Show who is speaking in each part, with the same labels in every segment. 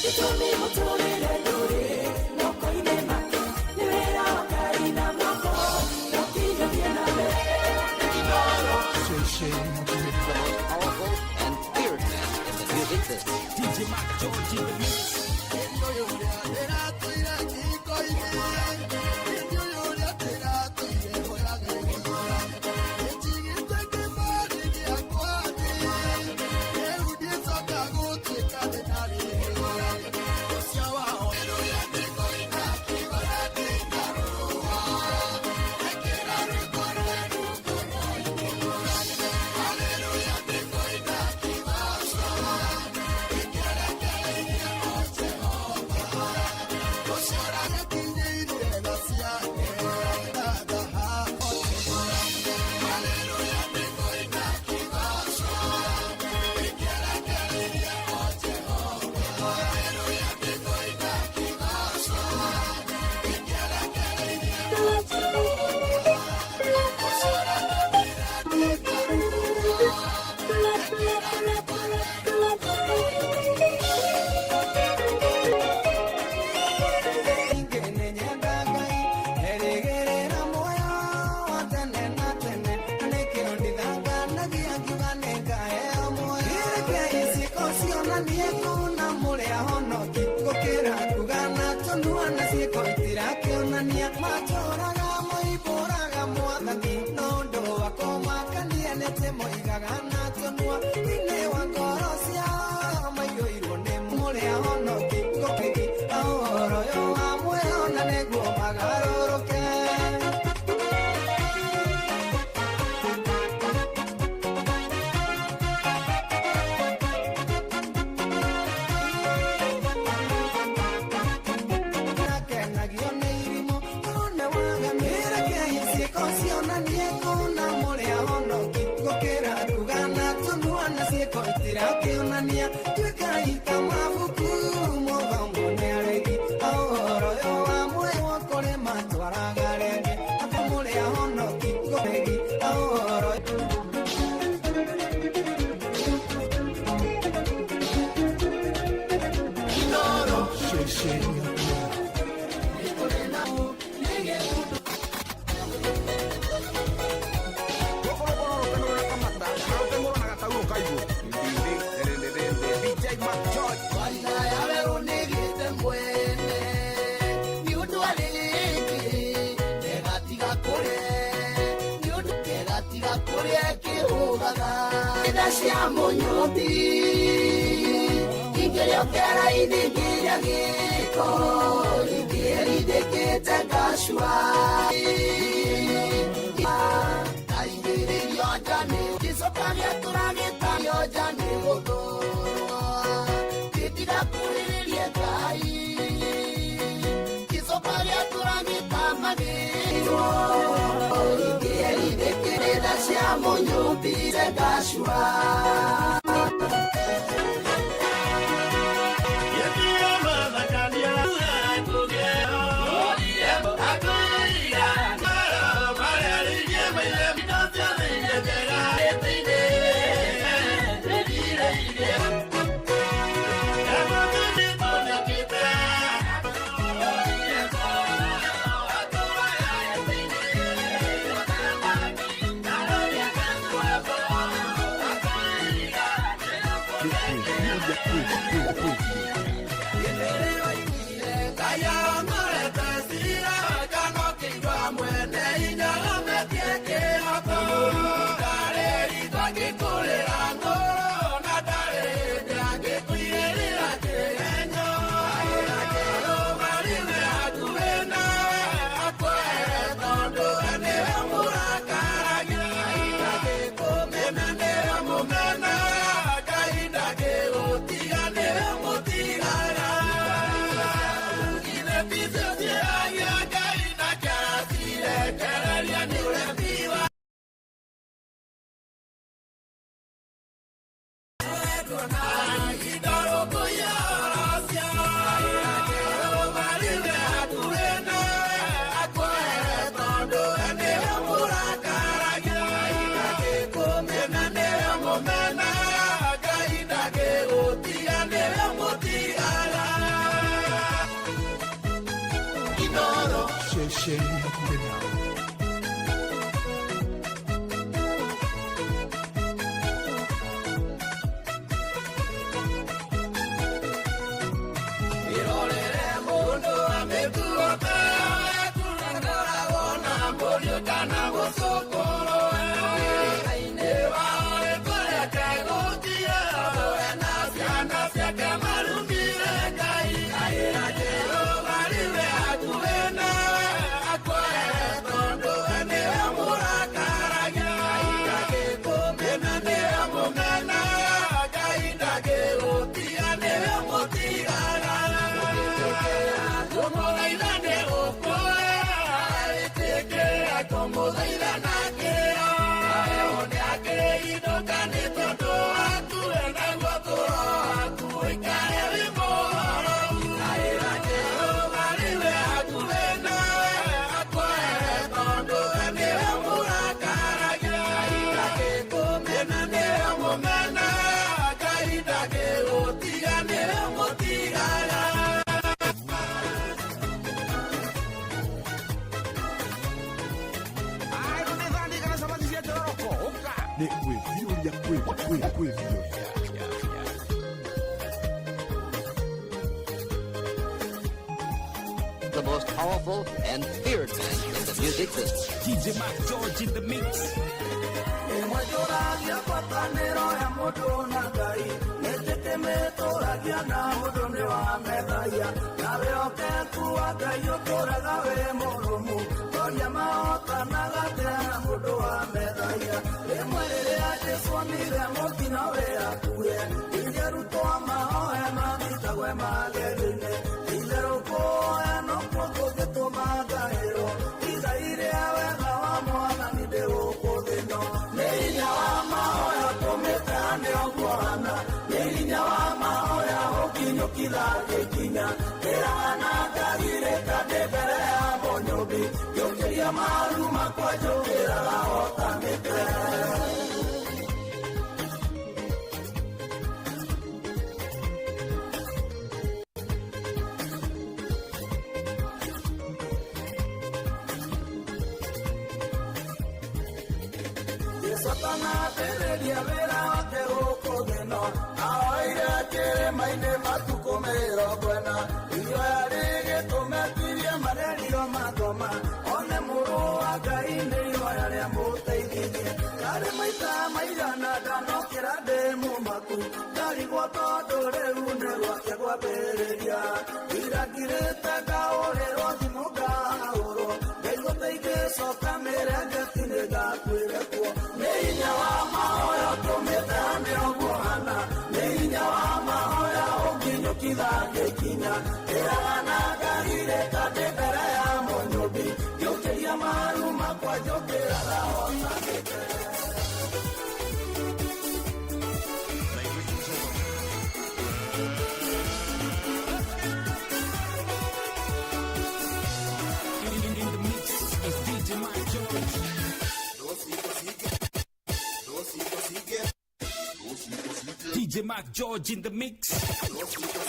Speaker 1: Gĩtũmi mũtũrĩre ndũrĩ moko-inĩ make, nĩ wĩra wa Ngai na moko no nginya ũthiĩ na mbere.
Speaker 2: The most powerful and feared man in the music business.
Speaker 3: DJ Mac George in the mix.
Speaker 4: DJ Mac George.
Speaker 5: Cia mũnyũmbi ingĩrĩokera iningĩria gĩko ingĩrindĩkĩte ngacua ndaingĩrĩrio nja nĩ gĩcoka gĩatũra gĩtario nja nĩ gũthũrwo gĩtiga kurĩrĩrie Ngai gĩcoka gĩatũra gĩtamagĩrwo ingĩrindĩkĩrĩra cia mũnyũmbi ngacua.
Speaker 2: The most powerful and feared man in the music business.
Speaker 3: DJ Mike George in the mix.
Speaker 1: Ĩmwe njũragia ngwatanĩro ya mũndũ na Ngai nĩtĩtĩmĩtũragia na ũndũ nĩ wa methaia nawe okeku wa Ngai ũtũraga wĩ mũrũmu toria mahotanaga atĩa na mũndũ wa methaia rĩmwe rĩrĩa Jesũ onire mũtino wĩ hakuhĩ ningĩ arutwo mahoe mathitagwe magerio-inĩ itherũ kũhoya nokuo kũngĩtũma ngaĩrwo igai rĩa wega wa Mwathani ndĩ gũkũ thĩ ĩno nĩ hinya wa mahoya ũtũmĩte hane ũguo hana nĩ hinya wa mahoya ũkinyũkithagia ikinya ndĩraga na ngagirĩka ndĩ mbere ya mũnyũmbi ngĩũkĩria maru makwa njũkĩraga hotanĩte. Jesũ atanambĩrĩria wĩra wake gũkũ thĩ ĩno ahoire kĩrĩma-inĩ matukũ 40 ihoya rĩgĩtũmetirie magerio mathoma one mũrũ wa Ngai nĩ ihoya rĩamũteithirie karĩ maita maigana ndanokĩra ndĩ mũmaku ndarigwo tondũ rĩu nĩ gwake gwambĩrĩria irangirĩte ngaũrĩrwo thimũ ngahũrwo ngaigua ingĩcoka mĩrengeti nĩ ngakuire kuo nĩ hinya wa mahoya ũtũmĩte hane ũguo hana nĩ hinya wa mahoya ũnginyũkithagia ikinya ndĩraga na ngagirĩka ndĩ mbere ya mũnyũmbi ngĩũkĩria maru makwa njũkĩraga hotanĩte.
Speaker 3: In the mix is DJ Mike George. DJ Mike George in the mix.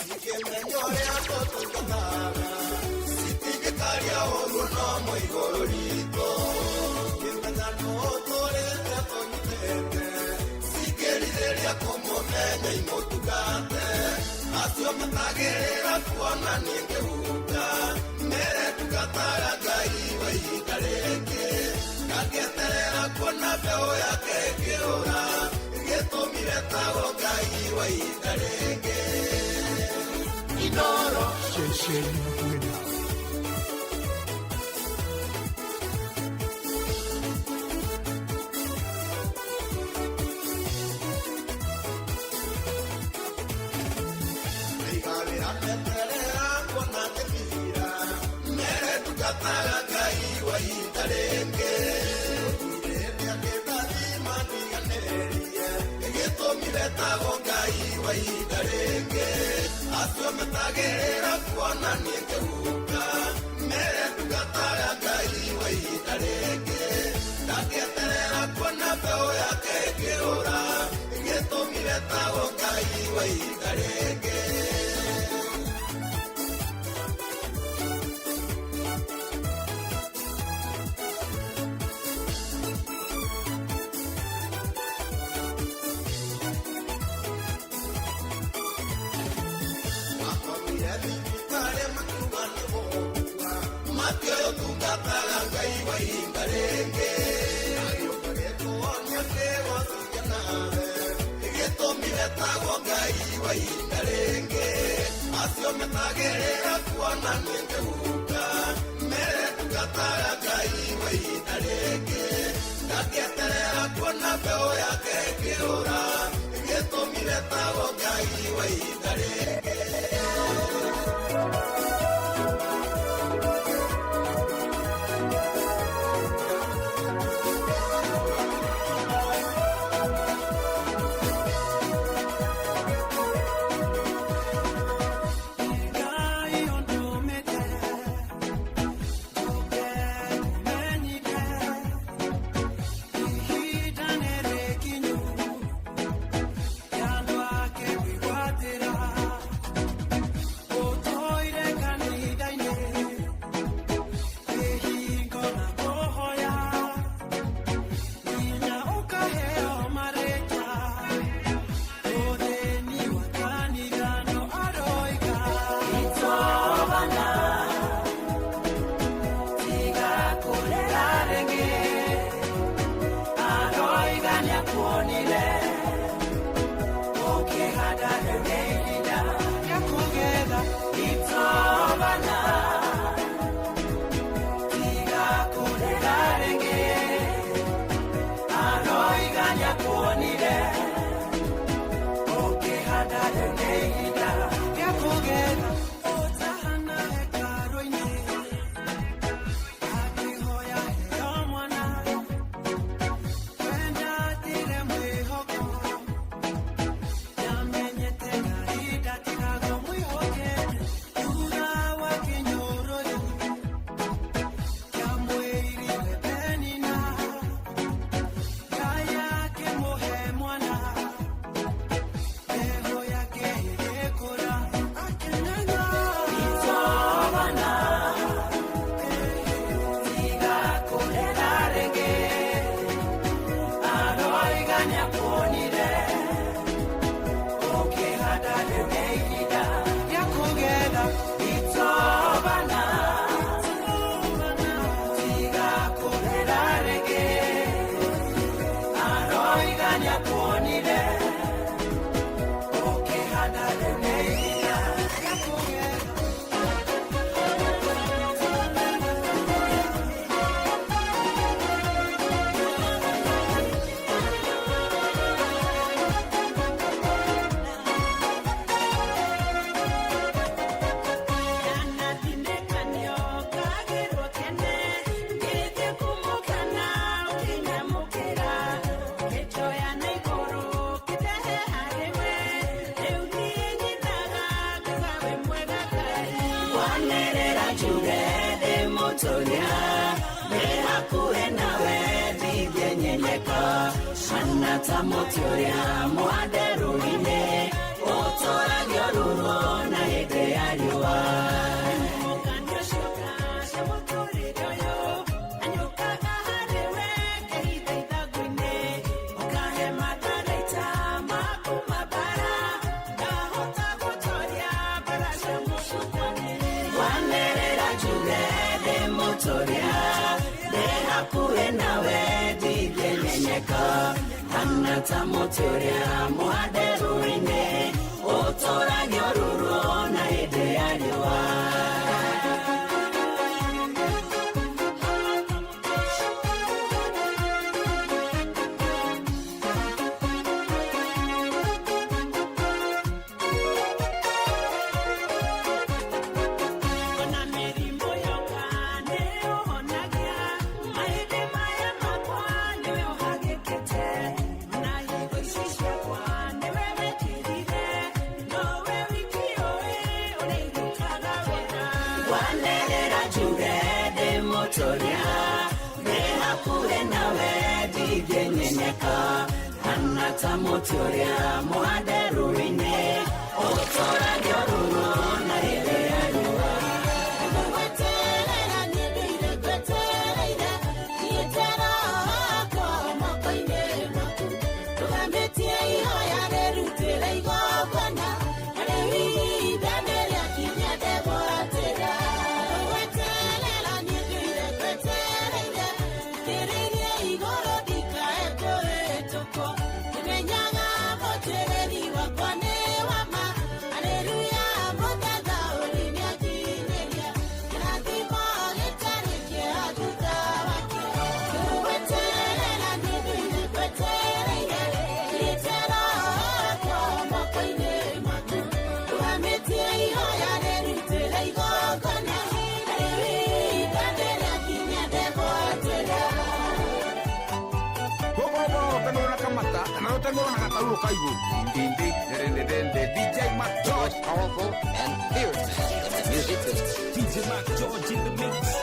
Speaker 3: DJ Mac George,
Speaker 2: powerful and fierce man in the music business.
Speaker 3: DJ Mac George in the mix.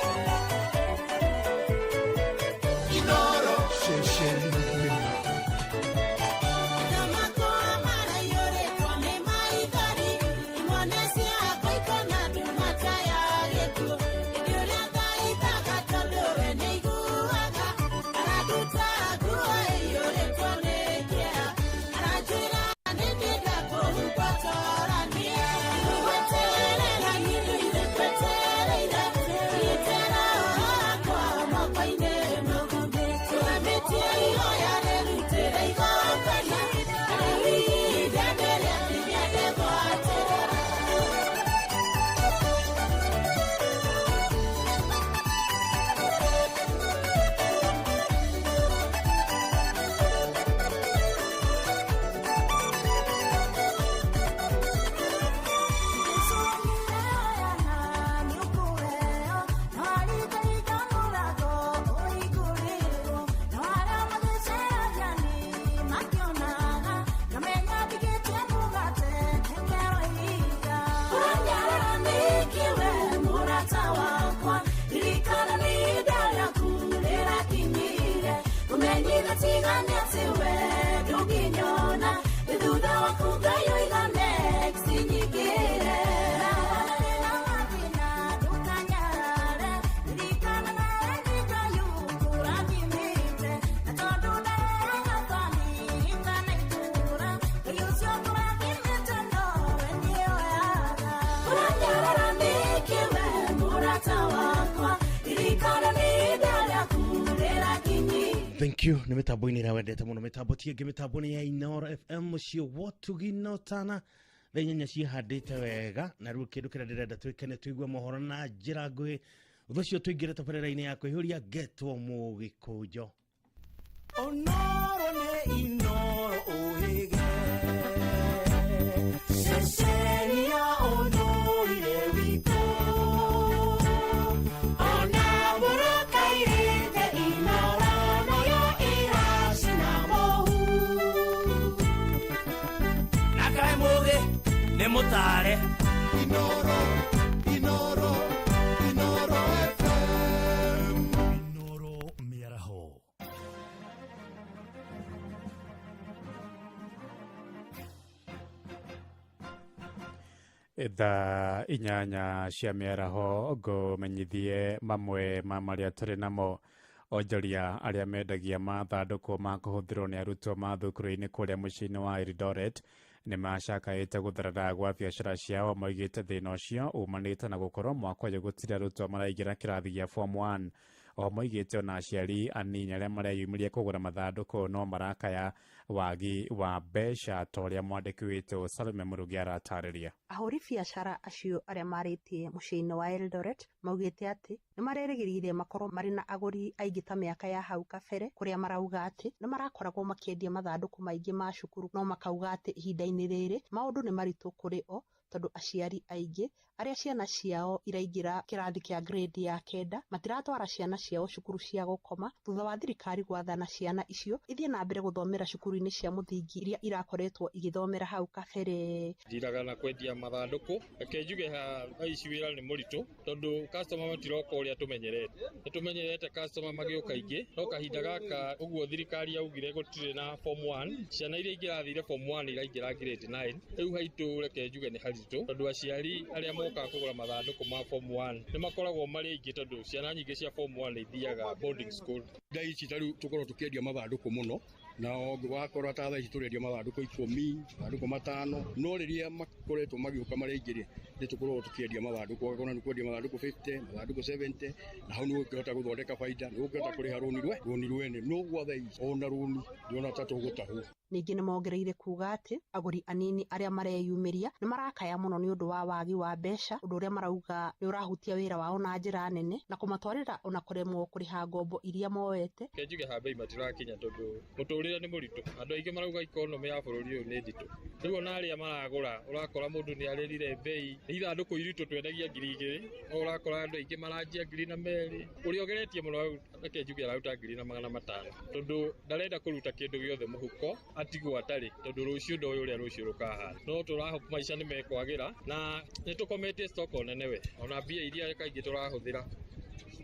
Speaker 5: Wetelela,
Speaker 4: Ndũngĩcemania atĩ we ndũngĩnyona, thutha waku Ngai oiga next nyingĩre. Na mathĩna ndũkanyarare, ririkana nawe nĩ Ngai ũkũrathimĩte, na tondũ ndaheaga bamĩrĩ kana itũũra, Ngai ũcio ũkũrathimĩte nowe nĩoyaga. Ũranyarara nĩkĩ we mũrata wakwa, ririkana nĩ ihinda rĩaku rĩrakinyia.
Speaker 6: Thank you. Nä mä tambo-inä ä rä a wendete må no, mä tambo ti ĩngĩ, mä tambo nä ya Inoro FM, mũciĩ wotugi no tana thaa 8 ciĩhandĩte wega. Na rĩu kĩndũ kĩrĩa ndĩrenda twĩkene, tũigue mohoro na njĩra nguhĩ, ũndũ ũcio tũingĩre tabarĩra-inĩ ya kwĩhũria ngetwo mũgĩkũnjo.
Speaker 1: Onoro nĩ Inoro ũhĩge, ceceni ya ũndũire witũ, ona mũrũkairĩte Inoro nayo ĩracina mũhu.
Speaker 3: Na kaĩ mũgĩ nĩ mũtare.
Speaker 1: Inoro, Inoro, Inoro FM.
Speaker 3: Inoro mĩaraho.
Speaker 7: Thaa 8 cia mĩaraho, ngũmenyithie mamwe ma marĩa tũrĩ namo. Onjoria arĩa mendagia mathandũkũ ma kũhũthĩrwo nĩ arutwo ma thukuru-inĩ kũrĩa mũciĩ-inĩ wa Eldoret nĩ macakaĩte gũtharara gwa biacara ciao. Moigĩte thĩna ũcio umanĩte na gũkorwo mwaka ũyũ gũtirĩ arutwo maraingĩra kĩrathi gĩa form 1. O moigĩte ona aciari anini arĩa mareyumĩria kũgũra mathandũkũ no marakaya wagi wa mbeca, ta ũrĩa mwandĩki witũ Salome Mũrugi aratarĩria.
Speaker 8: Ahũri biacara acio arĩa marĩtie mũciĩ-inĩ wa Eldoret maugĩte atĩ nĩ marerĩgĩrĩire makorwo marĩ na agũri aingĩ ta mĩaka ya hau kabere, kũrĩa marauga atĩ nĩ marakoragwo makĩendia mathandũkũ maingĩ ma cukuru, no makauga atĩ ihinda-inĩ rĩrĩ maũndũ nĩ maritũ kũrĩ o, tondũ aciari aingĩ arĩa ciana ciao iraingĩra kĩrathi kĩa grade ya 9 matiratwara ciana ciao cukuru cia gũkoma, thutha wa thirikari gwathana ciana icio ithiĩ na mbere gũthomera cukuru-inĩ cia mũthingi iria irakoretwo igĩthomera hau kabere.
Speaker 9: Ndiraga na kwendia mathandũkũ. Reke njuge thaa ici wĩra nĩ mũritũ, tondũ customer matiroka ũrĩa tũmenyerete. Nĩ tũmenyerete customer magĩũka aingĩ, no kahinda gaka ũguo thirikari yaugire gũtirĩ na form 1, ciana iria ingĩrathire form 1 iraingĩra grade 9. Rĩu haitũ reke njuge nĩ haritũ, tondũ aciari arĩa mokaga kũgũra mathandũkũ ma form 1 nĩ makoragwo marĩ aingĩ, tondũ ciana nyingĩ cia form 1 nĩ ithiaga boarding school.
Speaker 10: Thaa ici ta rĩu tũkorwo tũkĩendia mathandũkũ mũno, na wakora ta thaa ici tũrendia mathandũkũ 10, mathandũkũ 5, no rĩrĩa makoretwo magĩũka marĩ aingĩ rĩ, nĩ tũkoragwo tũkĩendia mathandũkũ, ũgakora nĩ kwendia mathandũkũ 50, mathandũkũ 70, na hau nĩ ũgũkĩhota gũthondeka baida, nĩ ũgũkĩhota kũrĩha rũni rwene. No gwa thaa ici ona rũni ndĩrona ta tũgũtahwo.
Speaker 8: Ningĩ nĩ mongereire kuga atĩ agũri anini arĩa mareyumĩria nĩ marakaya mũno nĩ ũndũ wa wagi wa mbeca, ũndũ ũrĩa marauga nĩ ũrahutia wĩra wao na njĩra nene na kũmatwarĩra ona kũremwo kũrĩha ngombo iria moete.
Speaker 9: Reke njuge ha bei matirakinya, tondũ mũtũrĩre nĩ mũritũ. Andũ aingĩ marauga economy ya bũrũri ũyũ nĩ nditũ. Rĩu ona arĩa maragũra ũrakora mũndũ nĩ arĩrire bei. Nĩ ithandũkũ iritũ twendagia 2000, no ũrakora andũ aingĩ maranjia 2002. Ũrĩa ũgeretie mũno reke njuge araruta 2500, tondũ ndarenda kũruta kĩndũ gĩothe mũhuko atigwo atarĩ, tondũ rũciũ ndoĩ ũrĩa rũciũ rũkahana. No tũrahope maica nĩ mekwagĩra, na nĩ tũkometie stock nene we, ona mbia iria kaingĩ tũrahũthĩra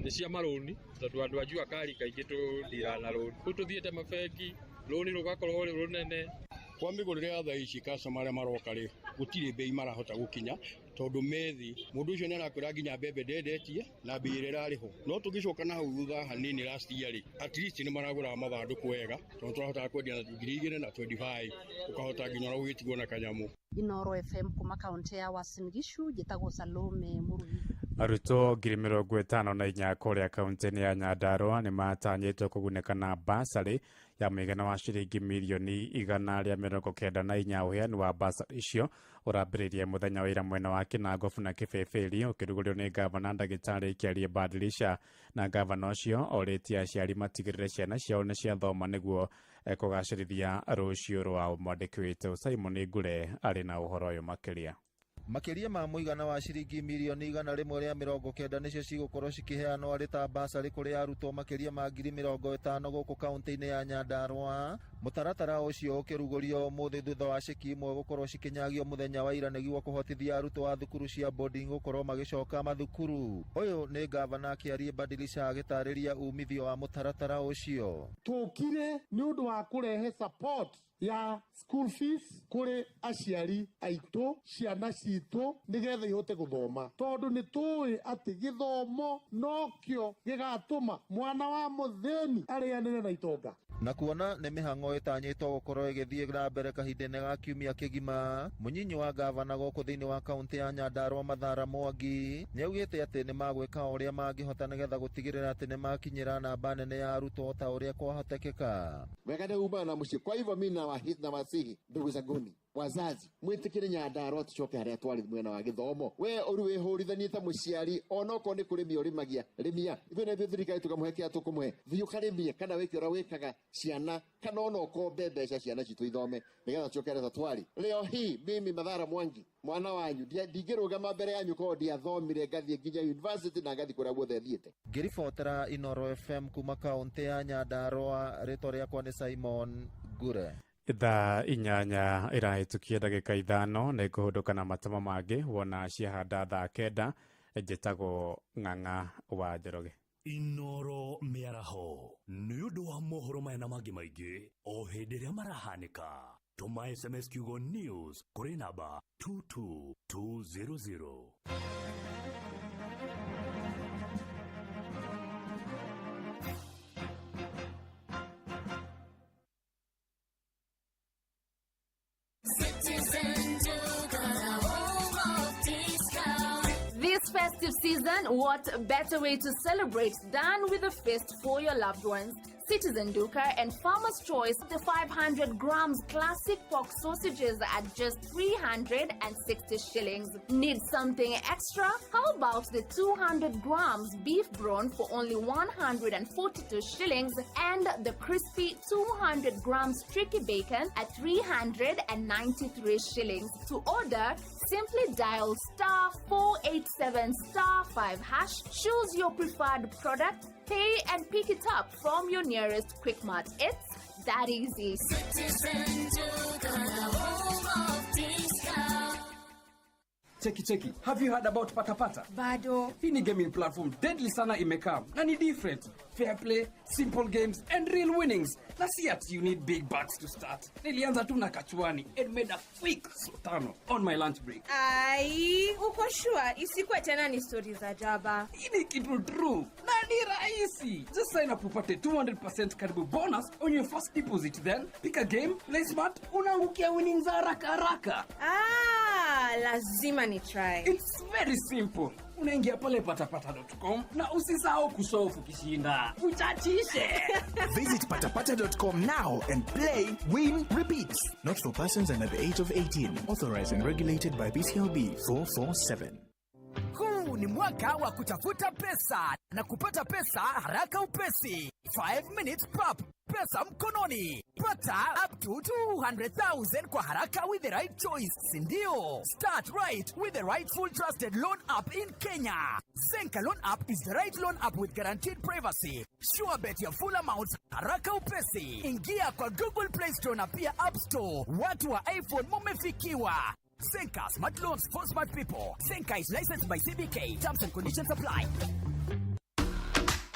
Speaker 9: nĩ cia marũni, tondũ andũ a jua kali kaingĩ tũndiraga na rũni. Rĩu tũthiĩte mabengi, rũni rũgakorwo rwĩ rũnene.
Speaker 10: Kwa mĩgũrĩre ya thaa ici customer arĩa maroka rĩ, gũtirĩ bei marahota gũkinya, tondũ methi mũndũ ũcio nĩ arakwĩra nginya mbembe ndendetie na mbei ĩrĩa ĩrarĩhwo. No tũgĩcoka na hau thutha hanini last year rĩ, at least nĩ maragũraga mathandũkũ wega, tondũ tũrahotaga kwendia na 2025, ũkahota nginya ona gũgĩtigwo na kanyamũ.
Speaker 8: Inoro FM kuma kaunti ya Uasin Gishu, njĩtagwo Salome Mũrugi.
Speaker 7: Arutwo 54,000 kũrĩa kaunti-inĩ ya Nyandarua nĩ matanyĩtwo kũgunĩka na basarĩ ya mũigana wa ciringi mirioni 194. Ũheani wa basarĩ icio ũrambĩrĩirie mũthenya wa ira mwena wa Kinangofu na Kĩbĩbĩri, ũkĩrugũrio nĩ ngavana ndagĩtarĩ Kĩarie Badilisha. Na ngavana ũcio orĩtie aciari matigĩrĩre ciana ciao nĩ ciathoma nĩguo kũgacĩrithia rũciũ rwao. Mwandĩki witũ Simon Ngure arĩ na ũhoro ũyũ makĩria.
Speaker 11: Makĩria ma mũigana wa ciringi mirioni 190 nĩcio cigũkorwo cikĩheanwo arĩ ta basarĩ kũrĩ arutwo makĩria ma 50,000 gũkũ kaunti-inĩ ya Nyandarua. Mũtaratara ũcio ũkĩrugũrio ũmũthĩ thutha wa ceki imwe gũkorwo cikĩnyagio mũthenya wa ira nĩguo kũhotithia arutwo a thukuru cia boarding gũkorwo magĩcoka mathukuru. Ũyũ nĩ ngavana Kĩarie Badilisha agĩtarĩria umithio wa mũtaratara ũcio.
Speaker 12: Tũkire nĩ ũndũ wa kũrehe support ya school fees kũrĩ aciari aitũ, ciana citũ, nĩgetha ihote gũthoma, tondũ nĩ tũĩ atĩ gĩthomo nokĩo gĩgatũma mwana wa mũthĩni arĩanĩre na itonga.
Speaker 11: Na kuona nĩ mĩhang'o ĩtanyĩtwo gũkorwo ĩgĩthiĩ na mbere kahinda-inĩ ga kiumia kĩgima, mũnyinyi wa ngavana gũkũ thĩinĩ wa kaunti ya Nyandarua Mathara Mwangi nĩaugĩte atĩ nĩ magwĩka o ũrĩa mangĩhota nĩgetha gũtigĩrĩra atĩ nĩ makinyĩra namba nene ya arutwo ta ũrĩa kwahotekeka.
Speaker 13: Wega nĩ umana na mũciĩ. Kwa hivyo mi nawasihi ndugu zanguni wazazi, mwĩtĩkĩre Nyandarua tũcoke harĩa twarĩ mwena wa gĩthomo. We ũru wĩhũrithanie ta mũciari, onokorwo nĩ kũrĩmia ũrĩmagia, rĩmia. Ithuĩ na ithuĩ thirikari tũkamũhe kĩrĩa tũkũmũhe, thiĩ ũkarĩmie kana wĩke ũrĩa wĩkaga ciana, kana ona ũkombe mbeca ciana citũ ithome nĩgetha tũcoke harĩa twarĩ. Leo hii mimi Mathara Mwangi mwana wanyu ndingĩrũgama mbere yanyu korwo ndiathomire ngathiĩ nginya university na ngathiĩ kũrĩa guothe thiĩte.
Speaker 11: Ngĩribotera Inoro FM kuma kaunti ya Nyandarua, rĩtwa rĩakwa nĩ Simon Ngure.
Speaker 7: Thaa 8 ĩrahĩtũkia ndagĩka 5 nĩ ngũhũndũka na matemo mangĩ wona ciahanda thaa 9. Njĩtagwo Ng'ang'a wa Njoroge.
Speaker 14: Inoro mĩaraho nĩ ũndũ wa mohoro maya na mangĩ maingĩ o hĩndĩ ĩrĩa marahanĩka, tũma SMS kiugo news kũrĩ namba 22200.
Speaker 15: This festive season, what better way to celebrate than with a feast for your loved ones? Citizen Duka and Farmer's Choice, the 500 grams classic pork sausages at just 360 shillings. Need something extra? How about the 200 grams beef brawn for only 142 shillings and the crispy 200 grams tricky bacon at 393 shillings? To order, simply dial star 487 star 5 hash, choose your preferred product, pay and pick it up from your nearest Quickmart. It's that easy.
Speaker 4: Citizen Duka, the home of discount.
Speaker 16: Cheki cheki, have you heard about Patapata?
Speaker 17: Bado.
Speaker 16: Hii ni gaming platform deadly sana imekam na ni different. Fair play, simple games and real winnings. Na si ati you need big bucks to start. Nilianza tu na kachuani and made a quick 5,000 on my lunch break.
Speaker 17: Ai, uko sure isikuwe tena ni stori za jaba?
Speaker 16: Hii ni kitu true na ni rahisi. Just sign up upate 200% karibu bonus on your first deposit, then pick a game, play smart, unaangukia winnings haraka haraka.
Speaker 17: Ah, lazima ni try.
Speaker 16: It's very simple. Unaingia pale patapata.com na usisahau kushow ukishinda. Uchachishe.
Speaker 18: Visit patapata.com now and play, win, repeat. Not for persons under the age of 18. Authorized and regulated by BCLB 447.
Speaker 19: Huu ni mwaka wa kutafuta pesa na kupata pesa haraka upesi. 5 minutes pap, pesa mkononi. Pata up to 200,000 kwa haraka with the right choice, sindio? Start right with the rightful trusted loan app in Kenya. Zenka Loan App is the right loan app with guaranteed privacy. Sure bet your full amount haraka upesi. Ingia kwa Google Play Store na pia App Store. Watu wa iPhone mumefikiwa. Zenka Smart Loans for Smart People. Zenka is licensed by CBK. Terms and conditions apply.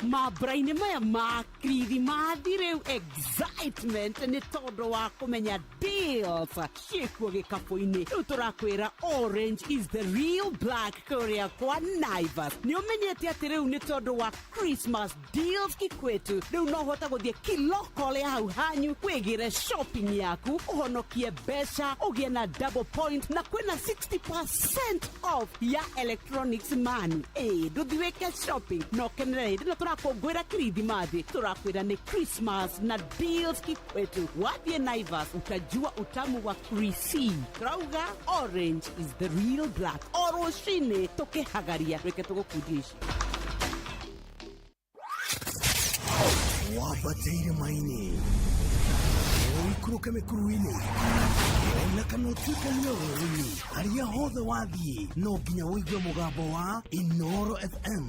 Speaker 20: Mambura-inĩ maya ma Kirithimathi rĩu excitement nĩ tondũ wa kũmenya deals ciĩkuo gĩkabũ-inĩ. Rĩu tũrakwĩra orange is the real black kũrĩa kwa Naivas. Nĩ ũmenyete atĩ rĩu nĩ tondũ wa Christmas deals kikwetu, rĩu no ũhote gũthiĩ kiloko ya hau hanyu wĩgĩre shopping yaku, ũhonokie mbeca, ũgĩe na double point, na kwĩna 60% off ya electronics mani. Ĩ ndũthi wĩke shopping na ũkenere hĩndĩ ĩno tũrakũngũĩra Kirithimathi. Tũrakwĩra nĩ Christmas na deals kikwetu. Wathiĩ Naivas utajua utamu wa krisi. Tũrauga orange is the real black. O rũcinĩ tũkĩhagaria, reke tũgũkundia ici.
Speaker 18: Wambateire maini, ũikũrũke mĩkuru-inĩ.
Speaker 21: Ona kana ũtuĩkanie werũ-inĩ, harĩa hothe wathiĩ no nginya ũigue mũgambo wa Inoro FM.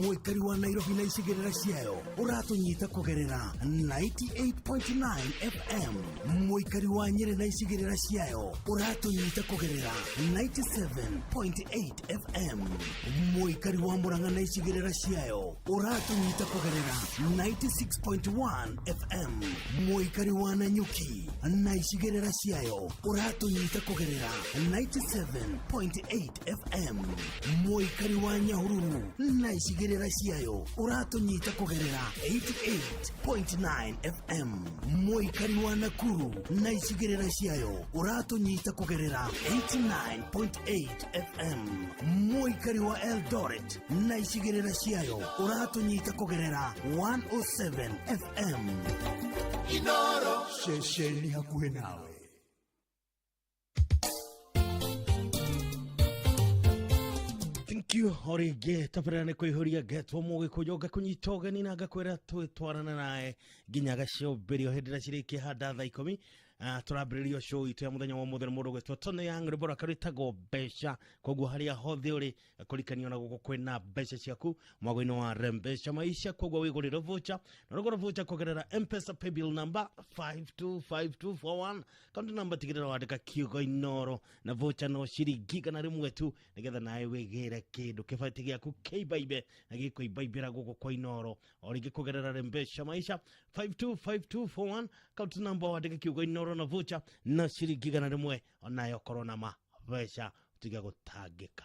Speaker 21: Mũikari wa Nairobi na icigĩrĩra ciayo ũratũnyita kũgerera 98.9 FM. Mũikari wa Nyĩrĩ na icigĩrĩra ciayo ũratũnyita kũgerera 97.8 FM. Mũikari wa Murang'a na icigĩrĩra ciayo ũratũnyita kũgerera 96.1 FM. Mũikari wa Nanyuki na icigĩrĩra ciayo ũratũnyita kũgerera 97.8 FM. Mũikari wa Nyahururu na icigĩrĩra ciayo ũratũnyita kũgerera 88.9 FM. Mũikari wa Nakuru na icigĩrĩra ciayo ũratũnyita kũgerera 89.8 FM. Mũikari wa Eldoret na icigĩrĩra ciayo ũratũnyita kũgerera 107 FM.
Speaker 18: Inoro ceceni hakuhĩ nawe.
Speaker 6: Thank you o rĩngĩ tabarĩra nĩ kũihũria ngetwo mũgĩkũyũ ngakũnyita ũgeni na ngakwĩra twĩtwarana naye nginya gacũmbĩrio hĩndĩ ĩrĩa cirĩkia handa thaa 10. Tũrambĩrĩria show itũ ya mũthenya wa ũmũthĩ na mũndũ ũgwĩtwo Tony Young, rwĩmbo rwake rwĩtagwo Mbeca. Koguo harĩa hothe ũrĩ kũrikanio na gũkũ kwĩna mbeca ciaku mwago-inĩ wa Rembesha Maisha. Koguo wĩgũrĩre voucher na ũrĩgũra voucher kũgerera M-Pesa paybill number 525241, kaunti namba tigĩrĩra wandĩka kiugo Inoro, na voucher no ciringi 100 tu, nĩgetha nawe wĩgĩre kĩndũ kĩbati gĩaku kĩimbaibe na gĩkũimbaimbĩra gũkũ kwa Inoro. O rĩngĩ kũgerera Rembesha Maisha 525241, kaunti namba wandĩke kiugo Inoro na voucher na ciringi 100, onayo korwo na mabeca ũtige gũtangĩka.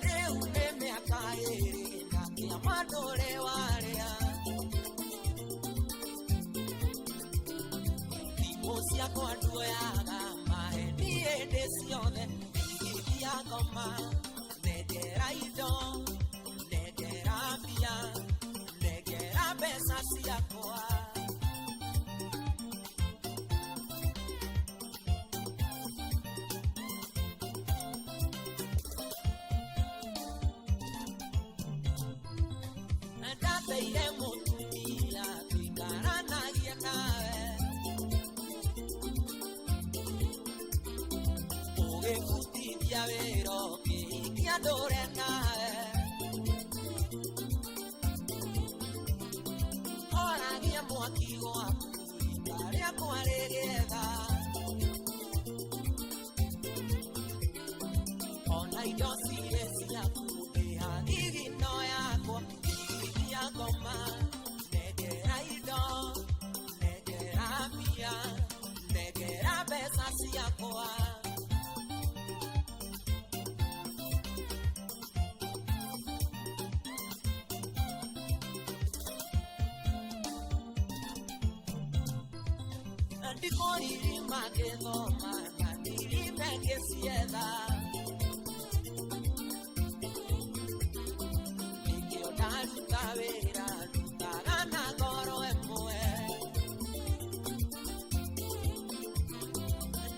Speaker 22: Riu nĩ mĩaka
Speaker 2: ciakwa ndũrĩ warĩa thimũ ciakwa nduoyaga maheni hĩndĩ ciothe igithia ngoma nengera indo nengera mbia nengera mbeca ciakwa. Ndateire mũtumia tũikaranagia nawe ũgĩbutithia wĩra ũkĩhikia ndũre nawe horagia mwaki gwaku rita rĩakwa rĩgĩetha ona indo cirĩ ciaku ndĩha thigino yakwa igithia ngoma nengera indo nengera mbia nengera mbeca ciakwa. Ndikoririma ngĩthoma na ndirime ngĩcietha nĩkĩo ndaruta wĩra ndutaga na ngoro ĩmwe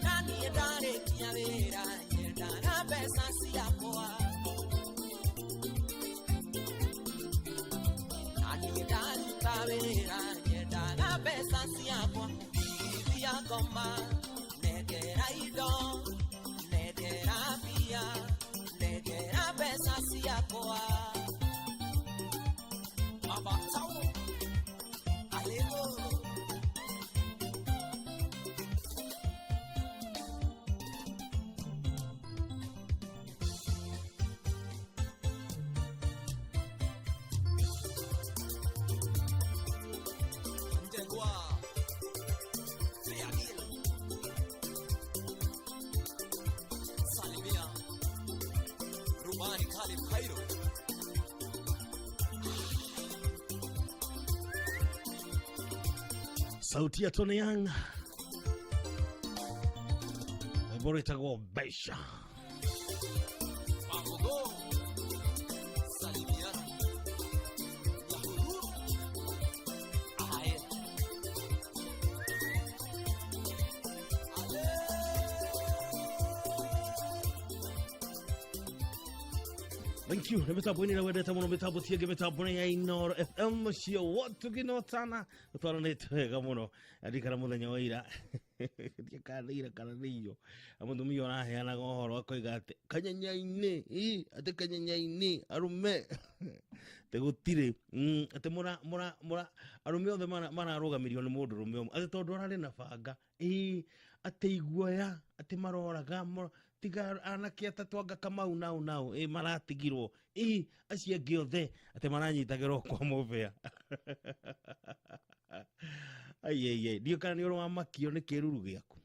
Speaker 2: na niĩ ndarĩkia wĩra nyendaga mbeca ciakwa na niĩ ndaruta wĩra nyendaga mbeca ciakwa igithia ngoma nengera indo nengera mbia nengera mbeca ciakwa. Baba Tao Alego.
Speaker 3: Ndegwa Fair Deal Salimia Rubani Khalid Khairo.
Speaker 6: Sauti ya Tony Young, wimbo wĩtagwo Mbeca.
Speaker 3: Magogo Salimia Nyahururu Aye.
Speaker 6: Thank you. Nĩ mĩtambo-inĩ ĩrĩa wendete mũno, mĩtambo ti ĩngĩ, mĩtambo nĩ ya Inooro FM mũciĩ wotugino tana tũtwaranĩte wega mũno. Ndirikana mũthenya wa ira ndiĩ kana nĩ ira kana nĩ iyo, mũtumia ũraheanaga ũhoro akoiga atĩ kanyenya-inĩ ĩ, atĩ kanyenya-inĩ arũme atĩ gũtirĩ atĩ mũra mũra mũra arũme othe mararũgamĩrio nĩ mũndũrũme ũmwe atĩ tondũ ararĩ na banga ĩ, atĩ iguoya atĩ maroraga tiga anake atatũ anga Kamau nau nau ĩ maratigirwo ĩ, acio angĩ othe atĩ maranyitagĩrwo kwa mũbĩa. Aiaiai, ndiũ kana nĩ ũrĩ wamakio nĩ kĩruru gĩaku.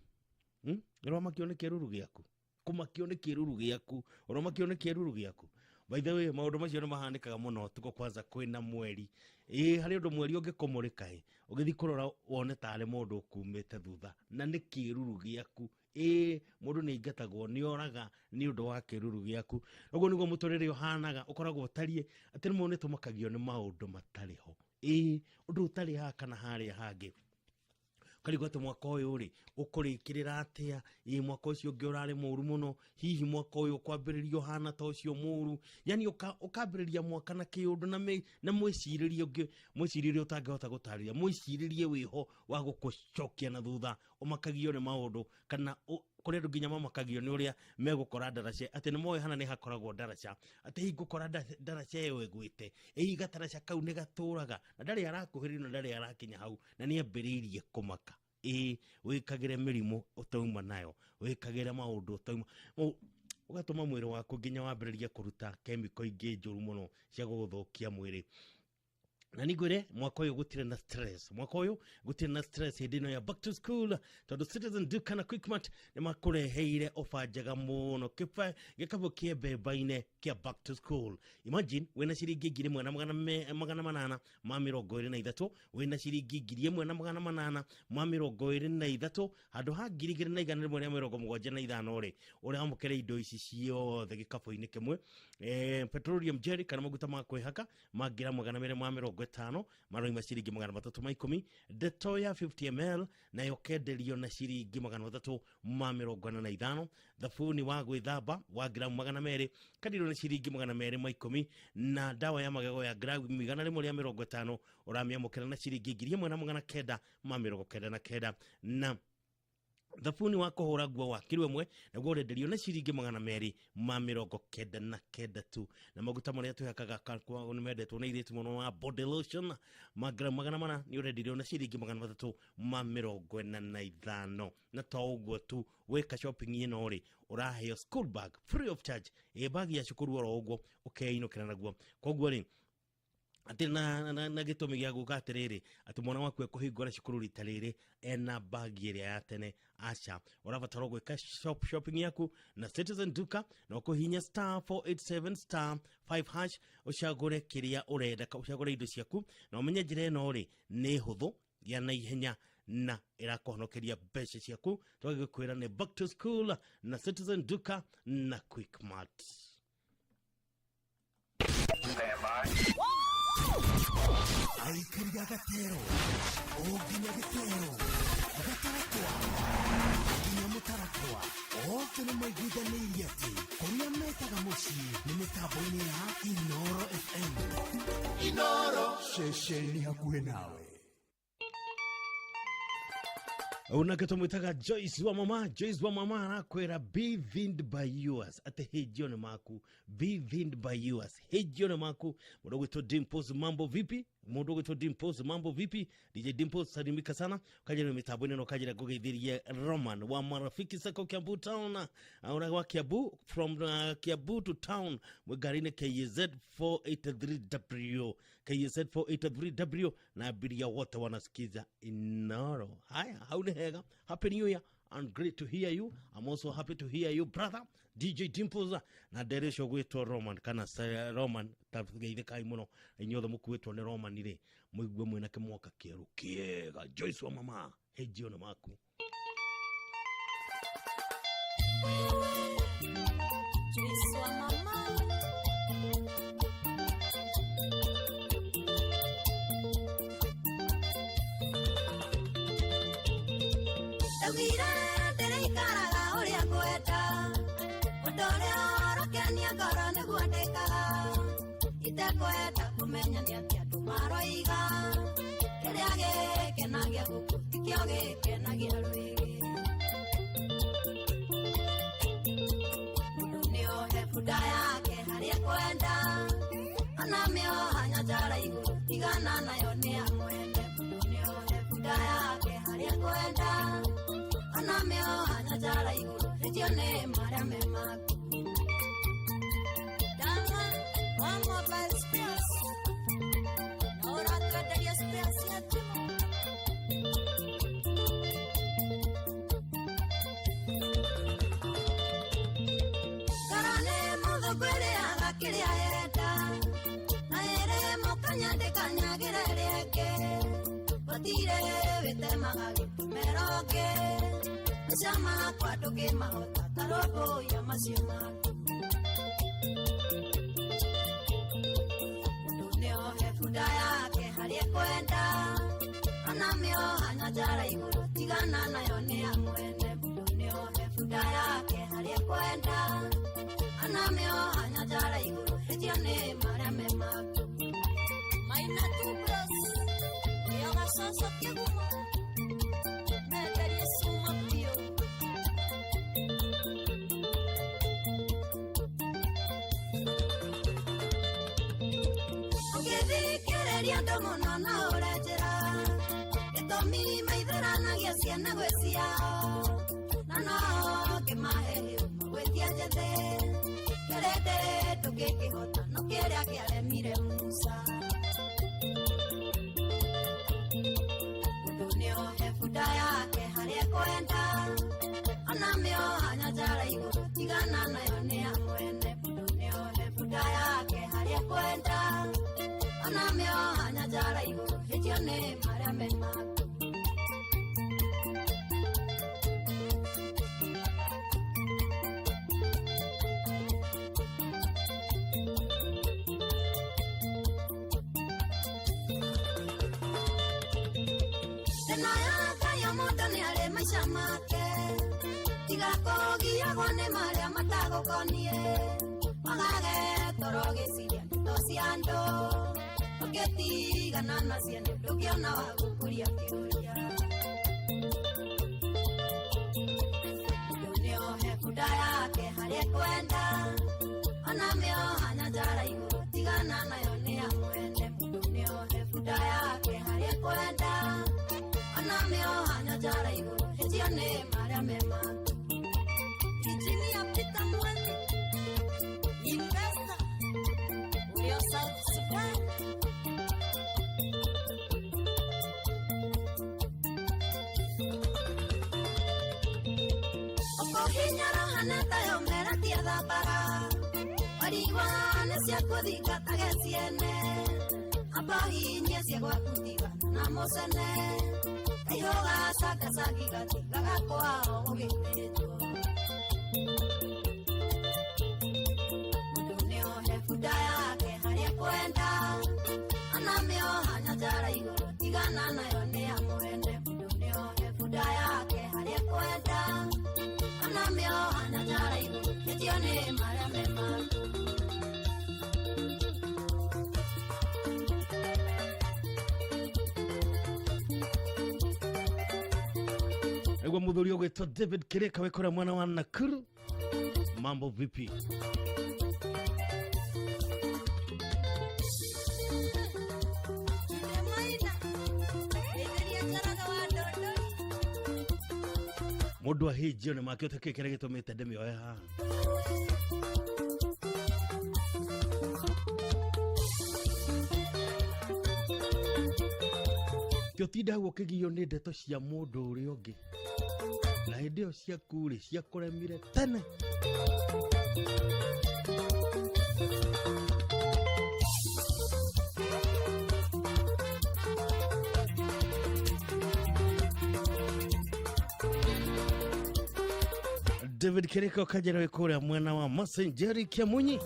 Speaker 6: Nĩ ũrĩ wamakio nĩ kĩruru gĩaku, kũmakio nĩ kĩruru gĩaku, ũromakio nĩ kĩruru gĩaku. By the way, maũndũ macio nĩ mahanĩkaga mũno ũtukũ kwanza kwĩna mweri. Ĩ, harĩ ũndũ mweri ũngĩkũmũrĩka ĩ, ũgĩthiĩ kũrora wone tarĩ mũndũ ũkumĩte thutha na nĩ kĩruru gĩaku. Ĩ, mũndũ nĩ aingatagwo, nĩ oraga nĩ ũndũ wa kĩruru gĩaku. Ũguo nĩguo mũtũrĩre ũhanaga, ũkoragwo ũtariĩ atĩ rĩmwe nĩ tũmakagio nĩ maũndũ matarĩ ho. Ĩ, ũndũ ũtarĩ haha kana harĩa hangĩ. Ũkarigwo atĩ mwaka ũyũ rĩ ũkũrĩkĩrĩra atĩa, ĩ mwaka ũcio ũngĩ ũrarĩ mũru mũno, hihi mwaka ũyũ ũkwambĩrĩria ũhana ta ũcio mũru. Yani ũkambĩrĩria mwaka na kĩũndũ na mwĩcirĩrie ũngĩ, mwĩcirĩrie ũtangĩhota gũtarĩria, mwĩcirĩrie wĩho wa gũkũcokia na thutha, ũmakagio nĩ maũndũ kana kũrĩ andũ nginya mamakagio nĩ ũrĩa megũkora ndaraca, atĩ nĩ moĩ hana nĩ hakoragwo ndaraca, atĩ hihi ngũkora ndaraca ĩyo ĩgwĩte, ĩ hihi gataraca kau nĩ gatũraga, na ndarĩ arakuhĩrĩria na ndarĩ arakinya hau, na nĩ ambĩrĩirie kũmaka. Ĩ, wĩkagĩre mĩrimũ ũtauma nayo, wĩkagĩre maũndũ ũtauma, ũgatũma mwĩrĩ waku nginya wambĩrĩrie kũruta kemiko ingĩ njũru mũno cia gũgũthũkia mwĩrĩ. Na ningwire mwaka ũyũ gũtirĩ na stress, mwaka ũyũ gũtirĩ na stress hĩndĩ ĩno ya back to school, tondũ Citizen Duka na Quickmart nĩ makũreheire ofa njega mũno, kĩba gĩkabũ kĩa mbemba-inĩ kĩa back to school. Imagine wĩna ciringi 1,000 na 823, wĩna ciringi 1,823 handũ ha 2,175 rĩ, ũramũkĩra indo ici ciothe gĩkabũ-inĩ kĩmwe. Petroleum jelly kana maguta ma kwĩhaka ma ngiramu 250 maroima ciringi 310. Ndeto ya 50 ml nayo kenderio na ciringi 345. Thabuni wa gwĩthamba wa ngiramu 200 kandirwo na ciringi 210, na ndawa ya magego ya ngiramu 150 ũramĩamũkĩra na ciringi 1,999. Na thabuni wa kũhũra nguo wa kiro 1 naguo ũrenderio na ciringi 299 tu. Na maguta marĩa twĩhakaga nĩ mendetwo nĩ airĩtu mũno wa body lotion ma gramu 400 nĩ ũrenderio na ciringi 345. Na to ũguo tu, wĩka shopping ĩno rĩ, ũraheo school bag free of charge, ĩ bagi ya cukuru oro ũguo ũkeinũkĩra naguo. Koguo rĩ, atĩ na gĩtũmi gĩa gũka atĩrĩrĩ, atĩ mwana waku ekũhingũra cukuru rita rĩrĩ ena bagi ĩrĩa ya tene, aca. Ũrabatara gwĩka shopping yaku na Citizen Duka na ũkũhihinya star 487 star 5 hash, ũcagũre kĩrĩa ũrenda, ũcagũre indo ciaku, na ũmenye njĩra ĩno rĩ nĩ hũthũ ya naihenya na ĩrakũhonokeria mbeca ciaku. Twagĩkwĩra nĩ back to school na Citizen Duka na Quickmart.
Speaker 21: Aikari a gatero o nginya gĩtero gatarakwa nginya mũtarakwa othe nĩ maiguithanĩirie atĩ kũrĩa metaga mũciĩ nĩ mĩtambo-inĩ ya Inoro FM. Inoro, ceceni hakuhĩ nawe.
Speaker 6: Unake tumwitaga Joyce wa mama. Joyce wa mama arakwira be vind by yours, ate hĩnjio nĩ maku. Be vind by yours, hĩnjio nĩ maku. Mũndũ ũgwĩtwo Dimples, mambo vipi? Mũndũ ũgwĩtwo Dimples, mambo vipi? DJ Dimples, salimika sana ukajira mitambo-inĩ, na ũkanjĩra ngũgeithĩrie Roman wa Marafiki Sacco Kiambu town, ũrĩa wa Kiambu, from Kiambu to town mwĩ ngari-inĩ KZ 483W, KZ 483W, na abiria wote wanasikiza Inoro. Haya, hau nĩ hega. Happy New Year and great to hear you. I'm also happy to hear you, brother DJ Dimples, na ndere ũcio gwĩtwo Roman kana Roman, tageithĩkai mũno inyuothe mũkuĩtwo nĩ Roman rĩ, mũigue mwĩna kĩmwaka kĩerũ kĩega. Joyce wa mama, hĩnjio nĩ maku.
Speaker 4: Joyce wa mama. Ndaugire ndĩrĩikaraga ũrĩa ngwenda, ũndũ ũrĩa ũrokenia ngoro nĩguo ndĩkaga, itekwenda kũmenya nĩ atĩa andũ maroiga, kĩrĩa gĩkenagia gũkũ tikĩo gĩkenagia rwĩgĩ. Mũndũ nĩohe bunda yake harĩa ekwenda, ona mĩoha nyanjara igũrũ tigana nayo nĩ ya mwene. Mũndũ nĩohe bunda yake harĩa ekwenda, ona mĩoha nyanjara igũrũ hĩtio nĩ marĩa me maku. Dama wa mobile spares, na ũratwenderia spares cia thimũ. Ngoro nĩ mũthũngũ ĩrĩaga kĩrĩa yenda, na ĩrĩ mũkanya ndĩkanyagĩra ĩrĩa ĩngĩ. Gũtirĩ wĩtemaga gĩtũmero ũngĩ, maica makwa ndũngĩmahota ta rũmbũiya macio maku. Mũndũ nĩohe bunda yake harĩa ekwenda, ona mĩoha nyanjara igũrũ tigana nayo nĩ ya mwene. Mũndũ nĩohe bunda yake harĩa ekwenda, ona mĩoha nyanjara igũrũ hĩtio nĩ marĩa me maku. Maina tu bros, nĩo gacoco kĩgumo, menderie cuma biũ. Ũngĩthikĩrĩria andũ mũno no ũre njĩra, gĩtũmi maithũranagia ciana gwĩ ciao, na no ngĩmahe magwĩtia njĩthĩ, kĩrĩndĩ ndũngĩkĩhota no kĩrĩa kĩaremire Musa. ekwenda ona mĩoha nyanjara igũrũ tigana nayo nĩ ya mwene mũndũ nĩohe bunda yake harĩa ekwenda ona mĩoha nyanjara igũrũ hĩtio nĩ marĩa me maku. Tena yakayo mũndũ nĩ arĩ maica make tiga kũgiagwo nĩ marĩa matagũkoniĩ wagage toro gĩciria ndeto cia andũ ũngĩtigana nacio nĩ ndũngĩona wa gũkũria kĩũria. Mũndũ nĩohe bunda yake harĩa ekwenda ona mĩoha nyanjara igũrũ tigana nayo nĩ ya mwene mũndũ nĩohe bunda yake harĩa ekwenda ona mĩoha nyanjara igũrũ hĩtio nĩ marĩa me maku.
Speaker 5: Injinia Peter Mwangi, investor ulio South Sudan.
Speaker 4: Ũkũhinyara haneta yomera tiathambaga warigwa nĩ cia kũthingatage ciene amba hinyie cia gwaku tigana na mũcene kaihũga cangacangĩ gatigaga kwao gũgĩtĩtwo. Mũndũ nĩohe bunda yake harĩa ekwenda ona mĩoha nyanjara igũrũ tigana nayo nĩ ya mwene mũndũ nĩohe bunda yake harĩa ekwenda ona mĩoha nyanjara igũrũ hĩtio nĩ marĩa me maku.
Speaker 6: Aigua muthuri ũgwĩtwo David Kireka wĩ kũrĩa mwena wa Nakuru. Mambo vipi?
Speaker 5: Jude Maina, Thĩthĩria Njoroge wa Ndondori.
Speaker 6: Mũndũ ahĩnjio nĩ makĩhota kĩ kĩrĩa gĩtũmĩte ndĩmĩoe haha. Tĩ ũtinda hau ũkĩgio nĩ ndeto cia mũndũ ũrĩa ũngĩ na hĩndĩ ĩyo ciaku rĩ ciakũremire tene. David Kiriko Kajera wĩ kũrĩa mwena wa Masenjeri Kiamunyi.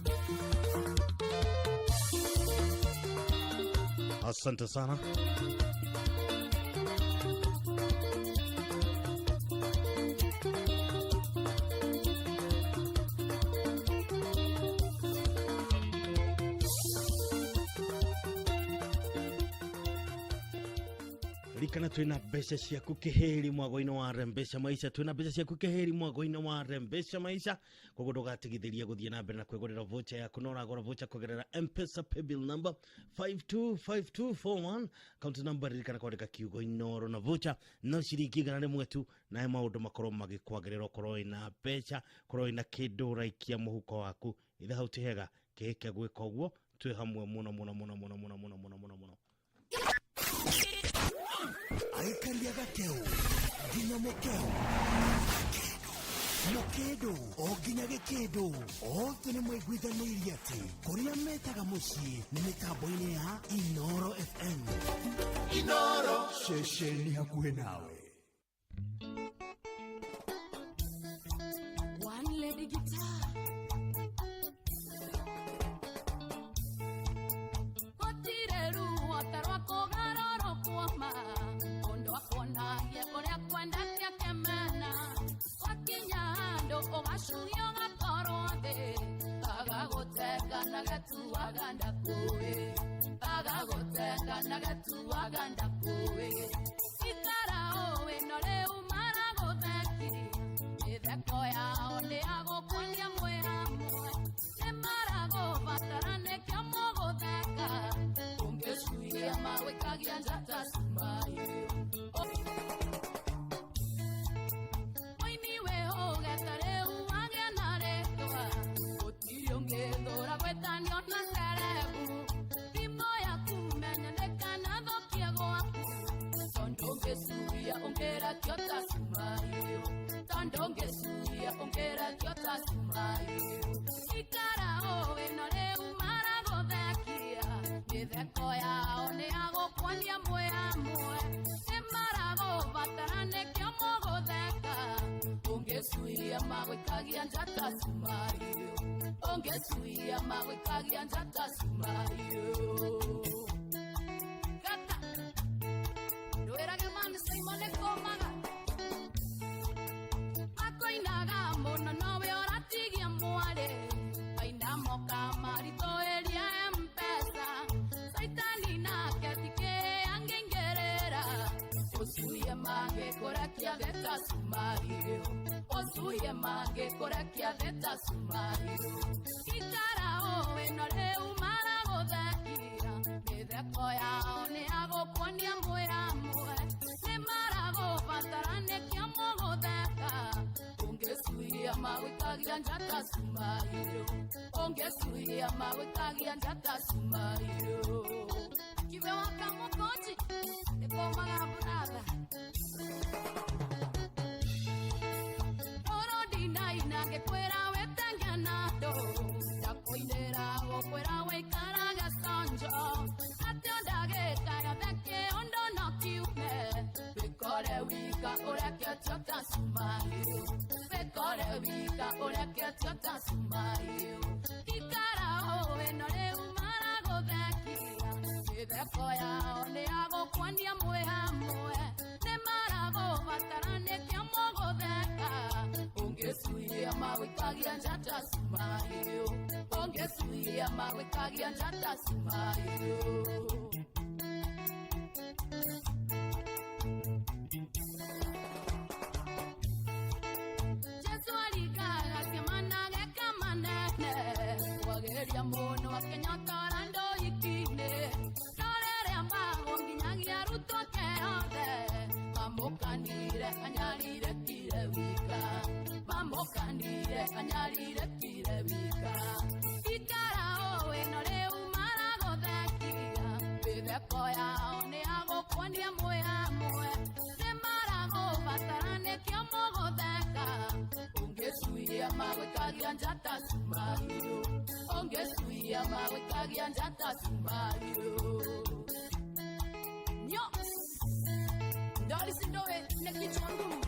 Speaker 6: Asante sana. Ririkana twina mbeca ciaku kiheri mwago-inĩ wa rembesha maisha, twina mbeca ciaku kiheri mwago-inĩ wa rembesha maisha. Koguo ndũgatigithĩrie gũthiĩ na mbere na kwĩgũrĩra voucher yaku, na ũragũra voucher kũgerera M-Pesa paybill number 525241 account number. Ririkana kwandĩka kiugo Inooro na voucher no ciringi 100 tu, nawe maũndũ makorwo magĩkwagĩrĩra, ũkorwo wĩna mbeca, ũkorwo wĩna kĩndũ ũraikia mũhuko waku. Ithe hau ti hega kĩhĩke gwĩka ũguo, twĩ hamwe mũno mũno mũno mũno mũno mũno mũno mũno mũno.
Speaker 21: Aikaria gakeu nginya mukeu mukindu o nginya gikindu othe nĩ mwaiguithanĩirie atĩ kũrĩa metaga mũciĩ nĩ mĩtambo-inĩ ya Inooro FM.
Speaker 1: Inooro
Speaker 21: ceceni hakuhĩ nawe.
Speaker 15: One lady guitar. Gũtirĩ ruo ta rwa kũgarũrũkwo ma mũndũ akuonagia ũrĩa kwendete akĩmena wakinya handũ ũgacurio ũgakorwo thĩ agagũtenga na gatuaga ndakũĩ agagũtenga na gatuaga ndakũĩ ikara ũĩ no rĩu maragũthekirie mĩtheko yao nĩ ya gũkuonia mwĩ hamwe nĩ maragũbatara nĩkĩo mũgũtheka ũngĩcuria mawĩkagia njata cumai. Mũini wĩhũgete rĩu wagĩa na rĩtwa gũtirĩ ũngĩthũra gwĩtanio na cerebu thimũ yaku menya ndĩkanathũkie gwaku tondũ ũngĩcuria ũngĩrakio ta cumai.
Speaker 9: Ndũngĩcuria ũngĩrekio ta cumario. Ikara ũĩ no rĩu maragũthekia, mĩtheko yao nĩ ya gũkuonia mwe amwe. Nĩ maragũbatara nĩkĩo mũgũtheka, ũngĩcuia magũikagia njata cumario. Ũngĩcuia magũikagia njata cumario. Gata, ndwĩrage mami Simon nĩ kũmaga. Akoinaga mũno nowe ũratigia mwarĩ, maina moka maritũhĩria M-Pesa. Caitani nake tikĩ angĩingĩrĩra, ũcuie mangĩkũrekia thĩ ta cumario. Ũcuie mangĩkũrekia thĩ ta cumario. Ikara ũĩ no rĩu maragũthekia, mĩtheko yao nĩ ya gũkuonia mwe amwe. Nĩ maragũbatara nĩkĩo mũgũtheka, ũngĩcuia magũikagia njata cumario. Ũngĩcuia magũikagia njata cumario. Kibe wa Kamukunji, nĩ kũmaga buratha. Oro ndinaina ngĩkwĩra wĩtenge na andũ, ndakũinĩra gũkwĩra wĩikarage conjo. Atĩ o ndagĩka yothe kĩũndũ no kiume, wĩkore wika ũreketio ta cumario. Wĩkore wika ũreketio ta cumario. Ikara ũĩ no rĩu maragũthekia, mĩtheko yao nĩ ya gũkuonia mwĩ hamwe. Nĩ maragũbatara nĩkĩo mũgũtheka, ũngĩcuia magũikagia njata cumario. Ũngĩcuia magũikagia njata cumario. Jesu aringaga ciama na ageka manene, kwagĩria mũno akĩnyotora ndũhiki-inĩ. No rĩrĩa magwo nginyagia arutwo ake othe, mamũkanire anyarirekire wika. Mamũkanire anyarirekire wika. Ikara ũĩ no rĩu maragũthekia, mĩtheko yao nĩ ya gũkuonia mwĩ hamwe. Nĩ maragũbatara nĩkĩo mũgũtheka, ũngĩcuia magũikagia njata cumario. Ũngĩcuia magũikagia njata cumario. Nyo, Doris Ndowe nĩ kichwa ngumu.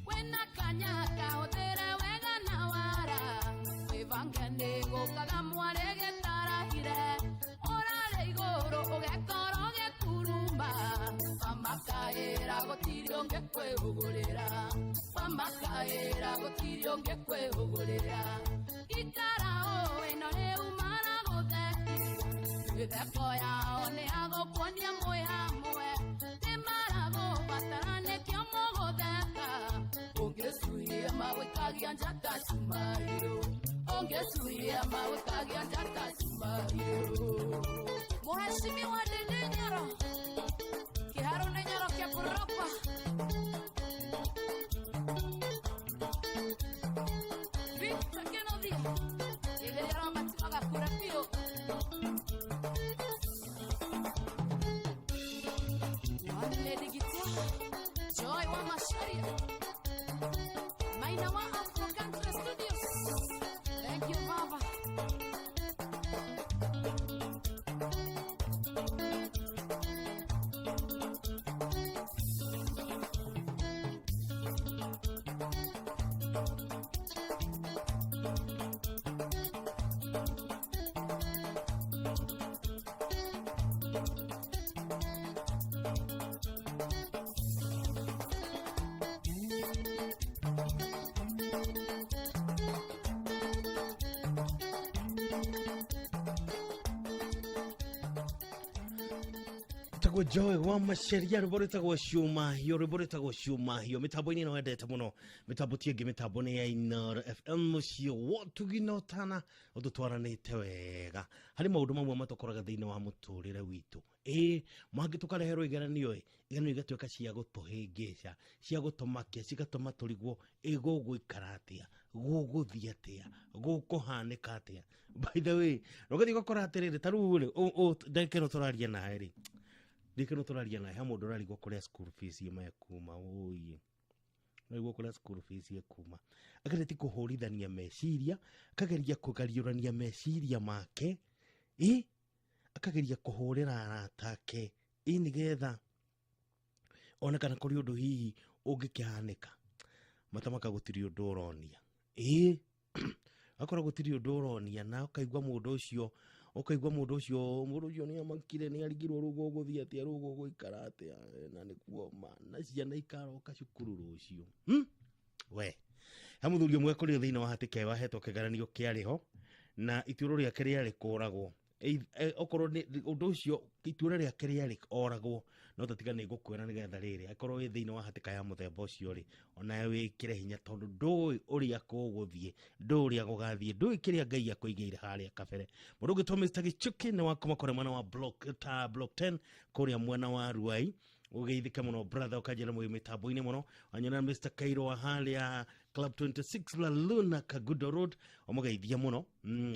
Speaker 9: Wĩna kanya kahũthĩre wega na wara, wĩbange nĩ gũkaga mwarĩ gĩtarahire. Ũrarĩ igũrũ ũgekora ũgĩkuruma, wamakaĩra gũtirĩ ũngĩkwĩhũgũrĩra. Wamakaĩra gũtirĩ ũngĩkwĩhũgũrĩra. Ikara ũĩ no rĩu maragũthekia, mĩtheko yao nĩ ya gũkuonia mwĩ hamwe. Nĩ maragũbatara nĩkĩo mũgũtheka, ũngĩcuia magũikagia njata cumario. Ũngĩcuia magũikagia njata cumario. Mheshimiwa Ndindi Nyoro, Kiharu nĩ Nyoro kĩa Victor Kenothi, Igeria Robert magakura biũ. One Lady Guitar, Joy wa Macharia, Maina wa Afro Country Studios. Thank you, Baba.
Speaker 6: Tagwo Joy wa Macharia, rwĩmbo rwĩtagwo Cumahio, rwĩmbo rwĩtagwo Cumahio mĩtambo-inĩ ĩno wendete mũno, mĩtambo ti ĩngĩ, mĩtambo nĩ ya Inooro FM, mũciĩ wotugi na ũtana ũtũtwaranĩte wega harĩ maũndũ mamwe matũkoraga thĩinĩ wa mũtũrĩre witũ. Ĩĩ mangĩ tũkareherwo igeranio ĩ, igeranio igatuĩka cia gũtũhĩngĩca, cia gũtũmakia, cigatũma tũrigwo ĩ gũgũikara atĩa, gũgũthiĩ atĩa, gũkũhanĩka atĩa. By the way, ũgathiĩ ũgakora atĩrĩrĩ, ta rĩu rĩ, ndagĩka ĩno tũraria nawe rĩ, ndagĩka ĩno tũraria nawe he mũndũ ũrarigwo kũrĩa school fees ĩmwe kuma ũi. No iguo kũrĩa school fees ĩkuma. Ageretie kũhũrithania meciria, akageria kũgariũrania meciria make, ĩ akageria kũhũrĩra arata ake, ĩ nĩgetha one kana kũrĩ ũndũ hihi ũngĩkĩhanĩka. Matamaka gũtirĩ ũndũ ũronia, ĩ akorwo gũtirĩ ũndũ ũronia, na ũkaigua mũndũ ũcio, ũkaigua mũndũ ũcio, mũndũ ũcio nĩ amakire, nĩ arigirwo rĩu gũgũthiĩ atĩa, rĩu gũgũikara atĩa, na nĩkuo ma na ciana ikaroka cukuru rũciũ. We he mũthuri ũmwe kũrĩ thĩinĩ wa hatĩka ĩyo ahetwo kĩgeranio kĩarĩ ho na ituĩro rĩake rĩarĩ kũragwo. Okorwo nĩ ũndũ ũcio ituĩro rĩake rĩarĩ oragwo, no tatiga nĩ ngũkwĩra nĩgetha rĩrĩ akorwo wĩ thĩinĩ wa hatĩka ya mũthemba ũcio rĩ, onawe wĩkĩre hinya, tondũ ndũĩ ũrĩa kũgũthiĩ, ndũĩ ũrĩa gũgathiĩ, ndũĩ kĩrĩa Ngai akũigĩire harĩa kabere. Mũndũ ũngĩtwo Mr. Gichuki nĩ wa kuma kũrĩa mwena wa block, ta block 10 kũrĩa mwena wa Ruai, ũgeithĩke mũno brother, ũkanjĩra mwĩ mĩtambo-inĩ mũno. Wanyona Mr. Kairo wa harĩa Club 26 La Luna Kagudo Road, ũmũgeithie mũno,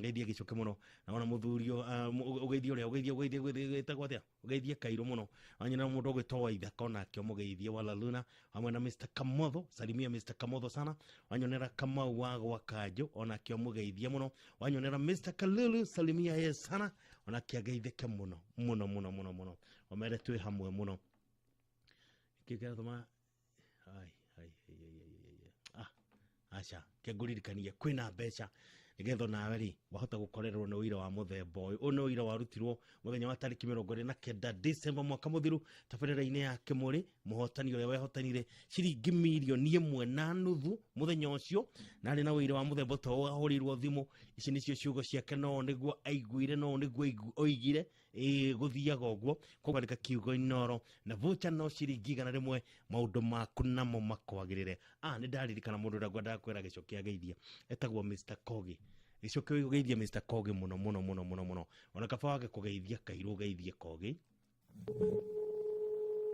Speaker 6: geithie Gichuki mũno. Naona mũthuri ũgeithie ũrĩa, ũgeithie, ũgeithie, ũgeithie, ĩtagwo atĩa, ũgeithie Kairo mũno. Wanyona mũndũ ũgwĩtwo Waithaka onake ũmũgeithie wa La Luna, hamwe na Mr. Kamotho, salimia Mr. Kamotho sana. Wanyonera Kamau wa gwa Kanjũ onake ũmũgeithie mũno. Wanyonera Mr. Kalulu, salimia ye sana, onake ageithĩke mũno mũno mũno mũno mũno, omere twĩ hamwe mũno. Kĩu kĩratũma ai ai ai ai ai ai ah aca kĩngũririkania kwĩna mbeca nĩgetha onawe rĩ wahota gũkorerwo nĩ ũira wa mũthemba ũyũ. Ũyũ nĩ ũira warutirwo mũthenya wa tarĩki 29 December mwaka mũthiru tabarĩra-inĩ ya Kĩmũrĩ, mũhotani ũrĩa wehotanire ciringi 1.5 mirioni mũthenya ũcio, na arĩ na ũira wa mũthemba ta ũyũ, ahũrĩirwo thimũ. Ici nĩcio ciugo ciake, no nĩguo aiguire, no nĩguo oigire, ĩ gũthiaga ũguo. Kwandĩka kiugo Inoro na voucher no ciringi 100, maũndũ maku namo makwagĩrĩre. Nĩ ndaririkana mũndũ ũrĩa ngwendaga kwĩra Gĩcoki ageithie, etagwo Mr. Kogi. Gĩcoki, ũgeithie Mr. Kogi mũno mũno mũno mũno mũno, ona kaba wage kũgeithia Kairũ, ũgeithie Kogi.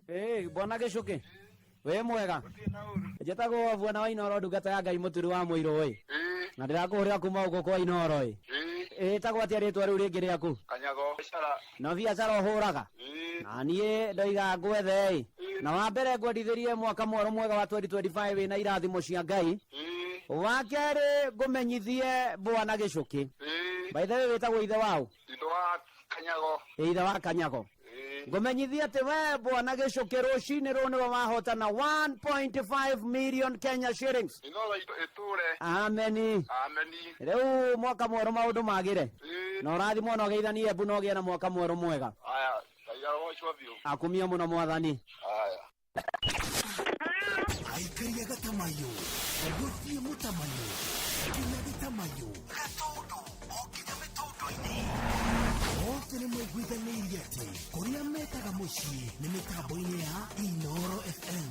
Speaker 10: Ĩĩ, bwana Gĩcũkĩ, wĩ mwega? Njĩtagwo bwana wa Inoro, ndungata ya Ngai, mũturi wa mũirũ ĩ, na ndĩrakũhũrĩra kuma gũkũ kwa Inoro ĩ. Ĩtagwo atĩa rĩtwa rĩu rĩngĩ rĩaku?
Speaker 22: Kanyago biacara.
Speaker 10: Na biacara ũhũraga? Na niĩ ndoiga ngwethe ĩ, na wa mbere ngwendithĩrie mwaka mwerũ mwega wa 2025 wĩna irathimo cia Ngai. Wa kerĩ ngũmenyithie bwana Gĩcũkĩ, by the way wĩtagwo ithe waũ?
Speaker 22: Ithe wa Kanyago.
Speaker 10: Ĩ, ithe wa Kanyago, ngũmenyithie atĩ we bwana Gĩcũkĩ rũcinĩ rũũ nĩwe wahotana 1.5 million Kenya shillings.
Speaker 22: Inoro ĩtũre.
Speaker 10: Ameni.
Speaker 22: Ameni.
Speaker 10: Rĩu mwaka mwerũ maũndũ magĩre na ũrathimwo na ũgeithanie mbu na ũgĩe na mwaka mwerũ mwega.
Speaker 22: Aya, Ngai arogocwo biũ.
Speaker 10: Akumia mũno Mwathani.
Speaker 22: Aya.
Speaker 21: Aikaria gatamayo gũthiĩ mũtamayo nginya gĩtamayo gatũndũ o nginya mĩtũndũ-inĩ, othe nĩ maiguithanĩirie atĩ kũrĩa metaga mũciĩ nĩ mĩtambo-inĩ ya Inoro FM.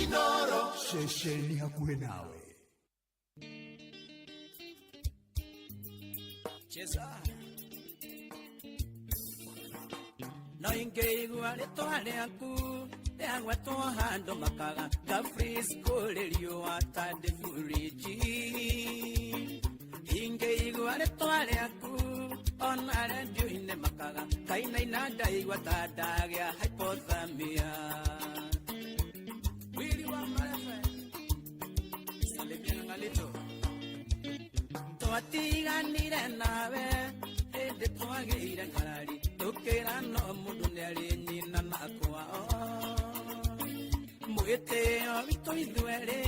Speaker 21: Inoro, ceceni hakuhĩ nawe.
Speaker 2: Cheza no ingĩigua rĩtwa rĩaku rĩagwetwo handũ makaga ngafreeze kũrĩ riũa ta ndĩ furiji. Ingĩigua rĩtwa rĩaku ona rendio-inĩ makaga kainaina, ndaigua ta ndagĩa hypothermia. Wili wa Marefe, salimia Ng'alito. Twatiganire nawe hĩndĩ twagĩire ngarari, tũkĩra no mũndũ nĩarĩ nyina na kwao. Mwĩtĩo witũ ithuerĩ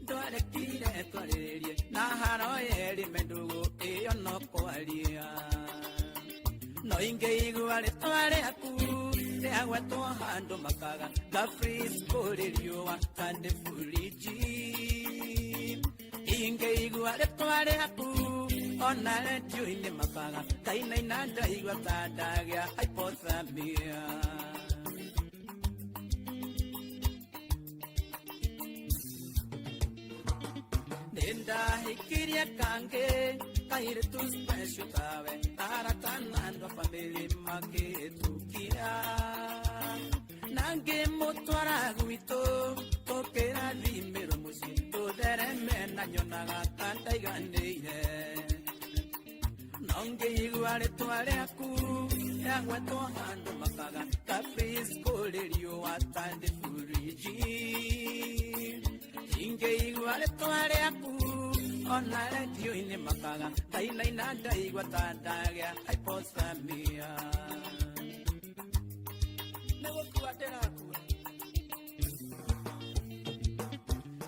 Speaker 2: ndwarekire twarĩrĩrie na haro yerĩ mendũgũ ĩyo no kwaria. No ingĩigua rĩtwa rĩaku rĩagwetwo handũ makaga ngafreeze kũrĩ riũa ta ndĩ furiji. Ingĩigua rĩtwa rĩaku ona rendio-inĩ makaga kainaina, ndaigua ta ndagĩa hypothermia. Nĩndahikirie kangĩ kairĩtu special tawe, arata na andũ a bamĩrĩ makĩtukia, na ngĩmũtwara gwitũ tũkĩrathimĩrwo mũciĩ tũthereme, na nyonaga ta ndaiganĩire. No ngĩigua rĩtwa rĩaku rĩagwetwo handũ makaga ngafreeze kũrĩ riũa ta ndĩ furiji. Ingĩigua rĩtwa rĩaku ona redio-inĩ makaga ndainaina ndaigua ta ndagĩa hypothermia. Nĩ gũkua ndĩrakua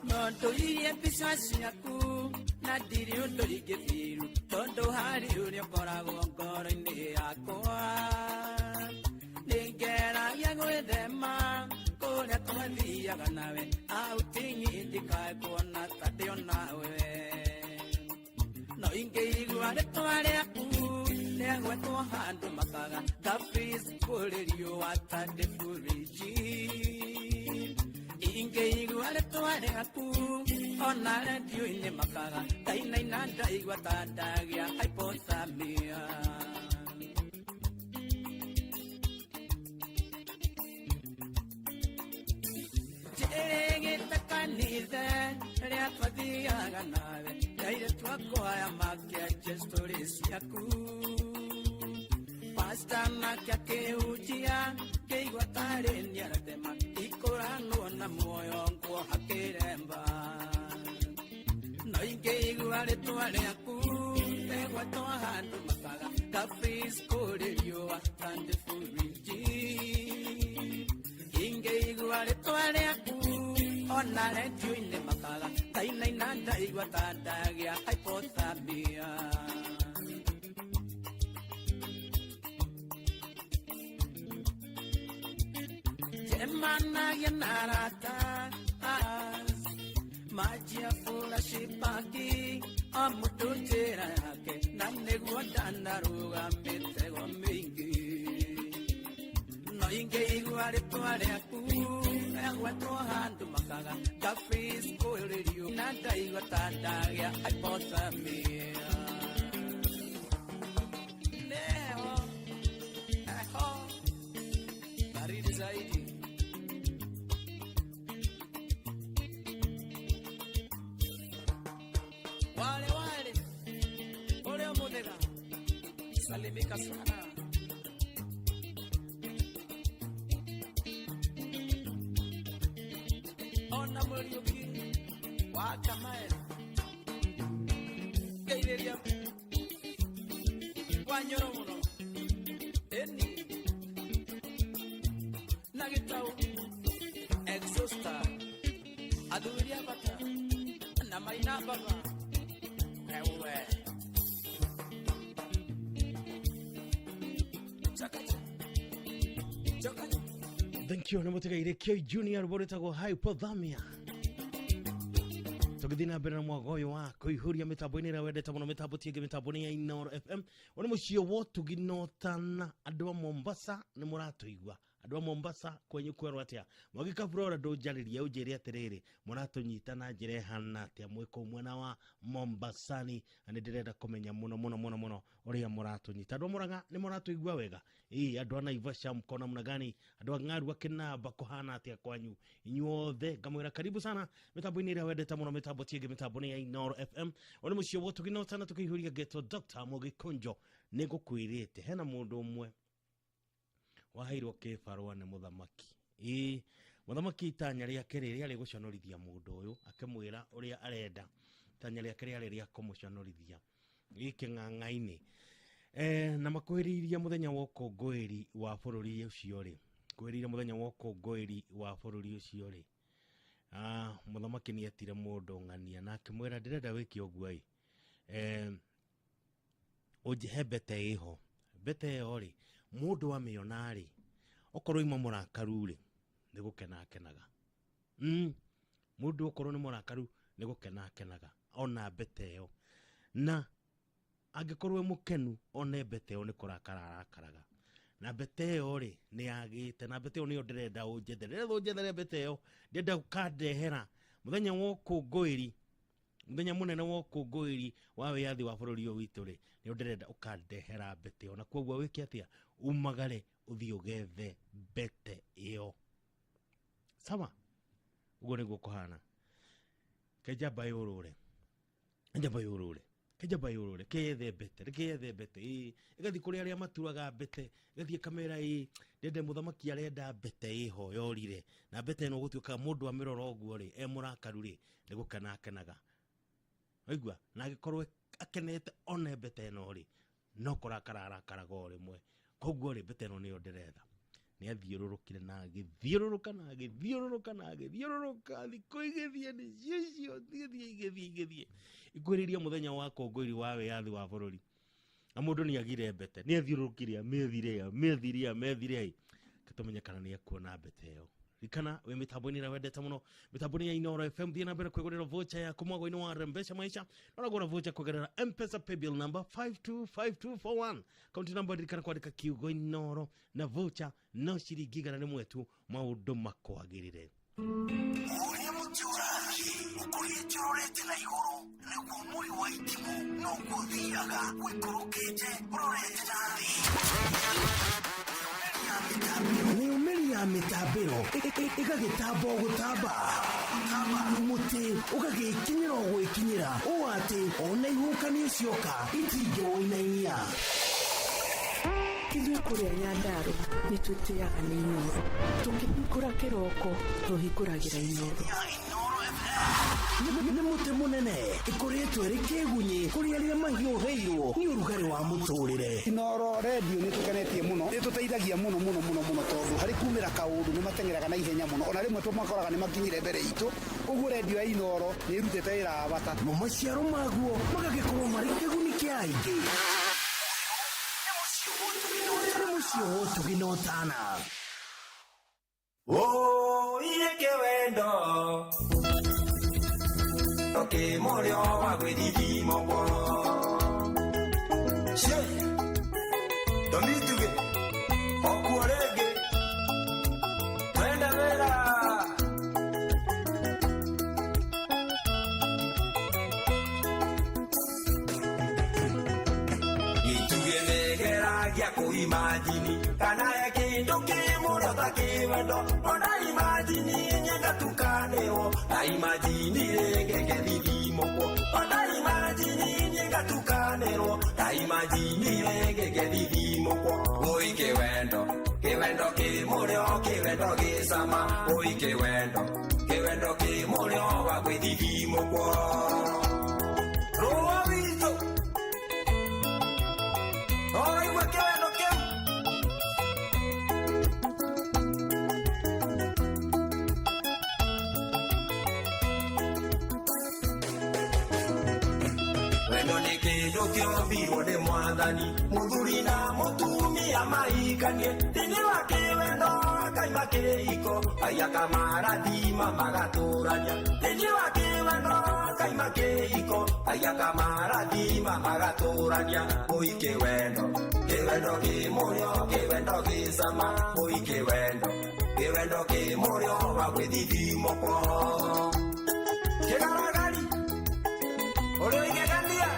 Speaker 2: no ndũirie mbica ciaku na ndirĩ ũndũ ingĩthiru tondũ harĩ ũrĩa ũkoragwo ngoro-inĩ yakwa. Nĩngeragia gwĩthema kũrĩa twathiaga nawe autingi ndikae kuona ta ndĩ onawe. No ingĩigua rĩtwa rĩaku rĩagwetwo handũ makaga ngabis kũrĩ riũa ta ndĩ buriji. Ingĩigua rĩtwa rĩaku ona redio-inĩ makaga ndainaina ndaigua ta ndagĩa hypothermia. Njĩrĩgĩte kanitha rĩrĩa twathiaga nawe ndaire twakwaya makĩanjia story ciaku. Pasta nake akĩhunjia ngĩigua tarĩ nĩaratema ikũranwo na muoyo nguoha kĩremba. No ingĩigua rĩtwa rĩaku rĩgwetwo handũ makaga ngabis kũrĩ riũa ta ndĩ buriji. Ingĩigua rĩtwa rĩaku ona redio-inĩ makaga ndainaina ndaigua ta ndagĩa hypothermia. Njemanagia na arata manjia furashi o mũndũ njĩra yake na nĩguo ndanarũga mĩtego mĩingĩ. No ingĩigua rĩtwa rĩaku rĩagwetwo handũ makaga ngabis kũrĩ riũa na ndaigua ta ndagĩa hypothermia. Neho, eho, baridi zaidi. Wale wale ule muthega salimika sana. Ona Muriuki wa Kamael ngeithĩria Wanyoro mũno ĩni na Gĩtau Exhauster athuri a bata na Maina baba ewe chakacha chakacha.
Speaker 6: Thank you nĩ mũtigaire K Junior rwĩmbo rwĩtagwo Hypothermia. Tũgĩthiĩ na mbere na mwago ũyũ wa kũihũria mĩtambo-inĩ ĩrĩa wendete mũno mĩtambo ti ĩngĩ mĩtambo nĩ ya Inooro FM. Ũyũ nĩ mũciĩ wa ũtugi na ũtana. Andũ a Mombasa nĩ mũratũigua. Andũ a Mombasa kwenyu kwerwo atĩa? Mwangi Kaburora ndũnjarĩrie ũnjĩre atĩrĩrĩ mũratũnyita na njĩra ĩhana atĩa mwĩ kũu mwena wa Mombasani, na nĩ ndĩrenda kũmenya mũno mũno mũno mũno ũrĩa mũratũnyita. Andũ a Mũrang'a nĩ mũratũigua wega? Ĩĩ, andũ a Naivasha mko namna gani? Andũ a Ng'aru a Kĩnamba kũhana atĩa kwanyu? Inyuothe ngamwĩra karibu sana mĩtambo-inĩ ĩrĩa wendete mũno mĩtambo ti ĩngĩ mĩtambo nĩ ya Inooro FM. Ũyũ nĩ mũciĩ wa ũtugi na ũtana tũkĩihũria ngetwo Dr. Mũgĩkũnjo. Nĩ ngũkwĩrĩte hena mũndũ ũmwe waheirwo kĩbarũa nĩ mũthamaki. Ĩĩ, mũthamaki itanya rĩake rĩ rĩarĩ gũconorithia mũndũ ũyũ akĩmwĩra ũrĩa arenda. Itanya rĩake rĩarĩ rĩa kũmũconorithia gĩkĩng'ang'a-inĩ. Na makuhĩrĩirie mũthenya wa ũkũngũĩri wa bũrũri ũcio rĩ, kuhĩrĩirie mũthenya wa ũkũngũĩri wa bũrũri ũcio rĩ, mũthamaki nĩ etire mũndũ ng'ania na akĩmwĩra ndĩrenda wĩke ũguo ĩ, ũnjĩhe mbete ĩho. Mbete ĩyo rĩ, mũndũ amĩona rĩ, okorwo ima mũrakaru rĩ, nĩ gũkena akenaga. Mũndũ okorwo nĩ mũrakaru nĩ gũkena akenaga ona mbete ĩyo. Na angĩkorwo wĩ mũkenu one mbete ĩyo nĩ kũrakara arakaraga. Na mbete ĩyo rĩ nĩ yagĩte, na mbete ĩyo nĩyo ndĩrenda ũnjethere. Ndĩrenda ũnjethere mbete ĩyo, ndĩrenda ũkandehera mũthenya wa ũkũngũĩri, mũthenya mũnene wa ũkũngũĩri wa wĩyathi wa bũrũri ũyũ witũ rĩ, nĩyo ndĩrenda ũkandehera mbete ĩyo. Na koguo wĩke atĩa? Umagare ũthiĩ ũgethe mbete ĩyo. Sawa? Ũguo nĩguo kũhana. Kenjamba yũrũre. Kenjamba yũrũre. Kenjamba yũrũre keyethe mbete, reke mbete ĩ ĩgathiĩ kũrĩ arĩa maturaga mbete, ĩgathiĩ kamera ĩ ndende mũthamaki arenda mbete ĩho yorire, na mbete ĩno gũtuĩka mũndũ amĩrora ũguo rĩ e mũrakaru rĩ nĩ gũkena akenaga, waigua, na angĩkorwo akenete one mbete ĩno rĩ no kũrakara arakaraga o rĩmwe, koguo rĩ mbete ĩno nĩyo ndĩretha. Nĩ athiũrũrũkire na agĩthiũrũrũka na agĩthiũrũrũka na agĩthiũrũrũka, thikũ igĩthiĩ nĩcio icio igĩthiĩ igĩthiĩ igĩthiĩ ikuhĩrĩria mũthenya wa kũngũĩri wa wĩyathi wa bũrũri, na mũndũ nĩ agire mbete, nĩ athiũrũrũkire amĩethire amĩethire amĩethire, tũmenye kana nĩ ekuona mbete ĩyo. Ririkana wĩ mĩtambo-inĩ ĩrĩa wendete mũno, mĩtambo-inĩ ya Inooro FM, thiĩ na mbere kwĩgũrĩra voucher yaku mwagũ-inĩ wa Rembesha Maisha, na ũragũra voucher kũgerera M-Pesa paybill number 525241, kaunti namba, ririkana kwandĩka kiugo Inooro na voucher no ciringi 100 tu, maũndũ makwagĩrĩre.
Speaker 21: Ũrĩa mũtĩ ũrathiĩ ũkũrĩte ũrorete na igũrũ nĩguo mwĩrĩ wa itimũ noguo ũthiaga ũikũrũkĩte ũrorete na thĩ. Mĩumĩri ya mĩtambĩro ĩgagĩtamba o gũtamba, mũtĩ ũgagĩkinyĩra o gwĩkinyĩra ũũ atĩ ona ihuhũkanio cioka itingĩwũinainia.
Speaker 8: Ithuĩ kũrĩa Nyandarũa nĩ twĩtĩaga nĩ Inooro, tũkĩhingũra kĩroko tũhingũragĩra Inooro.
Speaker 21: Nĩ mũtĩ mũnene ĩkoretwo ĩrĩ kĩgunyĩ kũrĩ arĩa mahiũhĩirwo nĩ ũrugarĩ wa mũtũrĩre.
Speaker 12: Inooro redio nĩ tũkenetie mũno, nĩ tũteithagia mũno mũno mũno mũno, tondũ harĩ kumĩra kaũndũ nĩ mateng'eraga na ihenya mũno, ona rĩmwe tũmakoraga nĩ makinyire mbere itũ, ũguo redio ya Inooro nĩ ĩrutĩte wĩra wa bata.
Speaker 21: Mo maciaro maguo magagĩkorwo marĩ kĩguni kĩa aingĩ. Nĩ mũciĩ wa ũtugi na ũtana.
Speaker 1: Oiye kĩwendo kĩmũrĩo wa gwĩthithimogwo ndomituge okuo rĩngĩ twende wĩra. Gĩtugĩ nĩgeragia kũimajini kana he kĩndũ kĩmũrĩo ta kĩwendo, ona imajini nyengatukanĩrwo na imajini rĩngĩ ngethithimũkwo, ona imajini nyengatukanĩrwo na imajini rĩngĩ ngethithimũkwo. Ũi kĩwendo kĩwendo kĩmũrĩo kĩwendo gĩcama, ũi kĩwendo kĩwendo kĩmũrĩo wa gwĩthithimũkwo. Rũa witũ ũraigua kĩwendo kĩu. Wendo nĩ kĩndũ kĩombirwo nĩ mwathani, mũthuri na mũtumia maikanie thĩinĩ wa kĩwendo, akaima kĩhiko Ngai akamarathima magatũrania thĩinĩ wa kĩwendo, akaima kĩhiko Ngai akamarathima magatũrania. Ũi kĩwendo kĩwendo kĩmũrĩo kĩwendo gĩcama, ũi kĩwendo kĩwendo kĩmũrĩo wa gwĩthithimũkwo. Kĩgaragari ũrĩ ũigegania.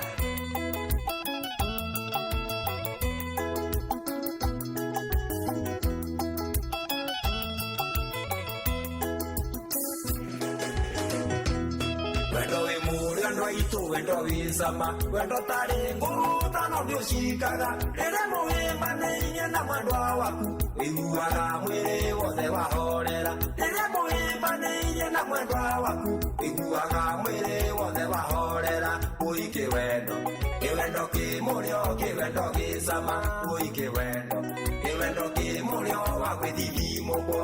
Speaker 1: Wendo wĩ mũrĩo andũ aitũ, wendo wĩ cama, wendo tarĩ ngũrũtano nĩ ũcikaga, rĩrĩa mũhĩmbanĩirie na mwendwa waku ũiguaga mwĩrĩ wothe wahorera, rĩrĩa mũhĩmbanĩirie na mwendwa waku ũiguaga mwĩrĩ wothe wahorera. Ũi kĩwendo kĩwendo kĩmũrĩo kĩwendo gĩcama, ũi kĩwendo kĩwendo kĩmũrĩo wa gwĩthithimũkwo.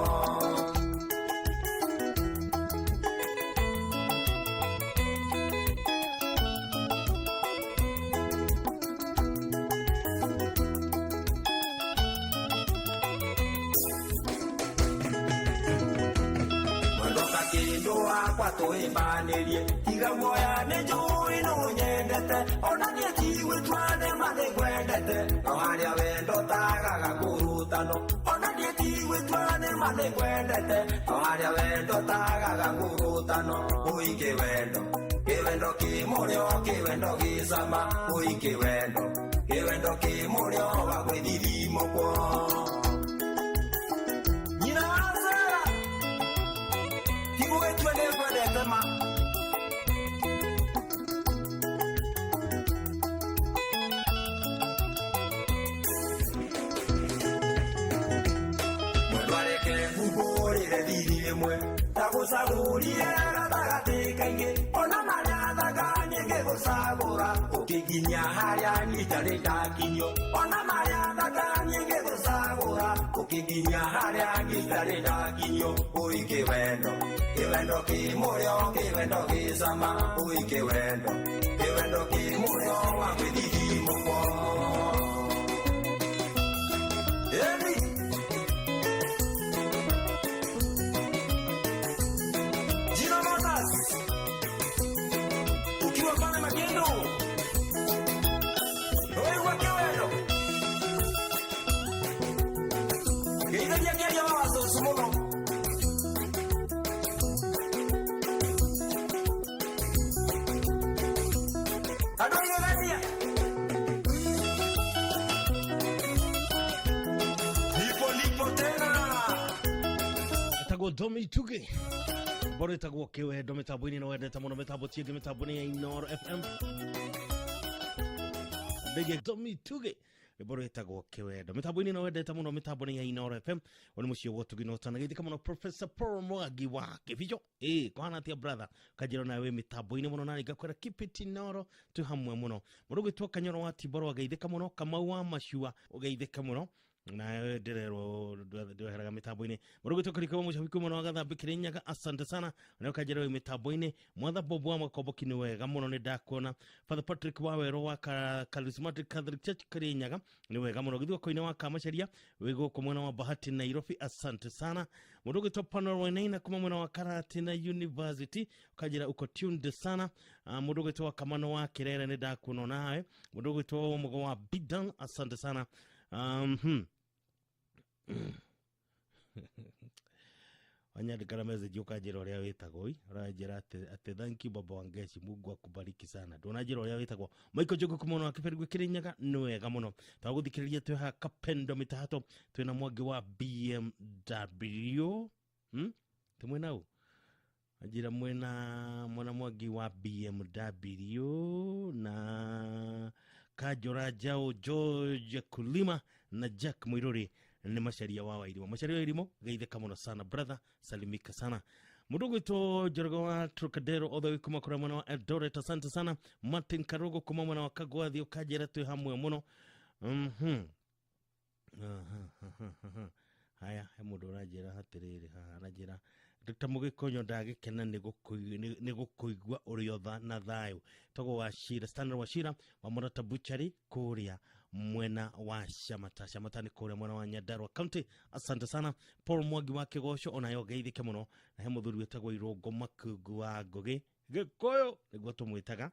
Speaker 1: Kĩndũ wakwa tũhĩmbanĩrie, tiga guoya nĩ njũĩ nĩũnyendete, ona niĩ tigwĩtua nĩma nĩngwendete, no harĩa wendo tagaga kũrutano, ona niĩ tigwĩtua nĩma nĩngwendete, no harĩa wendo tagaga kũrutano. Ũi kĩwendo kĩwendo kĩmũrĩo kĩwendo gĩcama, ũi kĩwendo kĩwendo kĩmũrĩo wa gwĩthithimũkwo. Nyina wa Sara tigũgĩtua nĩngwendete ma. ĩmwe ndagũcagũrire gatagatĩ kaingĩ ona marĩa thaka niĩ ngĩgũcagũra ũkĩnginya harĩa niĩ itarĩ ndakinyio ona marĩa thaka niĩ ngĩgũcagũra ũkĩnginya harĩa niĩ itarĩ ndakinyio ũi kĩwendo kĩwendo kĩ mũrĩo kĩwendo gĩ cama ũi kĩwendo kĩwendo kĩ mũrĩo wa gwĩthithimũkwo. Eni Gino Motors ukiwa pale Magendo oigua kĩwendo geithagia kĩaria wa cũcũ mũno. Andũ aigagania nipo nipo tena.
Speaker 6: Etagwo Domi Tuge mboro ĩtagwo kĩwendo mĩtambo-inĩ no wendete mũno mĩtambo tiĩngĩ mĩtambo-inĩ ya Inoro FM ndĩge Domi Tuge mboro ĩtagwo kĩwendo mĩtambo-inĩ no wendete mũno mĩtambo-inĩ ya Inoro FM wani mũciĩ wa ũtugi na ũtana geithĩka mũno Professor Paul Mwangi wa Kĩbicho ĩ kũhana atĩa brother kanjĩra nawe wĩ mĩtambo-inĩ mũno na ngakwĩra keep it Inoro twĩ hamwe mũno mũndũ ũgwĩtwo Kanyoro wa Timboro ageithĩka mũno Kamau wa Macua ũgeithĩka mũno nawe ndĩrerwo ndweheraga mĩtambo-inĩ mũndũ ũgwĩtwo Kariko wa Mũcabiki mũno wa Gathambĩ Kĩrĩnyaga asante sana nawe kanjĩra wĩ mĩtambo-inĩ Mwatha Bob wa Makomboki nĩ wega mũno nĩ ndakuona Father Patrick wa Werũ wa Charismatic Catholic Church Kĩrĩnyaga nĩ wega mũno Gĩthuoko-inĩ wa Kamacharia wĩ gũkũ mwena wa Bahati Nairobi asante sana mũndũ ũgwĩtwo Panel Wainaina kuma mwena wa Karatina University ũkanjĩra uko tuned sana. Mũndũ ũgwĩtwo wa Kamano wa Kĩrere nĩ ndakuona nawe mũndũ ũgwĩtwo Mũgo wa Bidan asante sana. Wanyandĩkĩra message ũkanjĩra ũrĩa wĩtagwo ĩ ũranjĩra atĩ thank you baba Wangechi Mungu akubariki sana ndũnanjĩra ũrĩa wĩtagwo Michael Njogu kuma mwena wa Kĩberigwe Kĩrĩnyaga nĩ wega mũno twagũthikĩrĩria twĩ haha Kapendo mĩtahato twĩna Mwangi wa BMW tĩ mwena ũ anjĩra mwena Mwangi wa BMW na Kajora Jao George Kulima na Jack Mwiruri nĩ macaria wa Wairimu macaria wa Wairimu geithĩka mũno sana brother salimika sana mũndũ ũgwĩtwo Njoroge wa Trocadero othe wĩ kuma kũrĩa mwena wa Eldoret asante sana Martin Karogo kuma mwena wa Kagwathi ũkanjĩra twĩ hamwe mũno. Haya he mũndũ ũranjĩra atĩrĩrĩ haha aranjĩra Dr. Mũgĩkũyũ ndagĩkena nĩ gũkũigua ũrĩ otha na thayũ tagwo Wachira Stanley Wachira wa Mũrata Butchery kũrĩa mwena wa Shamata Shamata nĩ kũrĩa mwena wa Nyandarua County asante sana Paul Mwangi wa Kĩgoco onayo geithĩke mũno na he mũthuri wĩtagwo Irũngũ Makungu wa Ngũgĩ Gĩkũyũ nĩguo tũmwĩtaga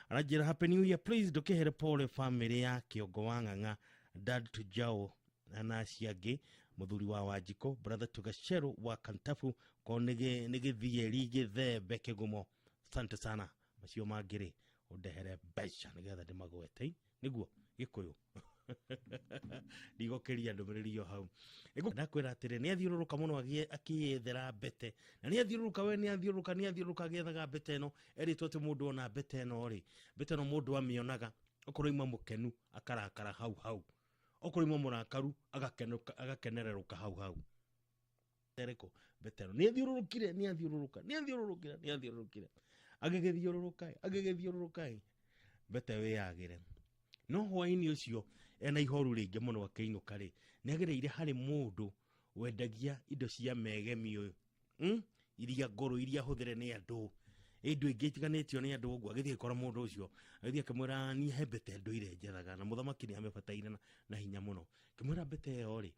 Speaker 6: aranjĩra happy new year please ndũkĩhere pole family ya Kĩongo wa Ng'ang'a dad to Jao na acio angĩ mũthuri wa Wanjikũ brother to Gacheru wa Kantafu ko nĩ gĩthieri gĩthembe kĩgumo asante sana macio mangĩ rĩ ũndehere mbeca nĩgetha ndĩmagwete nĩguo Gĩkũyũ ndigũkĩria ndũmĩrĩri ĩyo hau ndakwĩra atĩrĩ nĩ athiũrũrũka mũno akĩyethera mbete na nĩ athiũrũrũka we nĩ athiũrũrũka agĩethaga mbete ĩno erĩtwo atĩ mũndũ ona mbete ĩno rĩ mbete ĩno mũndũ amĩonaga okorwo ima mũkenu akarakara hau hau okorwo ima mũrakaru agakenererũka hau hau tereko mbete ĩno nĩ athiũrũrũkire nĩ athiũrũrũka nĩ athiũrũrũkire nĩ athiũrũrũkire agĩgĩthiũrũrũka mbete wĩyagĩre no hwaĩ-inĩ ũcio ena ihoru rĩingĩ mũno akĩinũka rĩ nĩ agereire harĩ mũndũ wendagia indo cia megemio iria ngũrũ iria hũthĩre nĩ andũ indo ingĩ itiganĩtio nĩ andũ ũguo agĩthiĩ agĩkora mũndũ ũcio agĩthiĩ akĩmwĩra niĩ he mbete ndũire njethaga na mũthamaki nĩ amĩbataire na hinya mũno akĩmwĩra mbete ĩyo rĩ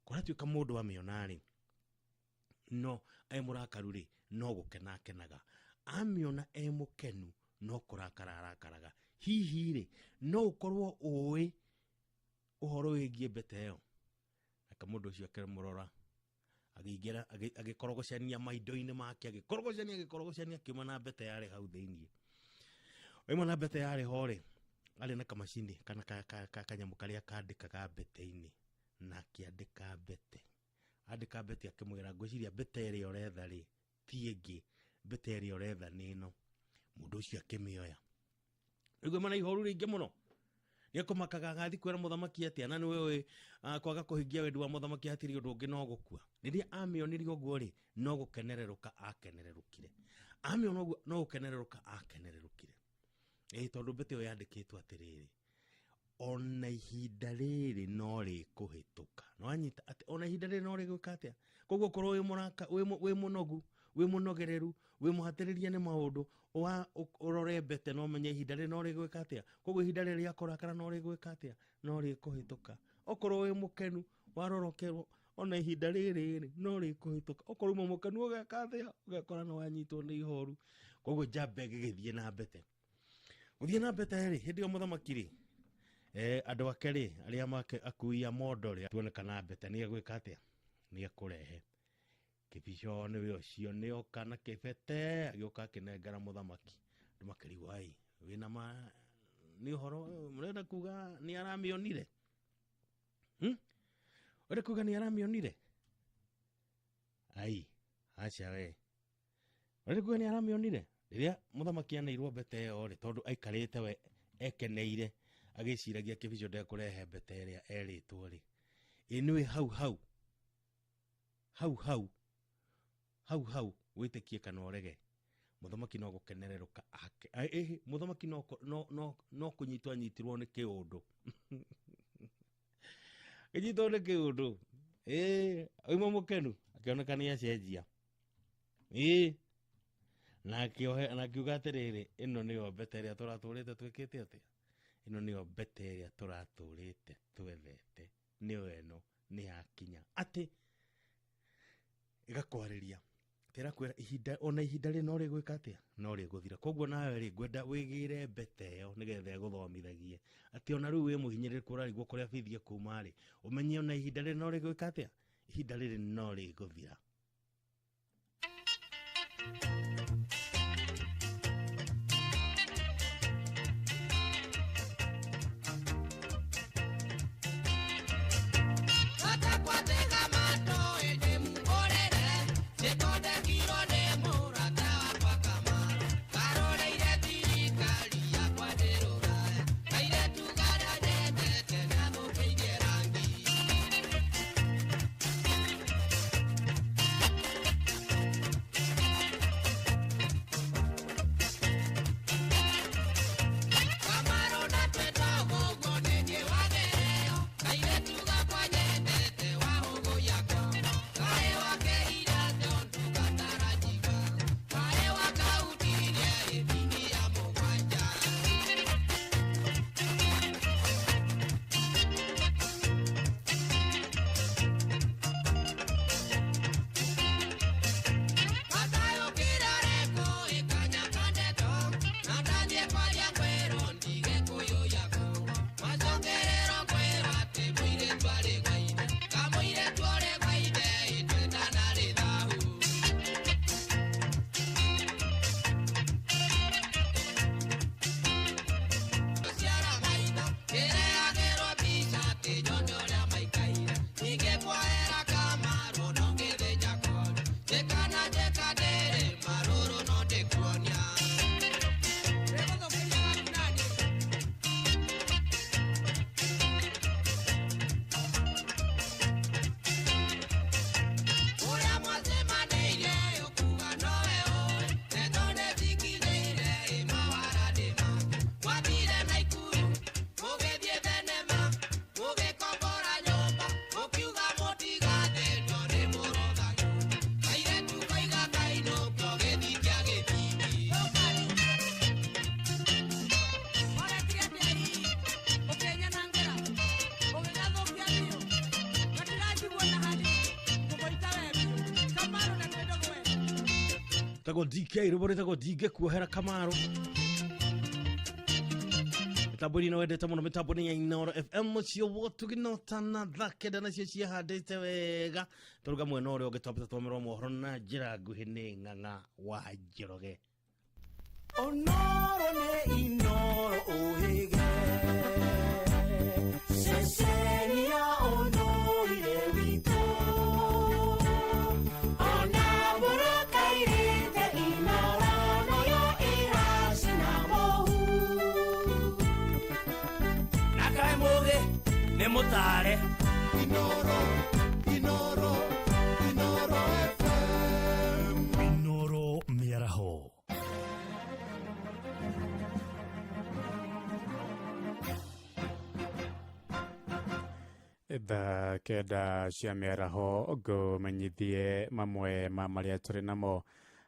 Speaker 6: kũratuĩka mũndũ amĩona rĩ no e mũrakaru rĩ no gũkena akenaga amĩona e mũkenu no kũrakara arakaraga hihi rĩ no ũkorwo ũĩ ũhoro wĩgiĩ mbete ĩyo aka mũndũ ũcio akĩmũrora agĩingĩra agĩkorogocania maindo-inĩ make agĩkorogocania akiuma na mbete yarĩ hau thĩiniĩ oima na mbete yarĩ ho rĩ arĩ na kamacini kana kanyamũ karĩa kandĩkaga mbete-inĩ na akĩandĩka mbete andĩka mbete akĩmwĩra ngwĩciria mbete ĩrĩa ũretha rĩ ti ĩngĩ mbete ĩrĩa ũretha nĩ ĩno mũndũ ũcio akĩmĩoya rĩu mana ihoru rĩingĩ mũno Nĩ ekũmakaga agathiĩ kwĩra mũthamaki atĩa, na nĩwe ũĩ kwaga kũhingia wendi wa mũthamaki hatirĩ ũndũ ũngĩ no gũkua. Rĩrĩa amĩonire ũguo rĩ, no gũkenererũka akenererũkire. Amĩona ũguo no gũkenererũka akenererũkire. Ĩĩ, tondũ mbete ĩyo yandĩkĩtwo atĩrĩrĩ, ona ihinda rĩrĩ no rĩkũhĩtũka. Nĩwanyita atĩ ona ihinda rĩrĩ no rĩgwĩka atĩa? Koguo korwo wĩ mũraka, wĩ mũnogu, wĩ mũnogereru, wĩ mũhatĩrĩrie nĩ maũndũ, ũrore mbete na ũmenye ihinda rĩrĩ no rĩgwĩka atĩa? Koguo ihinda rĩrĩ rĩa kũrakara no rĩgwĩka atĩa? No rĩkũhĩtũka. Okorwo wĩ mũkenu, warora ũkerwo ona ihinda rĩrĩ rĩ, no rĩkũhĩtũka. Okorwo uma mũkenu ũgeka atĩa? Ũgekora nĩ wanyitwo nĩ ihoru. Koguo njamba ĩgĩgĩthiĩ na mbete. Gũthiĩ na mbete rĩ, hĩndĩ ĩyo mũthamaki rĩ, andũ ake rĩ, arĩa make akui a mondo rĩ, tuone kana mbete nĩ egwĩka atĩa? Nĩ ekũrehe. Kĩbico nĩwe ũcio nĩoka na kĩbete, agĩũka akĩnengera mũthamaki. Andũ makĩrigwo, ai, wĩna ma, nĩ ũhoro, mũrenda kuga nĩ aramĩonire? Ũrenda kuga nĩ aramĩonire? Ai, aca we. Ũrenda kuga nĩ aramĩonire? Rĩrĩa mũthamaki aneirwo mbete ĩyo rĩ, tondũ aikarĩte we ekeneire, agĩciragia kĩbico ndekũrehe mbete ĩrĩa erĩtwo rĩ. Ĩ nĩwe hau hau. Hau hau. Hau hau, wĩtĩkie kana ũrege. Mũthamaki no gũkenererũka ake. Ai, ĩhĩ, mũthamaki no kũ-, no, no, no kũnyitwo anyitirwo nĩ kĩũndũ. Kĩnyitwo nĩ kĩũndũ. Ĩĩ, oima mũkenu, akĩoneka nĩ acenjia. Ĩĩ. Na akĩohe, na akiuga atĩrĩrĩ, ĩno nĩyo mbete ĩrĩa tũratũrĩte twĩkĩte atĩa? Ĩno nĩyo mbete ĩrĩa tũratũrĩte twethete. Nĩyo ĩno nĩ yakinya. Atĩ ĩgakwarĩria. Tĩrakwĩra ihinda, ona ihinda rĩ no rĩgwĩka atĩa? No rĩgũthira. Koguo nawe rĩ, ngwenda wĩgĩre mbete ĩyo nĩgetha ĩgũthomithagie. Atĩ ona rĩu wĩ mũhinyĩrĩrĩku ũrarigwo kũrĩa bithi ĩkuma rĩ, ũmenye ona ihinda rĩrĩ no rĩgwĩka atĩa? Ihinda rĩrĩ no rĩgũthira. Tagwo DK, rwĩmbo rwĩtagwo Ndingĩkuohera Kamaru. Mĩtambo ĩrĩa wendete mũno, mĩtambo nĩ ya Inooro FM, mũciĩ wotu gĩnotana thaa kenda nacio ciĩhandĩte wega. Tũruga mwena ũrĩa ũngĩ twambĩte twomerwo mohoro na njĩra nguhĩ nĩ Ng'ang'a wa Njoroge.
Speaker 1: Onoro nĩ Inooro ũhĩge, ceceni ya ũndũire witũ. Ona mbũrũka irĩte Inooro nayo ĩracina mũhu. Na
Speaker 2: Nĩ mũtare.
Speaker 1: Inoro, Inoro, Inoro FM.
Speaker 14: Inoro mĩaraho.
Speaker 7: Thaa 9 cia mĩaraho ngũmenyithie mamwe ma marĩa tũrĩ namo.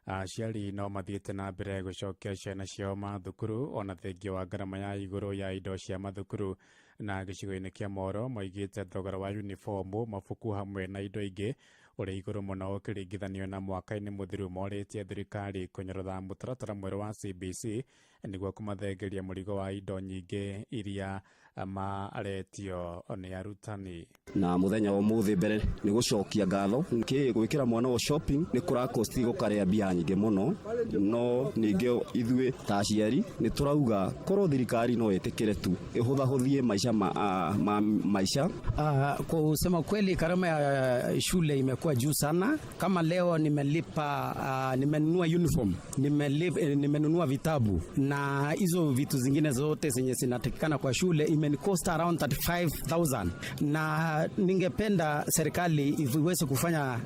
Speaker 7: Aciari no mathiĩte na mbere gũcokia ciana ciao mathukuru ona thengia wa ngarama ya igũrũ ya indo cia mathukuru. Na gĩcigo-inĩ kĩa Moro moigĩte thogora wa uniformu, mabuku hamwe na indo ingĩ ũrĩ igũrũ mũno ũkĩringithanio na mwaka-inĩ mũthiru. Morĩtie thirikari kũnyorotha mũtaratara mwerũ wa CBC nĩguo kũmathengeria mũrigo wa indo nyingĩ iria maretio nĩ arutani.
Speaker 11: Na muthenya wa umuthi mbere ni gucokia ngatho ki gwikira mwana wa shopping ni kurakosti gukaria mbia nyingi muno, no ningi ithuĩ ta aciari ni turauga korwo thirikari no itikire tu ihuthahuthie maisha ma maisha.
Speaker 13: Kusema kweli gharama ya shule imekuwa juu sana. Kama leo nimelipa, nimenunua uniform, nimenunua vitabu na hizo vitu zingine zote zenye zinatakikana kwa shule, imenikosta around 35,000, na ningependa serikali iweze kufanya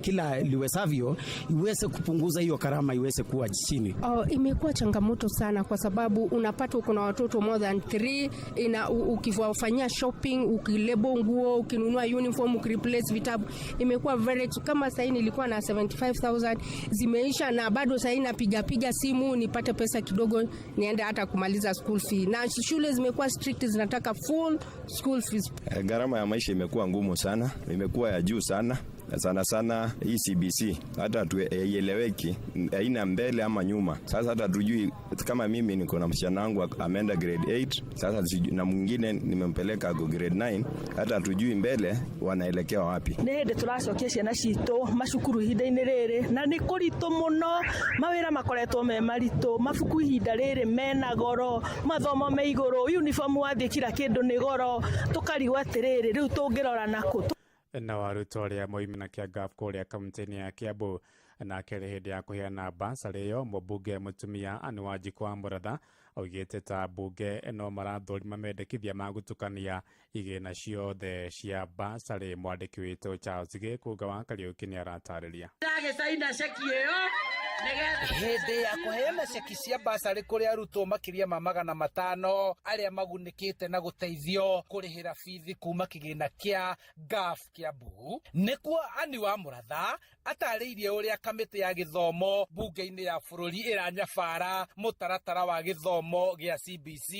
Speaker 13: kila liwezavyo iweze kupunguza hiyo gharama iweze kuwa chini.
Speaker 23: Imekuwa changamoto sana kwa sababu unapata uko na watoto more than 3, ina ukiwafanyia shopping, ukilebo nguo, ukinunua uniform, ukireplace vitabu, imekuwa very. Kama sasa nilikuwa na 75,000 zimeisha, na bado sasa napiga piga simu nipate pesa kidogo niende hata kumaliza school fee. Na shule zimekuwa strict, zinataka full school fees.
Speaker 24: Gharama ya maisha imekuwa ngumu sana, imekuwa ya juu sana. Sana sana hii CBC hata haieleweki, haina mbele ama nyuma. Sasa hata tujui, kama mimi niko na msichana wangu ameenda grade 8 sasa, na mwingine nimempeleka go grade 9, hata tujui mbele wanaelekea wapi.
Speaker 25: Nĩ hĩndĩ tũracokia ciana citũ macukuru ihinda-inĩ rĩrĩ, na nĩ kũritũ mũno, mawĩra makoretwo me maritũ, mabuku ihinda rĩrĩ mena goro, mathomo me igũrũ, uniform wathiĩ kila kĩndũ nĩ goro, tũkarigwo atĩrĩrĩ, rĩu tũngĩrora nakũ?
Speaker 7: Na arutwo arĩa moimana kĩa GAF kũrĩa kaunti-inĩ ya Kiambu. Na kerĩ hĩndĩ ya kũheana basarĩ ĩyo, mũmbunge mũtumia Anne Wanjikũ wa Mũratha augĩte ta mbunge no marathũrima mendekithia ma gũtukania igĩna ciothe cia basarĩ. Mwandĩki witũ Charles Gĩkũnga wa Kariũki nĩ aratarĩria.
Speaker 26: Hĩndĩ ya kũheana ceki cia basarĩ kũrĩ arutwo makĩria ma 500 arĩa magunĩkĩte na gũteithio kũrĩhĩra bithi kuma kĩgĩna kĩa GAF Kiambu, nĩkuo Anne wa Mũratha atarĩirie ũrĩa kamĩtĩ ya gĩthomo mbunge-inĩ ya bũrũri ĩranyabara mũtaratara wa gĩthomo gĩa CBC.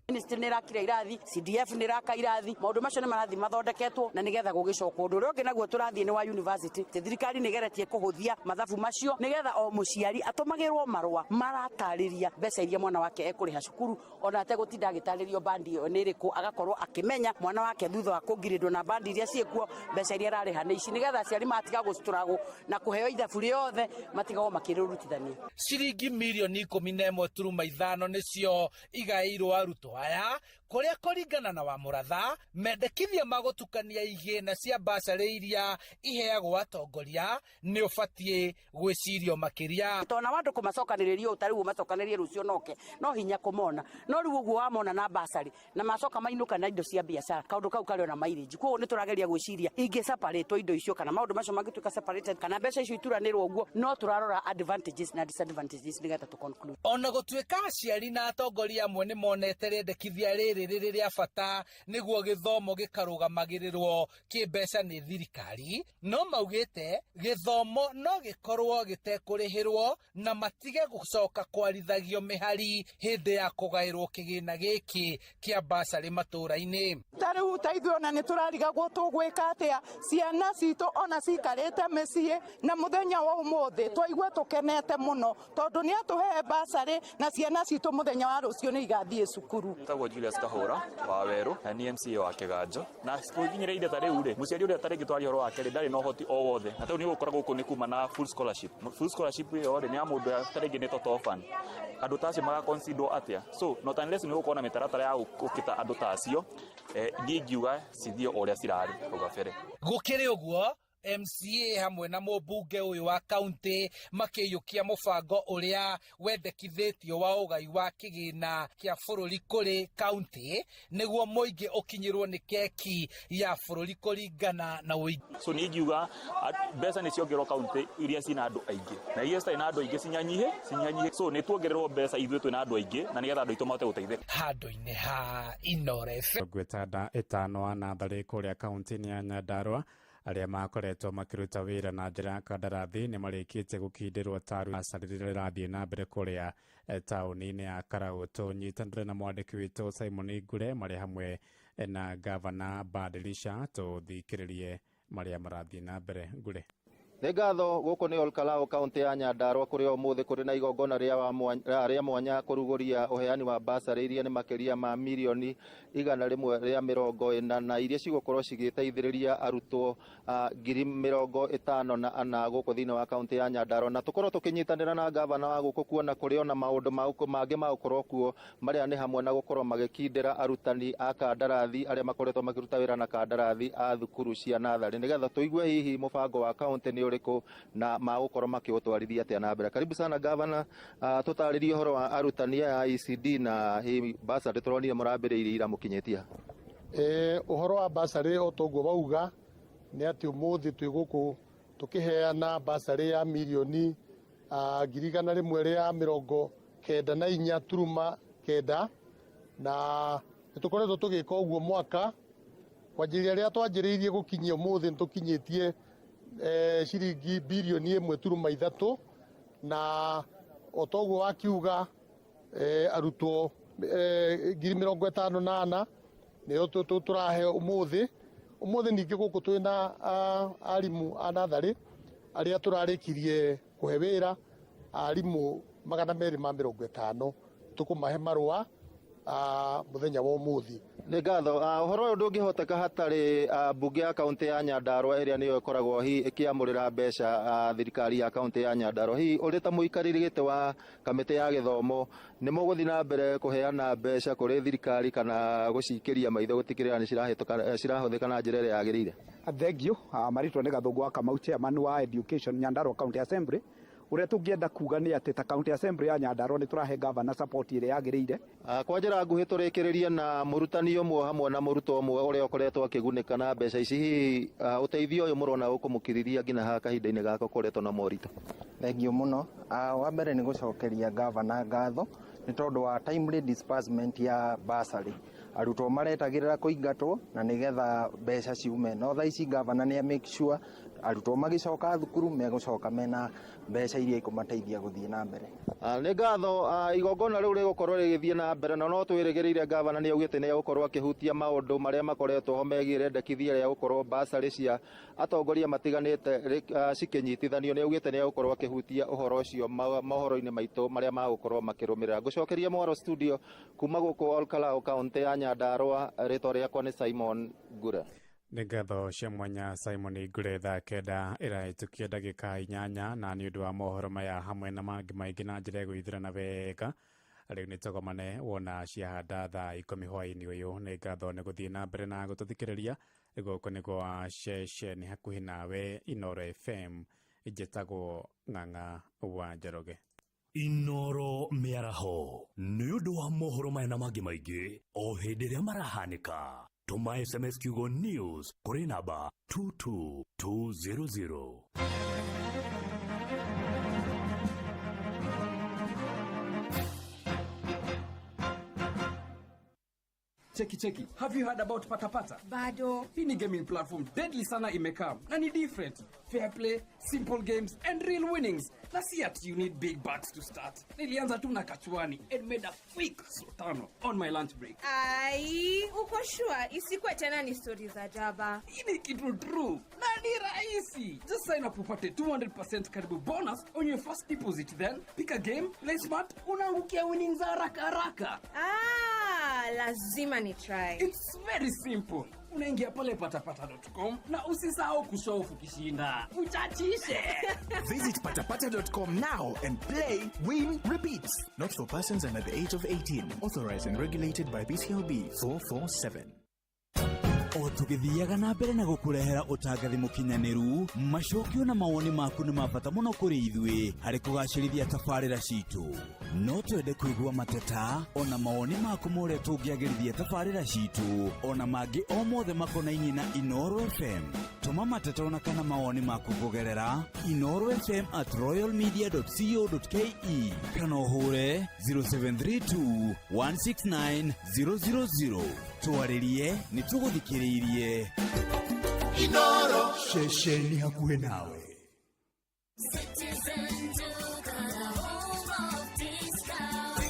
Speaker 27: Ministry nĩ ĩrakire irathi, CDF nĩ ĩraka irathi, maũndũ macio nĩ marathiĩ mathondeketwo na nĩgetha gũgĩcokwo. Ũndũ ũrĩa ũngĩ naguo tũrathiĩ nĩ wa university, thirikari nĩ ĩgeretie kũhũthia mathabu macio nĩgetha o mũciari atũmagĩrwo marũa maratarĩria mbeca iria mwana wake ekũrĩha cukuru, ona ategũtinda agĩtarĩrio bandi ĩyo nĩ ĩrĩkũ, agakorwo akĩmenya mwana wake thutha wa kũngirĩndwo na bandi iria ciĩkuo mbeca iria ararĩha nĩ ici, nĩgetha aciari matiga gũcitũragwo na kũheo ithabu rĩothe matigagwo makĩrĩrutithania.
Speaker 26: Ciringi mirioni 11.5 nĩcio igaĩirwo arutwo aya, kũrĩa kũringana na Wamũratha mendekithia ma gũtukania igĩna cia basarĩ iria iheagwo atongoria nĩ ũbatiĩ gwĩcirio makĩria.
Speaker 27: Tona wa andũ kũmacokanĩrĩria ũũ ta rĩu ũmacokanĩrĩrie rũciũ noke no hinya kũmona, no rĩu ũguo wamona na basarĩ na macoka mainũka na indo cia biacara, kaũndũ kau karĩ ona mileage. Koguo nĩ tũrageria gwĩciria ingĩ separate indo icio kana maũndũ macio mangĩtuĩka separated kana mbeca icio ituranĩrwo ũguo, no tũrarora advantages na disadvantages nĩgetha tũ conclude.
Speaker 26: Ona gũtuĩka aciari na atongoria amwe nĩ monete rĩendekithia rĩrĩ rĩrĩ rĩa bata nĩguo gĩthomo gĩkarũgamagĩrĩrwo kĩmbeca nĩ thirikari, no maugĩte gĩthomo no gĩkorwo gĩtekũrĩhĩrwo na matige gũcoka kwarithagio mĩhari hĩndĩ ya kũgaĩrwo kĩgĩna gĩkĩ kĩa basarĩ matũũra-inĩ.
Speaker 28: Ta rĩu ta ithuĩ ona nĩ tũrarigagwo tũgwĩka atĩa, ciana citũ ona cikarĩte mĩciĩ, na mũthenya wa ũmũthĩ twaigua tũkenete mũno tondũ nĩ atũhe basarĩ na ciana citũ mũthenya wa rũciũ nĩ igathiĩ cukuru.
Speaker 29: Tagwo Julius Kahũra wa Werũ na ni MCA wa Kĩganjo, na gũkinyĩra ihinda ta rĩu rĩ, mũciari ũrĩa tarĩngĩ twaria ũhoro wake rĩ, ndarĩ na ũhoti o wothe, na tarĩu nĩ gũkora gũkũ nĩ kuma na full scholarship. Full scholarship ĩyo rĩ, nĩ ya mũndũ tarĩngĩ nĩ total orphan. Andũ ta acio magaconsiderwo atĩa? So not unless nĩ gũkorwo na mĩtaratara ya gũkita andũ ta acio, niĩ ingiuga cithiĩ o ũrĩa cirarĩ hau kabere.
Speaker 26: Gũkĩrĩ ũguo, MCA hamwe na mũmbunge ũyũ wa kaunti makĩiyũkia mũbango ũrĩa wendekithĩtio wa ũgai wa kĩgĩna kĩa bũrũri kũrĩ kaunti nĩguo mũingĩ ũkinyĩrwo nĩ keki ya bũrũri kũringana na ũingĩ.
Speaker 29: So niĩ ingiuga mbeca nĩ ciongererwo kaunti iria cina andũ aingĩ na iria citarĩ na andũ aingĩ cinyanyihe so nĩ tuongererwo mbeca ithuĩ twĩna andũ aingĩ na nĩgetha andũ aitũ mahote gũteithĩka.
Speaker 26: Handũ-inĩ ha Inooro FM.
Speaker 7: Gwĩtanda ĩtano a natharĩ kũrĩa kaunti-inĩ ya Nyandarua arĩa makoretwo makĩruta wĩra na njĩra ya kandarathi nĩ marĩkĩtie gũkindĩrwo taru aca rĩrĩa rĩrathiĩ na mbere kũrĩa taũni-inĩ ya Karaũtũ. Nyitanĩre na mwandĩki witũ Simon Ngure marĩ hamwe na gavana Badilisha tũthikĩrĩrie marĩa marathiĩ na mbere. Ngure.
Speaker 3: Nĩ ngatho. Gũkũ nĩ Olkalau, kaunti ya Nyandarua, kũrĩa ũmũthĩ kũrĩ na igongona rĩa mwanya kũrugũria ũheani wa basarĩ iria nĩ makĩria ma mirioni 140 na iria cigũkorwo cigĩteithĩrĩria arutwo 54,000 gũkũ thĩinĩ wa kaunti ya Nyandarua. Na tũkorwo tũkĩnyitanĩra na gavana wa gũkũ kuona kũrĩ ona maũndũ mangĩ ma gũkorwo kuo marĩa nĩ hamwe na gũkorwo magĩkindĩra arutani a kandarathi arĩa makoretwo makĩruta wĩra na kandarathi a thukuru cia natharĩ, nĩgetha tũigue hihi mũbango wa kaunti nĩ ũrĩkũ na magũkorwo makĩũtwarithia atĩa na mbere. Karibu sana gavana, tũtarĩrie ũhoro wa arutani aya a ECD na hihi basarĩ tũronire mũrambĩrĩirie ira mũkinyĩtie.
Speaker 4: Ũhoro wa basarĩ, o toguo wauga, nĩ atĩ ũmũthĩ twĩ gũkũ tũkĩheana basarĩ ya mirioni 194.9, na nĩ tũkoretwo tũgĩka ũguo mwaka kwanjĩrĩria rĩrĩa twanjĩrĩirie gũkinyia ũmũthĩ nĩ tũkinyĩtie ciringi birioni 1.3, na o toguo wakiuga, arutwo 54,000 nĩo tũrahe ũmũthĩ. Ũmũthĩ ningĩ gũkũ twĩna arimũ a natharĩ arĩa tũrarĩkirie kũhe wĩra, arimũ 250, tũkũmahe marũa mũthenya wa ũmũthĩ.
Speaker 3: Nĩ ngatho. Ũhoro ũyũ ndũngĩhoteka hatarĩ mbunge ya kaunti ya Nyandarua ĩrĩa nĩyo ĩkoragwo hihi ĩkĩamũrĩra mbeca thirikari ya kaunti ya Nyandarua. Hihi ũrĩ ta mũikarĩri gĩtĩ wa kamĩtĩ ya gĩthomo, nĩ mũgũthiĩ na mbere kũheana mbeca kũrĩ thirikari kana gũcikĩria maitho gũtigĩrĩra nĩ cirahĩtũka cirahũthĩka na njĩra ĩrĩa yagĩrĩire?
Speaker 12: Thank you. Marĩtwa nĩ Gathũngũ wa Kamau, chairman wa education Nyandarua County Assembly. Ũrĩa tũngĩenda kuga nĩ atĩ ta County Assembly ya Nyandarua nĩ tũrahe governor support ĩrĩa yagĩrĩire.
Speaker 3: Kwa njĩra nguhĩ tũrĩkĩrĩrie na mũrutani ũmwe hamwe na mũrutwo ũmwe ũrĩa ũkoretwo akĩgunĩka na mbeca ici. Hihi ũteithio ũyũ mũrona ũkũmũkiriria nginya ha kahinda-inĩ gaka ũkoretwo na moritũ?
Speaker 5: Thengiũ mũno. Wa mbere nĩ gũcokeria gavana ngatho nĩ tondũ wa timely disbursement ya bursary. Arutwo maretagĩrĩra kũingatwo na nĩgetha mbeca ciume, no thaa ici gavana nĩ make sure arutwo magĩcoka thukuru megũcoka mena mbeca iria ikũmateithia gũthiĩ na mbere.
Speaker 3: Nĩ ngatho. Igongona rĩu rĩgũkorwo rĩgĩthiĩ na mbere na no twĩrĩgĩrĩire gavana nĩ augĩte nĩ egũkorwo akĩhutia maũndũ marĩa makoretwo ho megiĩ rĩendekithia rĩa gũkorwo basarĩ cia atongoria matiganĩte cikĩnyitithanio. Nĩ augĩte nĩ egũkorwo akĩhutia ũhoro ũcio mohoro-inĩ maitũ marĩa magũkorwo makĩrũmĩrĩra. Ngũcokeria mwaro studio kuma gũkũ Olkalau, kaunti ya Nyandarua. Rĩtwa rĩakwa nĩ Simon Ngure.
Speaker 7: Nĩ ngatho cia mwanya Simon Ngure. Thaa 9 ĩrahĩtũkia ndagĩka 8, na nĩ ũndũ wa mohoro maya hamwe na mangĩ maingĩ na njĩra ĩgũithĩrana wega, rĩu nĩ tũgomane wona ciahanda thaa 10 hwaĩ-inĩ ũyũ. Nĩ ngatho nĩ gũthiĩ na mbere na gũtũthikĩrĩria. Gũkũ nĩ gwa ceceni hakuhĩ nawe, Inooro FM. Njĩtagwo Ng'ang'a wa Njoroge.
Speaker 14: Inoro mĩaraho nĩ ũndũ wa mohoro maya na mangĩ maingĩ o hĩndĩ ĩrĩa marahanĩka, tũma SMS kiugo news kũrĩ namba 22200.
Speaker 15: Cheki cheki, have you heard about Patapata?
Speaker 23: Bado.
Speaker 15: Hii ni gaming platform deadly sana imekam na ni different. Fair play, simple games and real winnings. Na si ati you need big bucks to start. Nilianza tu na kachuani and made a quick 5,000 on my lunch break.
Speaker 23: Ai, uko sure isikuwe tena ni stori za jaba?
Speaker 15: Hii ni kitu true na ni rahisi. Just sign up upate 200% karibu bonus on your first deposit, then pick a game, play smart, unaangukia winnings haraka haraka.
Speaker 23: Ah, lazima ni try.
Speaker 15: It's very simple. Unaingia pale patapata.com na usisahau kushow off ukishinda. Uchachishe.
Speaker 16: Visit patapata.com now and play, win, repeat. Not for persons under the age of 18. Authorized and regulated by BCLB 447.
Speaker 8: O tũgĩthiaga na mbere na gũkũrehera ũtangathi mũkinyanĩru, macokio na mawoni maku nĩ ma bata mũno kũrĩ ithuĩ harĩ kũgacĩrithia tabarĩra citũ. No twende kũigua mateta ona mawoni maku ma ũrĩa tũngĩagĩrithia tabarĩra citũ ona mangĩ o mothe makonainie na Inooro FM. Tũma mateta ona kana mawoni maku kũgerera inoorofm@royalmedia.co.ke kana ũhũre 0732 169 000. Twarĩrie nĩ tũgũthikĩrĩirie.
Speaker 1: Inooro.
Speaker 8: Ceceni hakuhĩ nawe.
Speaker 9: Citizen Duka, the home of discount.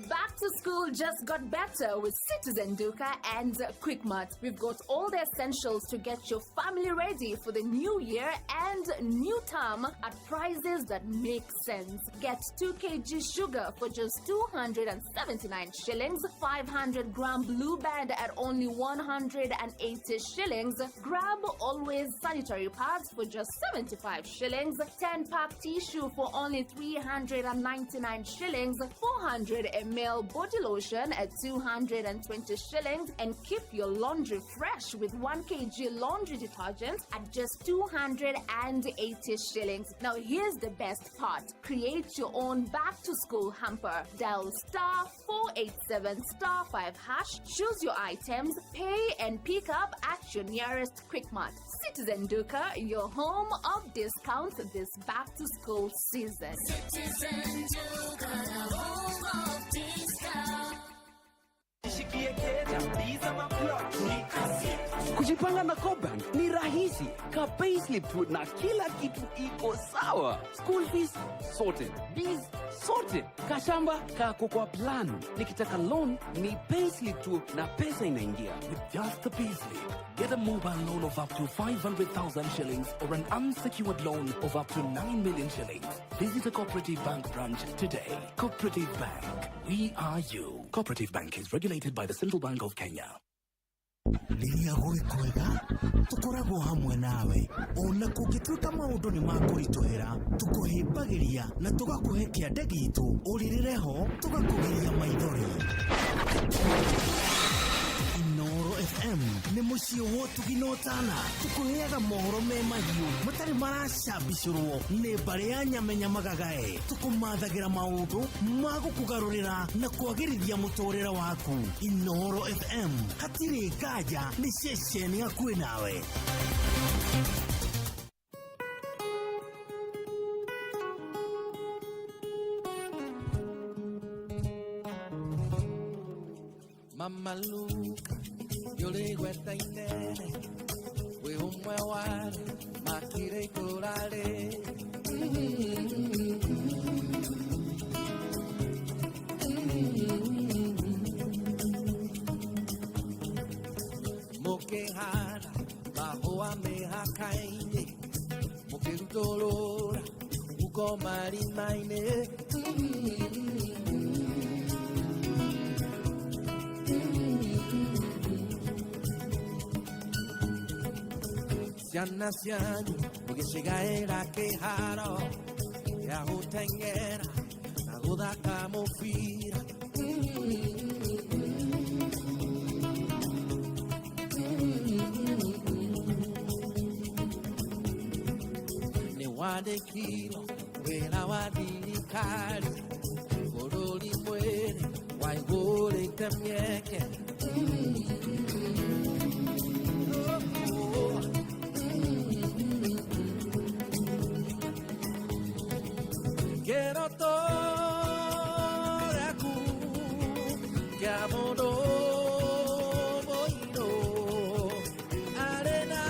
Speaker 10: Back to school just got better with Citizen Duka and Quickmart. We've got all the essentials to get your family ready for the new year and new term at prices that make sense. Get 2 kg sugar for just 279 shillings, 500 gram blue band at only 180 shillings. Grab Always sanitary pads for just 75 shillings, 10 pack tissue for only 399 shillings, 400 ml body lotion at 220 shillings, and keep your laundry fresh with 1 kg laundry detergent at just 280 shillings. Now, here's the best part: create your own back to school hamper. Dial star 487 star 5 hash, choose your items, pay, and pick up at your nearest Quickmart. Citizen Duka, your home of discounts this back to school season.
Speaker 9: Citizen Duka, the home of discount.
Speaker 15: Kujipanga na CoBank ni rahisi. Ka payslip tu na kila kitu iko sawa. School fees sorted, bills sorted, kashamba kako kwa plan. Nikitaka loan ni payslip tu na pesa inaingia.
Speaker 14: With just a payslip, get a mobile loan of up to 500,000 shillings or an unsecured loan of up to 9 million shillings. Visit a Cooperative Bank branch today. Cooperative Bank, we are you. Cooperative Bank is regulated by the Central Bank of Kenya.
Speaker 8: Rĩrĩa gwĩ kwega tũkoragwo hamwe nawe, ona kũngĩtuĩka maũndũ nĩ makũritũhĩra, tũkũhĩmbagĩria na tũgakũhe kĩande gitũ, ũrĩrĩre ho tũgakũgiria maithori. Inooro FM nĩ mũciĩ wa ũtugi na ũtana. Tũkũheaga mohoro me mahiũ matarĩ maracambicũrwo nĩ mbarĩ ya nyamenya magagae. Tũkũmathagĩra maũndũ ma gũkũgarũrĩra na kwagĩrithia mũtũrĩre waku. Inooro FM, hatirĩ nganja, nĩ ceceni hakuhĩ nawe.
Speaker 2: Mama Luka, yũrĩ inene, wĩ ũmwe warĩ makire itũra rĩ. Mũkĩhanda mahũa mĩhaka-inĩ, mũkĩrutũrũra huko marima-inĩ. Ciana cianyu mũgĩcigaĩra kĩharo gĩa gũteng'era na gũthaka mũbira. Nĩ wandĩkirwo wĩra wa thirikari, bũrũri mwĩrĩ waihũrĩte mĩeke. Kĩroto gĩaku kĩa mũndũ mũirũ arĩ na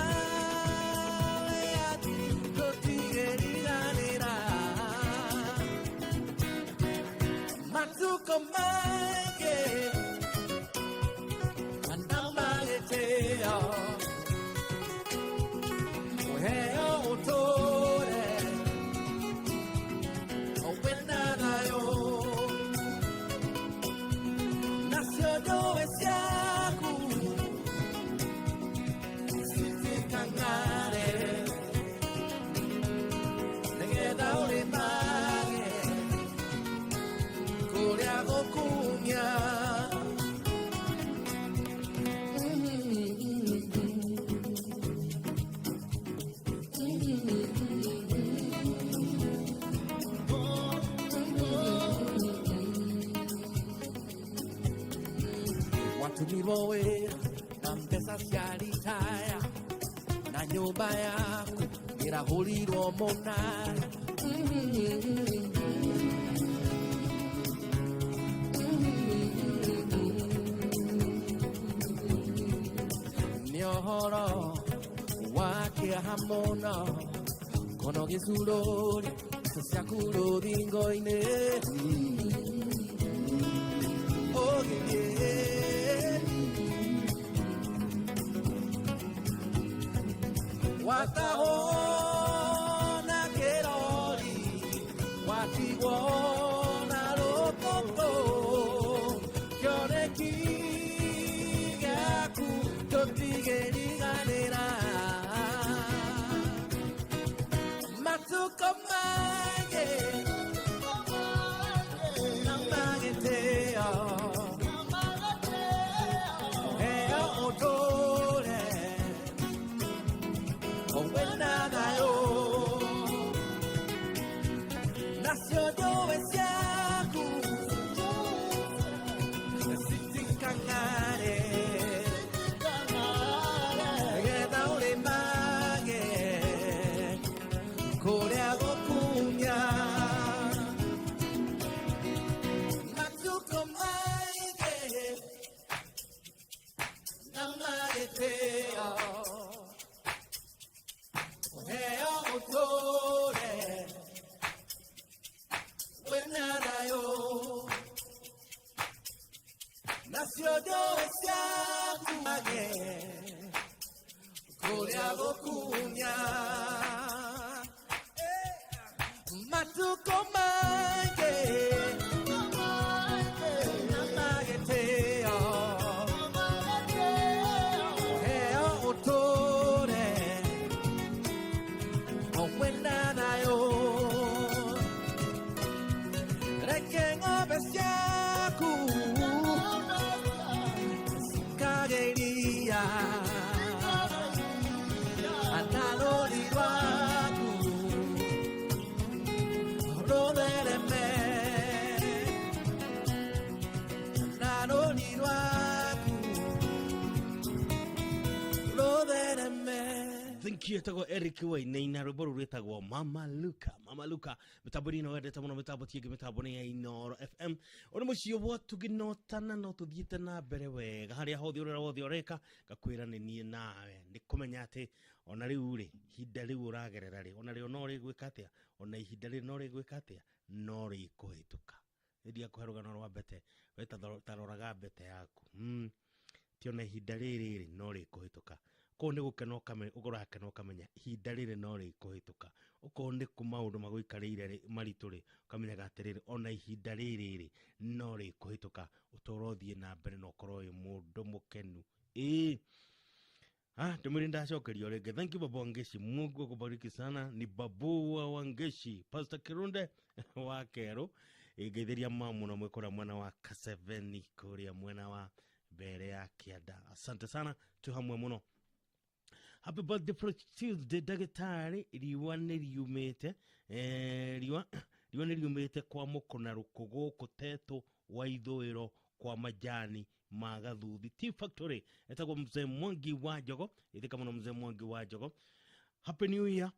Speaker 2: wĩyathi tũtigĩriganĩra. Matukũ maingĩ andũ magĩtĩa
Speaker 6: Warutirwo wĩra na mbeca cia ritaya na nyũmba yaku ĩrahũrirwo mũnara. Nĩ ũhoro wa kĩeha mũno kono gĩcurũria mbeca ciaku rũthingo-inĩ ũgĩthiĩ watahwo na kĩrori watigwo na rũkũngũ kĩoneki gĩaku tũtigĩriganĩra matuko maingĩ na magĩtĩo heo ũtũre wena thayũ nacio njũĩ ciaku citikang'are getha ũrĩmage kũrĩa gũkumia matukũ maingĩ na magĩtĩo heo ũtũre wĩna thayũ nacio njũĩ ciaku mage kũrĩa gũkumia matukũ maingĩ na magĩtĩo heo ũtũre wena thayũ reke ng'ombe ciaku cikagĩria na rũri rwaku rũthereme na rũri rwaku rũthereme.
Speaker 11: Thank you. Etagwo Eric Wainaina, rwĩmbo rũu rwĩtagwo Mama Luka. Mama Luka, mĩtambo-inĩ ĩno wendete mũno, mĩtambo ti ĩngĩ, mĩtambo nĩ ya Inooro FM. Ũyũ nĩ mũciĩ wa tũgĩnotana no tũthiĩte na mbere wega harĩa hothe ũrĩa wothe ũreka, ngakwĩra nĩ niĩ nawe nĩ kũmenya atĩ ona rĩu rĩ, ihinda rĩu ũragerera rĩ, ona rĩo no rĩgwĩka atĩa, ona ihinda rĩrĩ no rĩgwĩka atĩa, no rĩkũhĩtũka. Nĩ kũhe rũgano rwa mbete, we ta roraga mbete yaku. Ti ona ihinda rĩrĩ rĩ, no rĩkũhĩtũka. Koguo nĩ gũkena ũrakena ũkamenya ihinda rĩrĩ no rĩkũhĩtũka. Okorwo nĩ kũ maũndũ magũikarĩire rĩ, maritũ rĩ, ũkamenyaga atĩrĩrĩ, ona ihinda rĩrĩ rĩ, no rĩkũhĩtũka, ũtũũro ũthiĩ na mbere na ũkorwo wĩ mũndũ mũkenu. Ĩĩ. Ndũmĩrĩri ndacokerio rĩngĩ. Thank you Babu Wangeshi. Mungu akubariki sana. Ni Babu wa Wangeshi. Pastor Kirunde wa Kerũ. Ngeithĩria mamu na mwĩkũra mwena wa Kaseveni kũrĩa mwena wa mbere ya kĩanda. Asante sana, twĩ hamwe mũno. Happy birthday for Tuesday ndagĩtarĩ, riũa nĩ riumĩte, riũa riũa nĩ riumĩte kwa mũkũna rũkũ gũkũ tetũ wa ithũĩro kwa majani ma Gathuthi Tea Factory. Etagwo Mzee Mwangi wa Njogo, ĩthĩka mũno Mzee Mwangi wa Njogo. Happy New Year.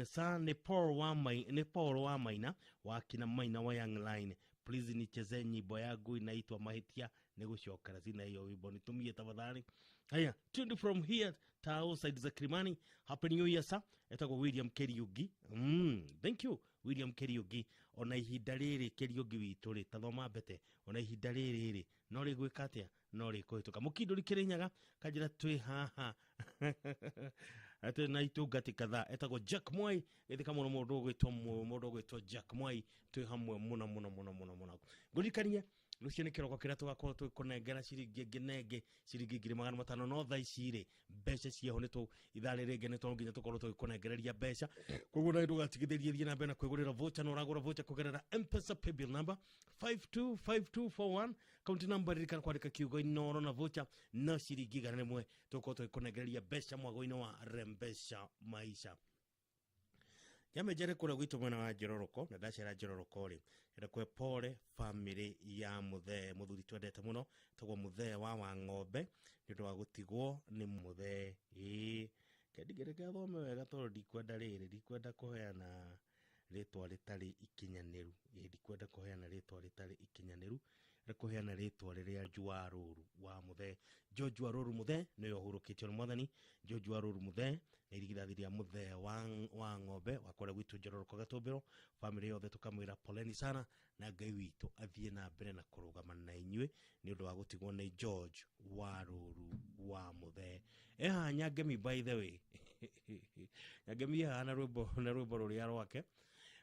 Speaker 11: Sa ni Paul wa Mai, ni Paul wa Maina wa kina Maina wa Young Line. Please nichezee nyimbo yangu inaitwa Mahitia nigucokera sina hiyo wimbo nitumie tafadhali. Haya, tuned from here Tao side za Kilimani. Happy New Year sir. Etagwo William Keriugi. Thank you William Keriugi. Ona ihinda rĩrĩ Keriugi witũ rĩ, ta thoma mbete. Ona ihinda rĩrĩ rĩ, no rĩgwĩka atĩa? No rĩkũhĩtũka. Mũkindũri Kĩrĩnyaga kanjĩra twĩ haha. Atĩ na itungati kadhaa. Etagwo Jack Mwai, gĩthĩka mũno mũndũ ũgwĩtwo mũndũ ũgwĩtwo Jack Mwai, twĩ hamwe mũno mũno mũno mũno mũno. Ngũririkanie rũciũ nĩ kĩroko kĩrĩa tũgakorwo tũgĩkũnengera ciringi ĩngĩ na ĩngĩ, ciringi 1500, no thaa ici rĩ, mbeca cieho nĩ tũ ithaa rĩrĩ rĩngĩ nĩ to nginya tũkorwo tũgĩkũnengereria mbeca. Koguo nawe ndũgatigithĩrie, thiĩ na mbere na kwĩgũrĩra voucher, na ũragũra voucher kũgerera M-Pesa paybill number 525241, kaunti number, ririkana kwandĩka kiugo Inooro na voucher no ciringi 100, tũgũkorwo tũgĩkũnengereria mbeca mwago-inĩ wa Rembesha Maisha. Nyambe njere kũrĩa gwitũ mwena wa Njororoko, na ndacera Njororoko rĩ, enda kwe pole family ya mũthee, mũthuri twendete mũno, tagwo mũthee wa Wang'ombe, nĩ ũndũ wa gũtigwo nĩ mũthee. Ĩĩ, kendigĩrĩke thome wega tondũ ndikwenda rĩrĩ, ndikwenda kũheana rĩtwa rĩtarĩ ikinyanĩru. Ĩĩ, ndikwenda kũheana rĩtwa rĩtarĩ ikinyanĩru, nĩ kũheana rĩtwa rĩrĩa Njuarũru wa Mũthee. George Warũru Mũthee nĩwe ũhurũkĩtio nĩ mwathani. George Warũru Mũthee nĩ irigithathi rĩa Mũthee wa Ng'ombe wa kũrĩa gwitũ Njororoko Gatũmbĩro. Family yothe tũkamwĩra poleni sana, na Ngai witũ athiĩ na mbere na kũrũgama na inyuĩ nĩ ũndũ wa gũtigwo nĩ George Warũru wa Mũthee. Eha Nyangemi, by the way, Nyangemi ehaha na rwĩmbo rũrĩa rwake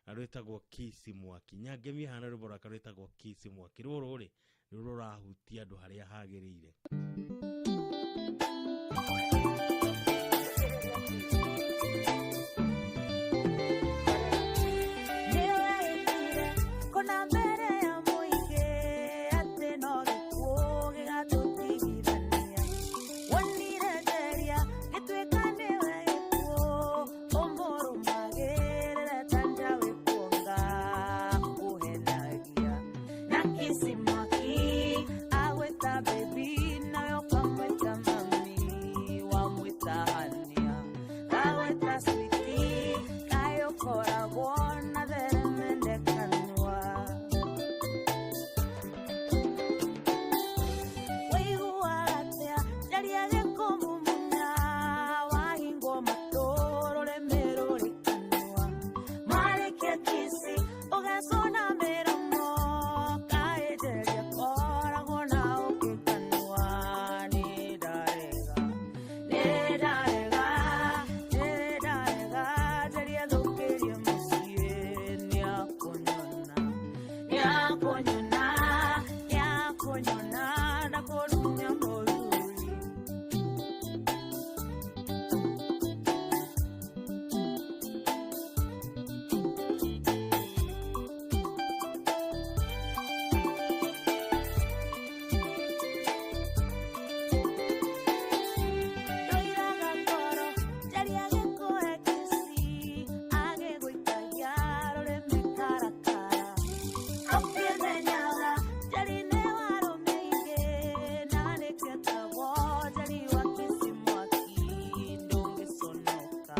Speaker 11: rwĩtagwo Kisi Mwaki. Nyangemi ehaha na rwĩmbo rwake rwĩtagwo Kisi Mwaki. Rũrũ rĩ nĩ rũrahutia andũ harĩa hagĩrĩire.
Speaker 9: Kona mbere ya mũingĩ atĩ no gĩkuũ gĩgatũtigithania. Wonire njeria gĩtuĩka nĩwe gĩkuũ, ũmũrũmagĩrĩre ta njaũ ĩkuonga kũhenagia. Na Kisi Mwaki agwĩta baby, nawe ũkamwĩta mami, wamwĩta hania, agwĩta sweetie, kaĩ ũkoragwo na theremende kanua. Waiguaga atĩa njaria gĩkũmumunya, wahingwo matũ rũrĩmĩ rũrĩ kanua. Mwarĩkia kisi ũgecũna mĩromo, kaĩ njeria koragwo na ũngĩ kanua. Nĩ ndarega, nĩ ndarega, nĩ ndarega, njeria thũkĩrie mũciĩ, nĩakũnyona, nĩakũnyona, nĩakũnyona, ndakũrunya mũthuri. Ndoiraga ngoro njaria gĩkũhe kisi, agĩgũikagia rũrĩmĩ karakara. Ũkĩmenyaga njeri nĩ warũme ingĩ, na nĩkĩo etagwo njeri wa Kisi Mwaki. Ndũngĩconoka,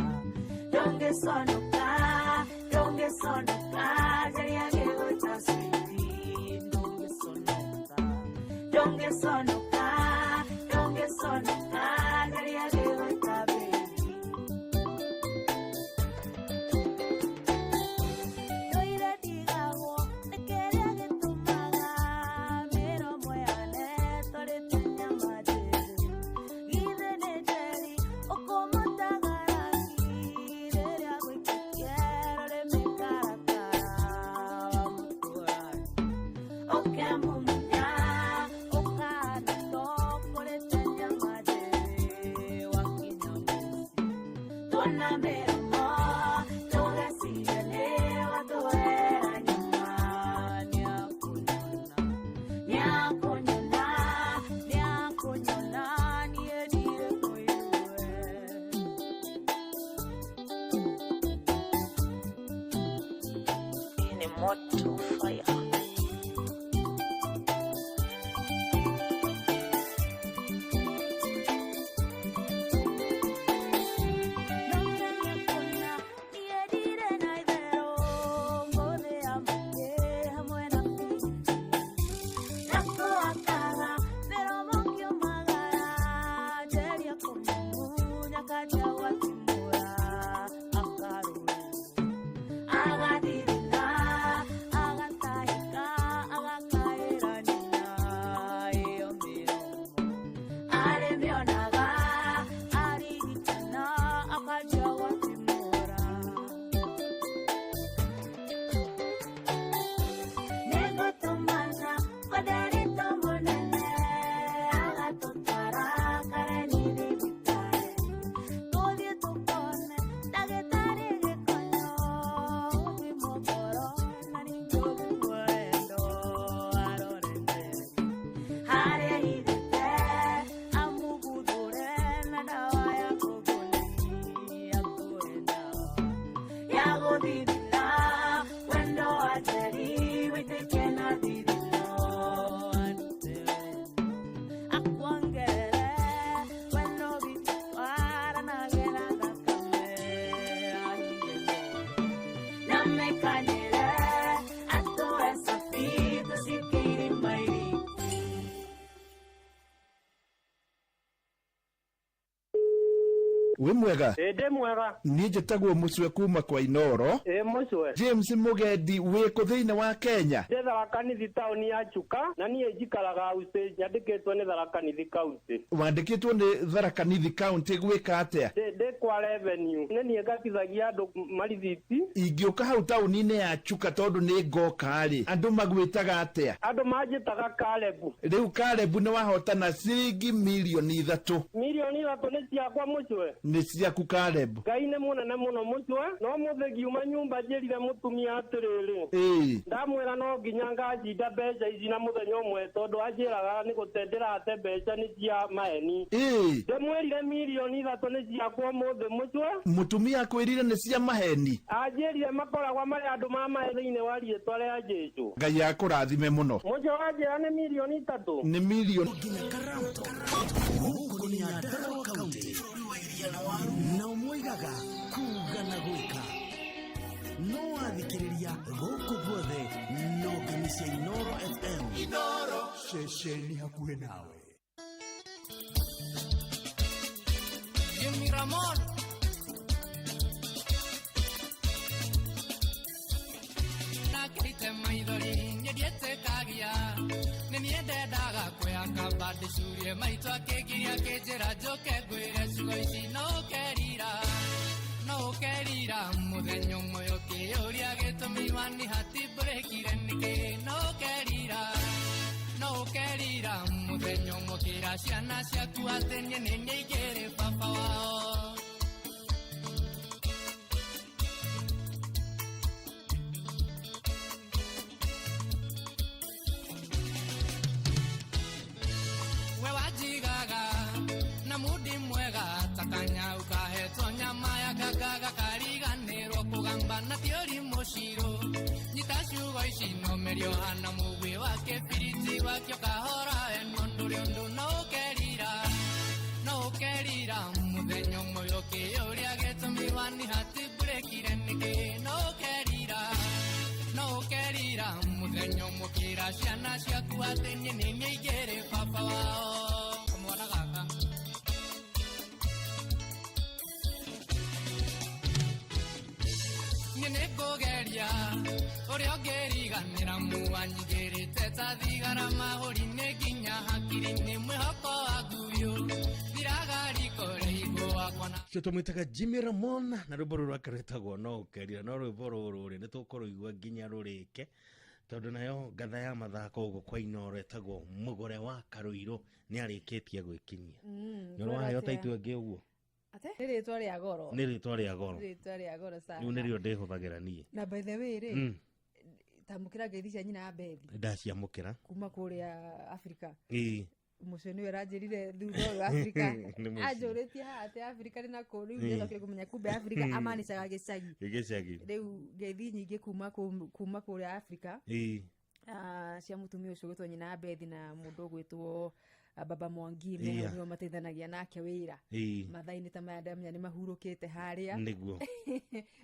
Speaker 9: ndũngĩconoka, ndũngĩconoka, njeri agĩgwĩta sweetie. Ndũngĩconoka, ndũngĩconoka, ndũngĩconoka, njeri agĩgwĩta baby. Ndũire ndigagwo nĩ kĩrĩa gĩtũmaga mĩromo yane tũrĩte nyama njĩthĩ. Githĩ nĩ njeri ũkũmũtaga rangi, rĩrĩa agũikĩtie rũrĩmĩ karakara. Wamũtũra ũkemumunya, ũkahana ta ũkũrĩte nyama njĩthĩ. Wakinya mũciĩ tuona mĩromo, tũgeciria nĩ watũhera nyama. Nĩakũnyona, nĩakũnyona, nĩakũnyona, niĩ ndirĩ mũigue.
Speaker 13: Ni moto fire.
Speaker 9: Agathithina, agatahĩka. thithina wendo wa njeri wĩtĩkie na thithino akuongere wendo witũ waranagĩra thakame namekanyĩre atũe safi tũcikĩire mairi.
Speaker 13: Wĩ mwega?
Speaker 17: Ĩ, ndĩ mwega.
Speaker 13: Niĩ njĩtagwo Mũcwe kuma kwa Inoro.
Speaker 17: Ĩ, Mũcwe.
Speaker 13: James Mũgendi, wĩ kũ thĩinĩ wa Kenya?
Speaker 17: Ndĩ Tharaka Nithi taũni ya Chuka na niĩ njikaraga Usage, nyandĩkĩtwo nĩ Tharaka Nithi County.
Speaker 13: Wandĩkĩtwo nĩ Tharaka Nithi County gwĩka atĩa?
Speaker 17: Ndĩ kwa revenue, nĩ niĩ ngatithagia andũ marithiti.
Speaker 13: Ingĩũka hau taũni-inĩ ya Chuka tondũ nĩ ngoka rĩ, andũ magwĩtaga atĩa?
Speaker 17: Andũ manjĩtaga Karebu.
Speaker 13: Rĩu Karebu, nĩ wahotana ciringi mirioni 3.
Speaker 17: Mirioni 3 nĩ ciakwa, Mũcwe?
Speaker 13: Nĩ ciaku, Karebu.
Speaker 17: Ngai nĩ mũnene mũno, Mũcwe. No mũthĩ ngiuma nyumba njĩrire mũtumia atĩrĩrĩ, ndamwĩra no nginya ngacinda mbeca ici na mũthenya ũmwe, tondũ anjĩraga nĩ gũte ndĩrate mbeca nĩ cia maeni. Ndĩmwĩrire mirioni 3 nĩ ciakwa ũmũthĩ, Mũcwe.
Speaker 13: Mũtumia akwĩrire nĩ cia maheni?
Speaker 17: Anjĩrire makoragwo marĩ andũ ma maĩ thĩinĩ wa rĩtwa rĩa Jesũ.
Speaker 13: Ngai akũrathime mũno.
Speaker 17: Mũcwe, wanjĩra nĩ mirioni 3?
Speaker 13: Nĩ mirioni.
Speaker 6: Gũkũ nĩ Nyandarua County, nao moigaga kuga na gwĩka no wathikĩrĩria gũkũ guothe no ngemi cia Inoro FM.
Speaker 8: Inoro ceceni hakuhĩ nawe.
Speaker 2: Jimmy Ramon. Nakĩte maithori nĩndiĩtĩkagia nĩ niĩ ndendaga kwĩhaka ndĩcurie maitũ akĩngiria akĩnjĩra njũke ngwĩre ciugo ici no ũkerira, no ũkerira mũthenya ũmwe ũkĩũria gĩtũmi wani hatimbũrĩkire nĩkĩ, no ũkerira, no ũkerira mũthenya ũmwe ũkĩra ciana ciaku atĩ niĩ nĩ niĩ ingĩrĩ baba wao. We wanjigaga na mudi mwega ta kanyau kahetwo nyama ya nganga gakariganĩrwo kũgamba na ti ũrimũ ciro nyita ciugo ici no mĩrio hana mũgwĩ wa kĩbiriti wakĩo kahora eno ndũrĩ ũndũ, no ũkerira, no ũkerira mũthenya ũmwe ũkĩũria gĩtũmi wani hatimbũrĩkire nĩkĩ, no ũkerira, no ũkerira mũthenya ũmwe ũkĩra ciana ciaku atĩ niĩ nĩ niĩ ingĩrĩ baba wao. Kamwana gaka niĩ nĩngũgeria ũrĩa ũngĩriganĩra muwanyigĩrĩte ta thigara mahũri-inĩ nginya hakiri-inĩ mwĩhoko waku biũ thiraga riko rĩa igũ wakwa na
Speaker 11: Cio tũmwĩtaga Jimmy Ramon na rwĩmbo rũrũ rwake rwĩtagwo no ũkerira. No rwĩmbo rũrũ rĩ, nĩ tũkũrũigua nginya rũrĩke, tondũ nayo ngatha ya mathako gũkũ kwa Inoro ĩtagwo Mũgũre wa Karũirũ nĩ arĩkĩtie gwĩkinyia. Nĩ ũrĩ waheo ta itu ĩngĩ ũguo?
Speaker 18: Ate? Nĩ rĩtwa rĩa goro.
Speaker 11: Nĩ rĩtwa rĩa goro.
Speaker 18: Nĩ rĩtwa rĩa goro sana.
Speaker 11: Rĩu nĩrĩo ndĩhũthagĩra niĩ.
Speaker 18: Na by the way rĩ, tamũkĩra ngeithi cia nyina wa Bethi
Speaker 11: Ndaciamũkĩra.
Speaker 18: kuma kũrĩa Afrika. Mũcio nĩwe ũranjĩrire thutha ũyũ Afrika.
Speaker 11: Nĩ mũciĩ.
Speaker 18: Anjũrĩtie haha atĩ Afrika nĩ nakũ, rĩu ndĩcokire kũmenya kumbe Afrika amanicaga gĩcagi.
Speaker 11: Gĩcagi.
Speaker 18: Rĩu ngeithi nyingĩ kuma kũrĩa Afrika. Ah, cia mũtumia ũcio ũgwĩtwo nyina wa Bethi na mũndũ ũgwĩtwo Baba Mwangi me hau, nĩo mateithanagia nake wĩra. Mathaa-inĩ ta maya ndamenya nĩ mahurũkĩte harĩa.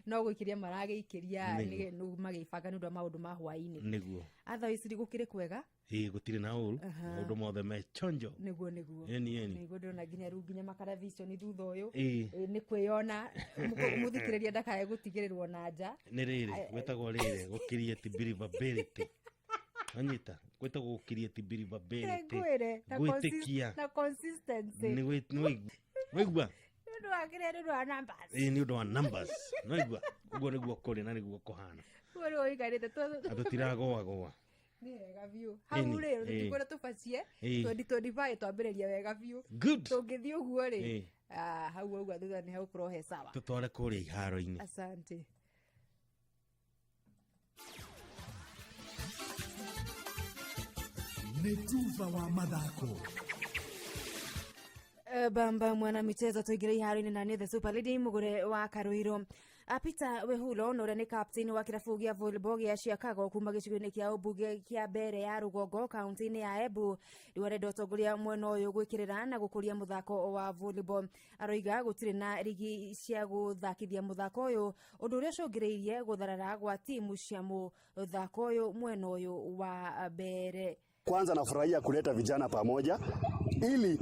Speaker 18: No gũikĩria maragĩikĩria. Nĩ magĩbanga nĩ ũndũ wa maũndũ ma hwaĩ-inĩ. Otherwise gũkĩrĩ kwega.
Speaker 11: Ĩĩ, gũtirĩ na ũru. Maũndũ mothe me chonjo.
Speaker 18: Nĩguo.
Speaker 11: Ĩni.
Speaker 18: Nĩguo ndĩrona nginya rĩu nginya makaraviconi thutha ũyũ. Ĩ, nĩ kwĩyona mũthikĩrĩria ndakae gũtigĩrĩrwo na nja.
Speaker 11: Nĩ rĩrĩ gwĩtagwo rĩrĩ gũkirieti believability, anyita gwĩtagwo gũkirieti believability.
Speaker 18: Ngwĩre na
Speaker 11: Gwĩtĩkia.
Speaker 18: na consistency.
Speaker 11: Nĩ nĩ waigua.
Speaker 18: Nĩ ũndũ wa kĩrĩa, nĩ ũndũ wa numbers.
Speaker 11: Ĩĩ, nĩ ũndũ wa numbers, nĩwaigua ũguo nĩguo kũrĩ na nĩguo kũhana.
Speaker 18: Ũguo nĩguo ũikarĩte.
Speaker 11: Na tũtiragoagoa.
Speaker 18: Nĩ wega biũ hau rĩ, tũtikwenda tũbacie. 2025 twambĩrĩria wega biũ.
Speaker 11: Good.
Speaker 18: Tũngĩthiĩ ũguo rĩ, ah, hau ũguo thutha nĩ hagũkorwo he sawa.
Speaker 11: Tũtware kũrĩa iharo-inĩ.
Speaker 18: Asante.
Speaker 8: Nĩ tuba wa mathako.
Speaker 18: Bamba mwana michezo tuingire iharo-inĩ na nĩ the super lady mũgũre wa Karuiru. Peter Wehulo na ũrĩa nĩ captain wa kĩrabu gĩa volleyball gĩa Chicago kuma gĩcigo-inĩ kĩa ũmbunge kĩa mbere ya rũgongo kaunti-inĩ ya Embu rĩu arenda ũtongoria mwena ũyũ gwĩkĩrĩra na gũkũria mũthako wa volleyball. Aroiga gũtirĩ na rigi cia gũthakithia mũthako ũyũ, ũndũ ũrĩa ũcũngĩrĩirie gũtharara gwa timu cia mũthako ũyũ mwena ũyũ wa mbere.
Speaker 19: Kwanza nafurahia kuleta vijana pamoja ili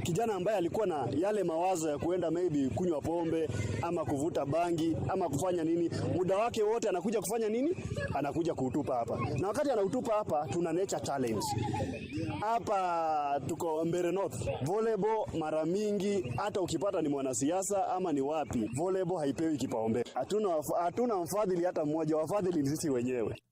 Speaker 19: kijana ambaye alikuwa na yale mawazo ya kuenda maybe kunywa pombe ama kuvuta bangi ama kufanya nini, muda wake wote anakuja kufanya nini? Anakuja kuutupa hapa, na wakati anautupa hapa, tuna nature challenge hapa. Tuko Mbeere North, volleyball mara mingi, hata ukipata ni mwanasiasa ama ni wapi, volleyball haipewi kipaumbele. Hatuna mfadhili hata mmoja, wafadhili ni sisi wenyewe.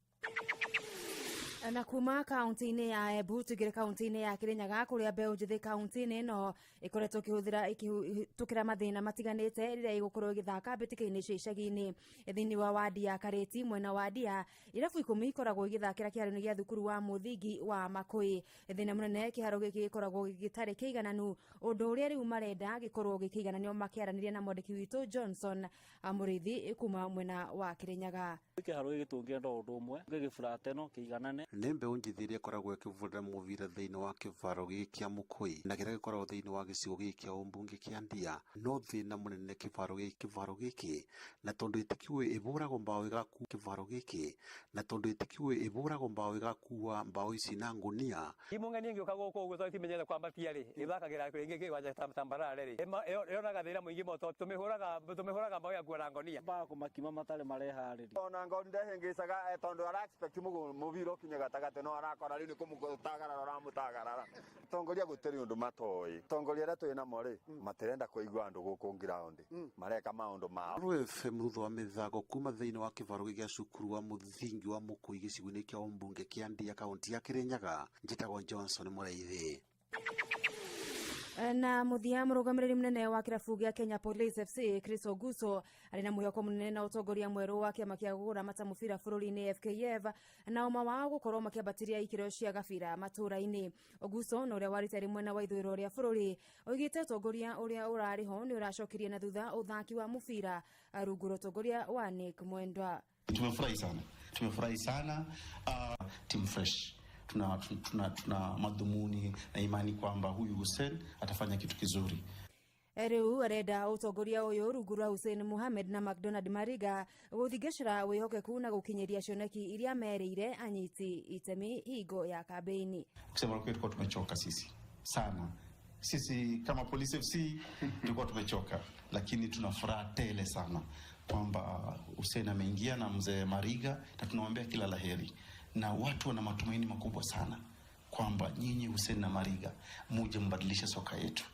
Speaker 18: Na kuma kaunti-inĩ ya Embu tũingĩre kaunti-inĩ ya Kĩrĩnyaga kũrĩa mbeũ njĩthĩ kaunti-inĩ ĩno ĩkoretwo ĩkĩhũthĩra ĩkĩhĩtũkĩra mathĩna matiganĩte rĩrĩa ĩgũkorwo ĩgĩthaka mbĩtĩka-inĩ cia icagi-inĩ. Thĩinĩ wa wadi ya Karĩti mwena wa Ndia, irabu 10 ikoragwo igĩthakĩra kĩharo-inĩ gĩa thukuru wa mũthingi wa Makũi. Thĩna mũnene kĩharo gĩkĩ gĩkoragwo gĩtarĩ kĩigananu, ũndũ ũrĩa rĩu marenda gĩkorwo gĩkĩigananio makĩaranĩria na mwandĩki witũ Johnson Mũrĩithi kuma mwena wa Kĩrĩnyaga.
Speaker 20: Kĩharo gĩkĩ tũngĩenda ũndũ ũmwe gĩgĩburate no kĩiganane.
Speaker 21: Nĩ mbeũ njĩthĩ ĩrĩa ĩkoragwo ĩkĩbũrĩra mũbira thĩinĩ wa kĩbaro gĩkĩ kĩa Mũkũi na kĩrĩa gĩkoragwo thĩinĩ wa gĩcigo gĩkĩ kĩa ũmbunge kĩa Ndia. No thĩna mũnene kĩbaro gĩkĩ na tondũ ĩtikĩũĩ ĩbũragwo mbaũ ĩgakua kĩbaro gĩkĩ na tondũ ĩtikĩũĩ ĩbũragwo mbaũ ĩgakua mbaũ ici na ngunia.
Speaker 22: Timu ng'eni ĩngĩũka gũkũ ũguo tondũ timenyete kwambatia rĩ, ĩthakagĩra rĩngĩ kĩwanja tambarare rĩ, ĩonaga thĩna mũingĩ mũno tondũ tũmĩhũraga mbaũ ĩgakua na ngonia.
Speaker 20: Mbaũ kũmakima matarĩ mareharĩria.
Speaker 1: Ona ngoni ndehĩngĩcaga tondũ ara expect mũbira ũkinye gatagatĩ no arakora rĩu nĩ kũmũtagarara ũramũtagarara. Tongoria gũtirĩ ũndũ matoĩ. Tongoria arĩa twĩ namo rĩ, matirenda kũigua andũ gũkũ ground, mareka maũndũ mao.
Speaker 21: Inooro FM thutha wa mĩthako kuma thĩinĩ wa kĩbaro gĩa cukuru wa mũthingi wa Mũkũi gĩcigo-inĩ kĩa ũmbunge kĩa Ndia kaunti ya Kĩrĩnyaga. Njĩtagwo Johnson Mũrĩithi.
Speaker 18: Na muthia mũrũgamĩrĩri mũnene wa kĩrabu gĩa Kenya Police FC Chris Oguso arĩ na mwĩhoko mũnene na ũtongoria mwerũ wa kĩama kĩa kũramata mũbira bũrũri-inĩ FKF na ũma wao gũkorwo makĩambatĩria ikĩro cia gabira matũũra-inĩ. Oguso na ũrĩa warĩte arĩ mwena wa ithũĩro rĩa bũrũri oigĩte ũtongoria ũrĩa ũrarĩ ho nĩ ũracokirie na thutha ũthaki wa mũbira rungu rwa ũtongoria wa Nick Mwendwa.
Speaker 23: Tumefurahi sana, tumefurahi sana team fresh. Tuna madhumuni na imani kwamba huyu Hussein atafanya kitu kizuri.
Speaker 18: Rĩu arenda ũtongoria ũyũ rungu rwa Hussein Mohamed na McDonald Mariga gũthingacĩra wĩhokeku na gũkinyĩria cioneki iria merĩire anyiti itemi hingo ya kambĩini.
Speaker 23: Kusema kweli tulikuwa tumechoka sisi sana. Sisi kama Police FC tulikuwa tumechoka, lakini tuna furaha tele sana kwamba Hussein ameingia na mzee Mariga na tunawaambia kila laheri. Na watu wana matumaini makubwa sana kwamba nyinyi Hussein na Mariga muje mbadilishe soka yetu.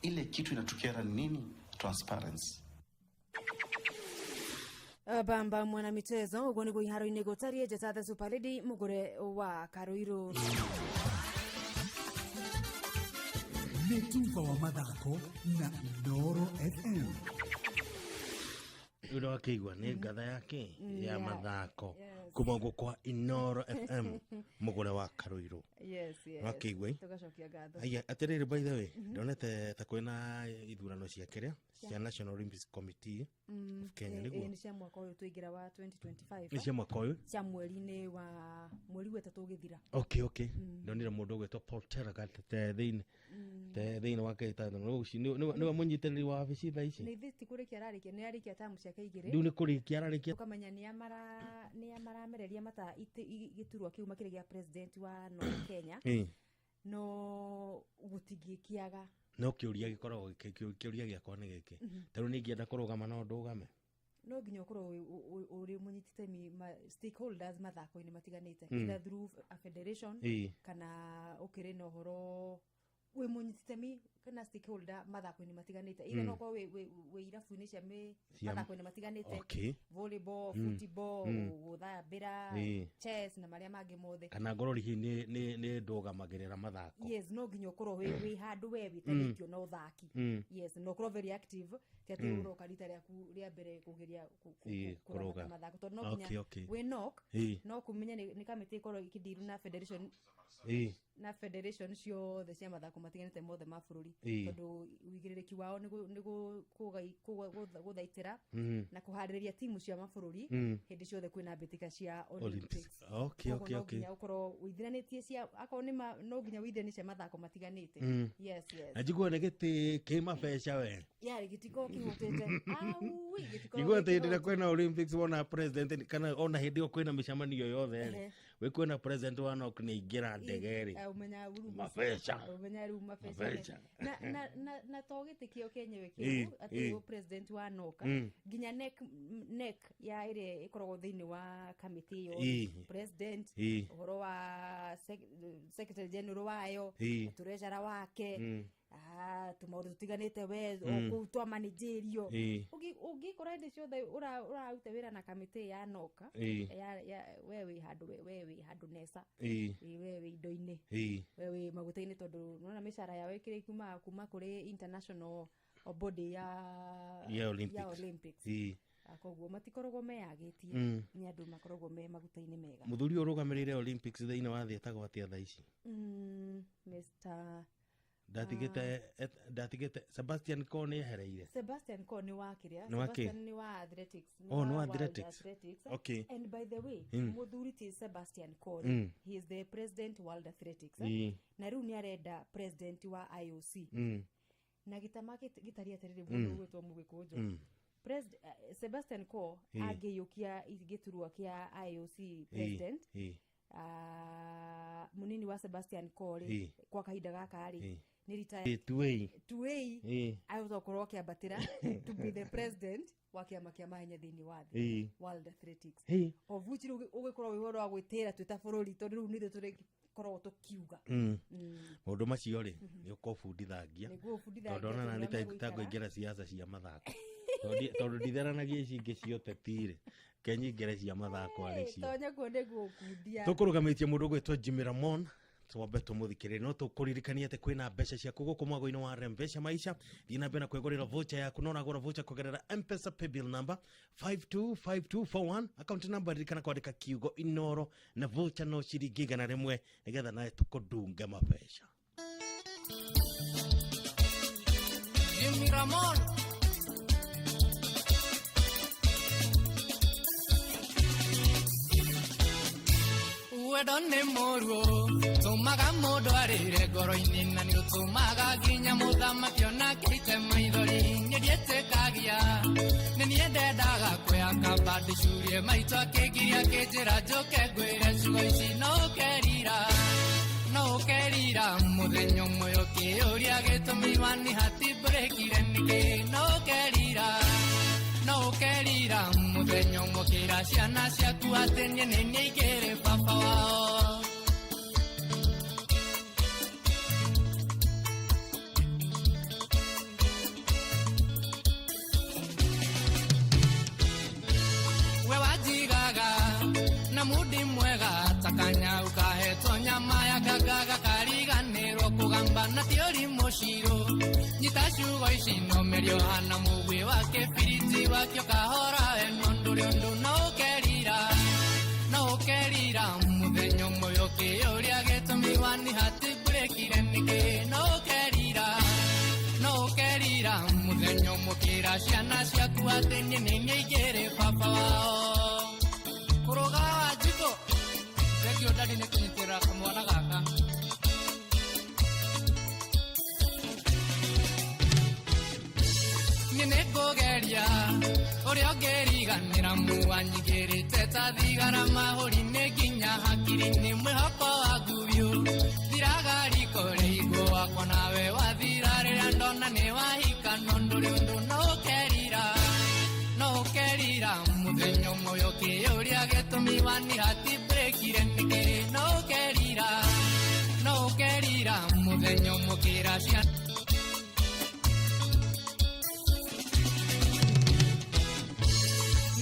Speaker 23: Ile kitu inatukera ni nini? Transparency.
Speaker 18: Bamba mwana michezo uguo niguo iharo-inĩ gũtariĩ njata the Super Lady mũgũre wa Karuiru.
Speaker 6: Nĩ tuba wa mathako na Inooro FM.
Speaker 11: Rĩu wakĩigua nĩ ngatha yake ya mathako kuma gũkũ kwa Inooro FM mũgũre wa Karuiru.
Speaker 18: Yes, yes.
Speaker 11: Wakĩigua?
Speaker 18: Tũgacokia ngatho.
Speaker 11: Aya, atĩrĩrĩ, by the way, ndonete ta kwĩna ithurano cia kĩrĩa cia National Olympics Committee of Kenya nĩguo?
Speaker 18: Nĩ cia mwaka ũyũ tũingĩra wa 2025.
Speaker 11: Nĩ cia mwaka ũyũ?
Speaker 18: Cia mweri-inĩ wa mweri wa ĩtatũ ũgĩthira.
Speaker 11: Okay. Ndonire mũndũ ũgwĩtwo Paul Tergat te thĩinĩ te thĩinĩ wa kĩhĩtahĩtano. Nĩwe mũnyitĩrĩri wa wabici thaa ici.
Speaker 18: Nĩ ithe ti kũrĩkia ararĩkia, nĩ arĩkia tamu ciake igĩrĩ.
Speaker 11: Rĩu nĩ kũrĩkia ararĩkia.
Speaker 18: Ũkamenya nĩa maramereria mata gĩturwa kĩu makĩrĩ gĩa president wa North Kenya. No gũtingĩkĩaga.
Speaker 11: No kĩũria gĩkoragwo kĩũria gĩakwa nĩ gĩkĩ. Ta rĩu nĩingĩenda kũrũgama no ndũgame?
Speaker 18: No nginya ũkorwo ũrĩ mũnyititemi stakeholders mathako-inĩ matiganĩte. Either through a federation kana ũkĩrĩ na ũhoro wĩ mũnyititemi kana stakeholder mathako-inĩ matiganĩte. Either no ũkorwo wĩ irabu-inĩ cia mathako-inĩ matiganĩte. Volleyball, football, gũthambĩra, chess na marĩa mangĩ mothe.
Speaker 11: Kana ngorwo hihi nĩ ndũgamagĩrĩra mathako.
Speaker 18: Yes, no nginya ũkorwo wĩ handũ we wĩtanĩtio na ũthaki. Yes, no ũkorwo very active, ti atĩ ũroka rita rĩaku rĩa mbere kũgeria
Speaker 11: Kũrũga.
Speaker 18: mathako. Tondũ no nginya wĩ knock, no kũmenya nĩ kamĩtĩ ĩkorwo ĩkĩndiru na federation na federation ciothe cia mathako matiganĩte mothe ma bũrũri. Tondũ ũigĩrĩrĩki wao nĩ gũthaitĩra na kũharĩrĩria timu cia mabũrũri hĩndĩ ciothe kwĩna mbĩtĩka cia Olympics. Koguo no nginya ũkorwo ũithĩranĩtie cia akorwo nĩ no nginya ũithĩranie cia mathako matiganĩte. Yes.
Speaker 11: Na njigua nĩ gĩtĩ kĩ mabeca we.
Speaker 18: Yarĩ gĩtikorwo kĩhũtĩte aui, gĩtikorwo
Speaker 11: Njigua atĩ hĩndĩ ĩrĩa
Speaker 18: gĩkĩhũtĩte.
Speaker 11: Kwĩna Olympics wona president kana ona hĩndĩ ĩyo kwĩna mĩcemanio yothe rĩ, wĩ kwĩna president wa NOC nĩ aingĩra ndege rĩ.
Speaker 18: Eh, ũmenya rĩu
Speaker 11: Mabeca.
Speaker 18: Ũmenya rĩu mabeca.
Speaker 11: Mabeca.
Speaker 18: Na to gĩtĩ kĩo kĩenyewe kĩu atĩ ũ president wa NOC nginya NEC ya ĩrĩa ĩkoragwo thĩinĩ wa kamĩtĩ ĩyo, president, ũhoro wa secretary general wayo, treasurer wake, tũmaũndũ tũtiganĩte we o kũu twa managerial. Ũngĩkora hĩndĩ ciothe ũraruta wĩra na kamĩtĩ ya NOC, ya we wĩ handũ, we wĩ handũ nesa. Ĩ, we wĩ indo-inĩ, we wĩ maguta-inĩ, tondũ nona mĩcara yao ĩkĩrĩ kumaga kuma kũrĩ international body ya
Speaker 11: Ya Olympics.
Speaker 18: Ya Olympics. Koguo matikoragwo meyagĩtie. Nĩ andũ makoragwo me maguta-inĩ mega.
Speaker 11: Mũthuri ũyũ ũrũgamĩrĩire Olympics thĩinĩ wa thĩ etagwo atĩa thaa ici?
Speaker 18: Mr.
Speaker 11: Ndatigĩte ndatigĩte Sebastian Coe nĩ ehereire.
Speaker 18: Sebastian Coe nĩ wa kĩrĩa?
Speaker 11: Nĩ wa kĩ?
Speaker 18: Sebastian nĩ wa athletics. Nĩ
Speaker 11: Oh, nĩ wa
Speaker 18: World
Speaker 11: athletics.
Speaker 18: Athletics. And by the way, mũthuri ti Sebastian Coe, he is the president World Athletics, eh? Na rĩu nĩ arenda president wa IOC. Na gĩtama gĩtariĩ atĩrĩrĩ, mũndũ ũgwĩtwo mũgĩkũnjũ, Sebastian Coe angĩiyũkia gĩturwa kĩa IOC president, mũnini wa Sebastian Coe rĩ, kwa kahinda gaka rĩ, nĩ retire.
Speaker 11: Tuei.
Speaker 18: Tuei ahota gũkorwo akĩambatĩra to be the president wa kĩama kĩa mahenya thĩinĩ wa thĩ, World Athletics, of which rĩu ũgĩkorwo wĩ ũhoro wa gwĩtĩra twĩ ta bũrũri, tondũ rĩu nithuĩ tũrĩkoragwo tũkiuga.
Speaker 11: Maũndũ macio rĩ, nĩ ũkũbundithangia.
Speaker 18: Nĩguo ũbundithangia
Speaker 11: Tondũ ona
Speaker 18: tondũ
Speaker 11: nani
Speaker 18: ũrĩa megũikara.
Speaker 11: tangũingĩra ciaca cia mathako. Tondũ nditheranagia ici ingĩ cia ũteti rĩ, kenyingĩre cia mathako arĩ cio.
Speaker 18: Tonya kuo nĩguo ũkundia.
Speaker 11: Tũkũrũgamĩtie mũndũ ũgwĩtwo Jimmy Ramon, twambe tũmũthikĩrĩrie, no tũkũririkania atĩ kwĩna mbeca ciaku gũkũ mwago-inĩ wa Rembesha Maisha. Thiĩ na mbere na kwĩgũrĩra voucher yaku, na ũragũra voucher kũgerera M-Pesa paybill number 525241, account number ririkana kwandĩka kiugo Inoro, na voucher no ciringi 100 nĩgetha nawe tũkũndunge mabeca.
Speaker 2: Jimmy Ramon. Wendo nĩ mũruo tũmaga mũndũ arĩre ngoro-inĩ, na nĩ ũtũmaga nginya mũthamaki onake aite maithori. Nĩ ndiĩtĩkagia nĩ niĩ ndendaga kwĩhaka ndĩcurie maitũ akĩngiria akĩnjĩra njũke ngwĩre ciugo ici, no ũkerira, no ũkerira mũthenya ũmwe ũkĩũria gĩtũmi wani hatimbũrĩkire nĩkĩ, no ũkerira, no ũkerira mũthenya ũmwe ũkĩra ciana ciaku atĩ niĩ nĩ niĩ ingĩrĩ baba wao. We wanjigaga na mundi mwega ta kanyau kahetwo nyama ya nganga gakariganĩrwo kũgamba na ti ũrimũ cirũ. Nyita ciugo ici no mĩrio hana mũguĩ wa kĩbiriti wakio kahora eno ndũrĩ ũndũ, no ũkerira, no ũkerira mũthenya ũmwe ũkĩũria gĩtũmi wani hatimbũrĩkire nĩkĩ, no ũkerira, no ũkerira mũthenya ũmwe ũkĩra ciana ciaku atĩ niĩ nĩ niĩ ingĩrĩ baba wao. Kũrũga wa njiko thengio ndadi nĩ kũnyitĩrĩra kamwana gaka. Niĩ nĩ ngũgeria ũrĩa ũngĩriganĩra muwanyigĩrĩte ta thigara mahũri-inĩ nginya hakiri-inĩ, mwĩhoko waku biũ thiraga riko rĩa igũ wakwa nawe wathira rĩrĩa ndona nĩ wahika, no ndũrĩ ũndũ, no ũkerira, no ũkerira mũthenya ũmwe ũkĩũria gĩtũmi wani hatimbũrĩkire nĩkĩ, no ũkerira, no ũkerira mũthenya ũmwe ũkĩra ciana.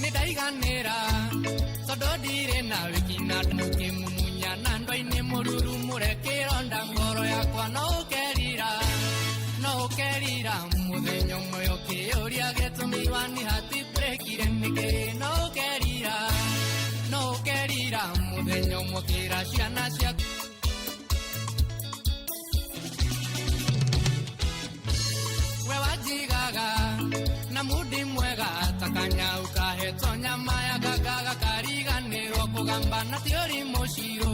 Speaker 2: Nĩ ndaiganĩra tondũ ndirĩ na wĩki na mũkĩmumunya na ndwa-inĩ mũruru mũrekĩronda ngoro yakwa, no ũkerira, no ũkerira mũthenya ũmwe ũkĩũria gĩtũmi wani hatimbũrĩkire nĩkĩ, no ũkerira, no ũkerira mũthenya ũmwe ũkĩra ciana ciaku. mwega ta kanyau kahetwo nyama ya gaga gakariganĩrwo kũgamba na ti ũrimũ ciro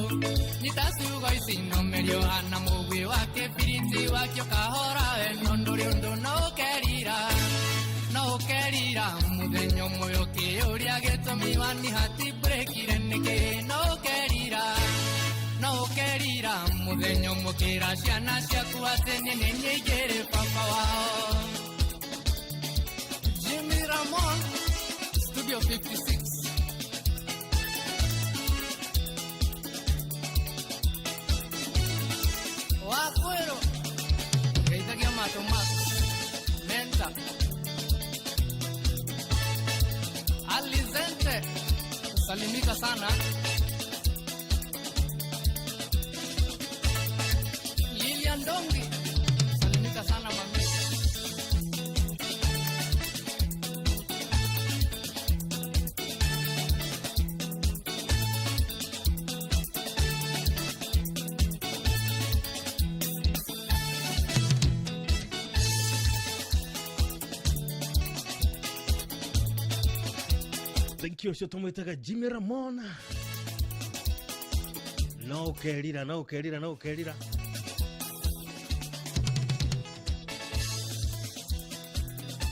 Speaker 2: nyita ciugo ici nomerio hana mũgwĩ wa kĩbiriti wakio kahora eno ndũrĩ ũndũ no ũkerira no ũkerira mũthenya ũmwe ũkĩũria gĩtũmi wani hatibũrĩkire nĩkĩ no ũkerira no ũkerira mũthenya ũmwe ũkĩra ciana ciaku atĩ niĩ nĩ nyingĩrĩ baba wao. Jimmy Ramon, Studio 56. Wakwero ngeithagia matũ maku menta Alizente, salimika sana. Lilian Dongi, salimika sana mami.
Speaker 11: Thank you ũcio tũmwĩtaga Jimmy Ramon. No ũkerira, no ũkerira, no ũkerira.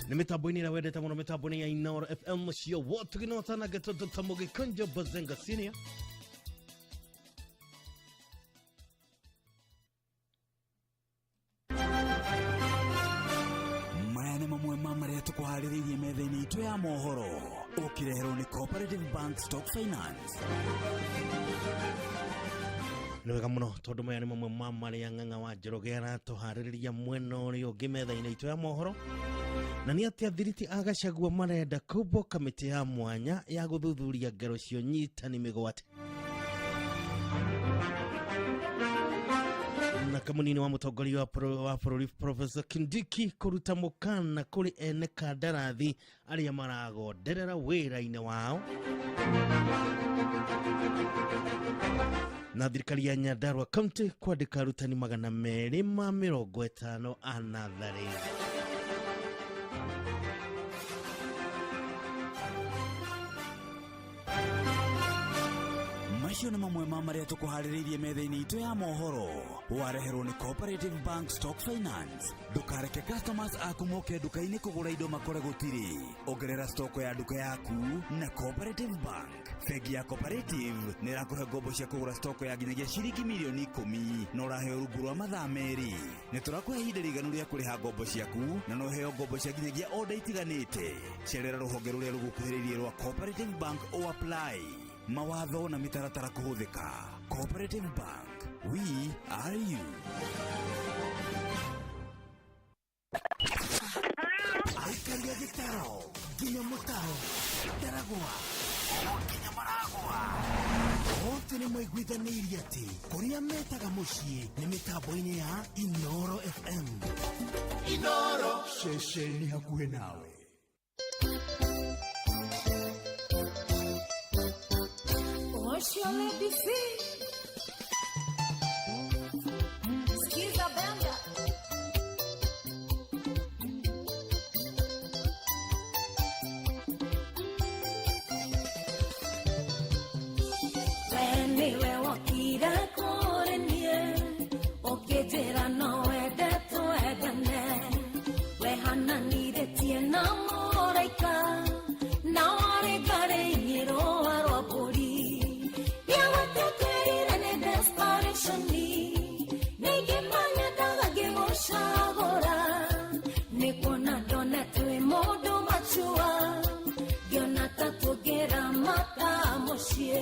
Speaker 11: Nĩ mĩtambo-inĩ ĩrĩa wendete mũno, mĩtambo-inĩ ya Inooro FM cio wotũginotana gĩtũ Dr. Mũgĩkũnjo Bazenga Senior.
Speaker 8: Maya nĩ mamwe ma marĩa tũkũharĩrĩirie metha-inĩ itũ ya mohoro ũkĩreherwo nĩ Cooperative Bank Stock Finance.
Speaker 11: Nĩ wega mũno tondũ maya nĩ mamwe ma marĩa Ng'ang'a wa Njoroge aratũharĩrĩria mwena ũrĩa ũngĩ metha-inĩ itũ ya mohoro. Na nĩ atĩa thiriti a Gachagua marenda kũmbwo kamĩtĩ ya mwanya ya gũthuthuria ngero cia ũnyitani mĩgwate. Na kamunini wa mũtongoria wa bũrũri Professor Kindiki kũruta mũkana kũrĩ ene kandarathi arĩa maragonderera wĩra-inĩ wao. Na thirikari ya Nyandarua County kwandĩka arutani 250 a natharĩ.
Speaker 8: Macio nĩ mamwe ma marĩa tũkũharĩrĩirie metha-inĩ itũ ya mohoro wareherwo nĩ Cooperative Bank Stock Finance. Ndũkareke customers aku moke nduka-inĩ kũgũra indo makore gũtirĩ. Ongerera stock ya nduka yaku na Cooperative Bank. Bengi ya Cooperative nĩ ĩrakũhe ngombo cia kũgũra stock ya nginyagia ciringi mirioni 10 na ũraheo rungu rwa mathaa 2. Nĩ tũrakũhe ihinda rĩiganu rĩa kũrĩha ngombo ciaku na no ũheo ngombo cia nginyagia order itiganĩte. Cerera rũhonge rũrĩa rũgũkuhĩrĩirie rwa Cooperative Bank o apply. Mawatho na mĩtaratara kũhũthĩka. Cooperative Bank, we are you.
Speaker 6: Aikaria gĩtaro nginya mũtaro ndaragwa o nginya maragwa othe nĩ maiguithanĩirie atĩ kũrĩa metaga mũciĩ nĩ mĩtambo-inĩ ya Inooro FM.
Speaker 13: Inooro ceceni hakuhĩ nawe.
Speaker 9: Osho Lady C. Skiza benda. Weniwe wakira kũrĩ niĩ, ũkĩnjĩra no wende twendane. Wehananithĩtie na mũraika, na warĩ ngarĩ-inĩ rũa rwa mbũri. Ndiagwĩtĩkĩrire nĩ desperation, ningĩmanya ndaga ngĩgũcagũra. Nĩ kuona ndonete wĩ mũndũ machua, ngĩona ta tũngĩramata mũciĩ.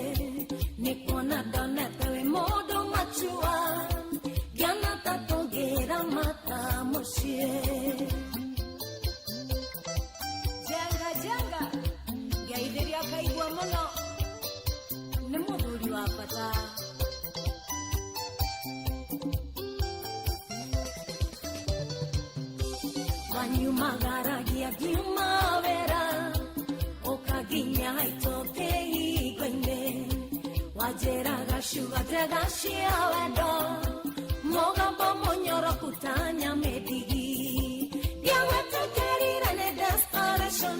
Speaker 9: Nĩ kuona ndonete wĩ mũndũ machua, ngĩona ta tũngĩramata mũciĩ. Jenga jenga, ngeithĩria kaigua mũno, nĩ mũthuri wa bata. Wanyumagaragia ngiuma wĩra, ũkanginya haitũ kĩhingo-inĩ. Wanjĩraga ciugo njega cia wendo, mũgambo mũnyoroku ta nyamĩndigi. Ndiagwĩtĩkĩrire nĩ desperation,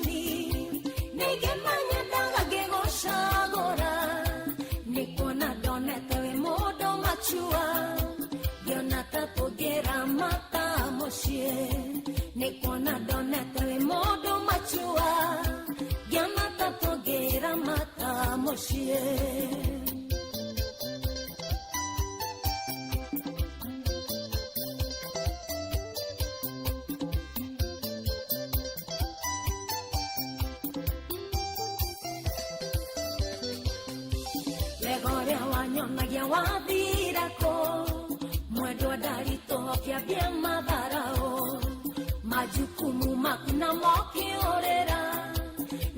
Speaker 9: mũciĩ. Wega ũrĩa wanyonagia wathirako mwendwa ndaritũhokia matharao majukumu maku na mokĩũrĩra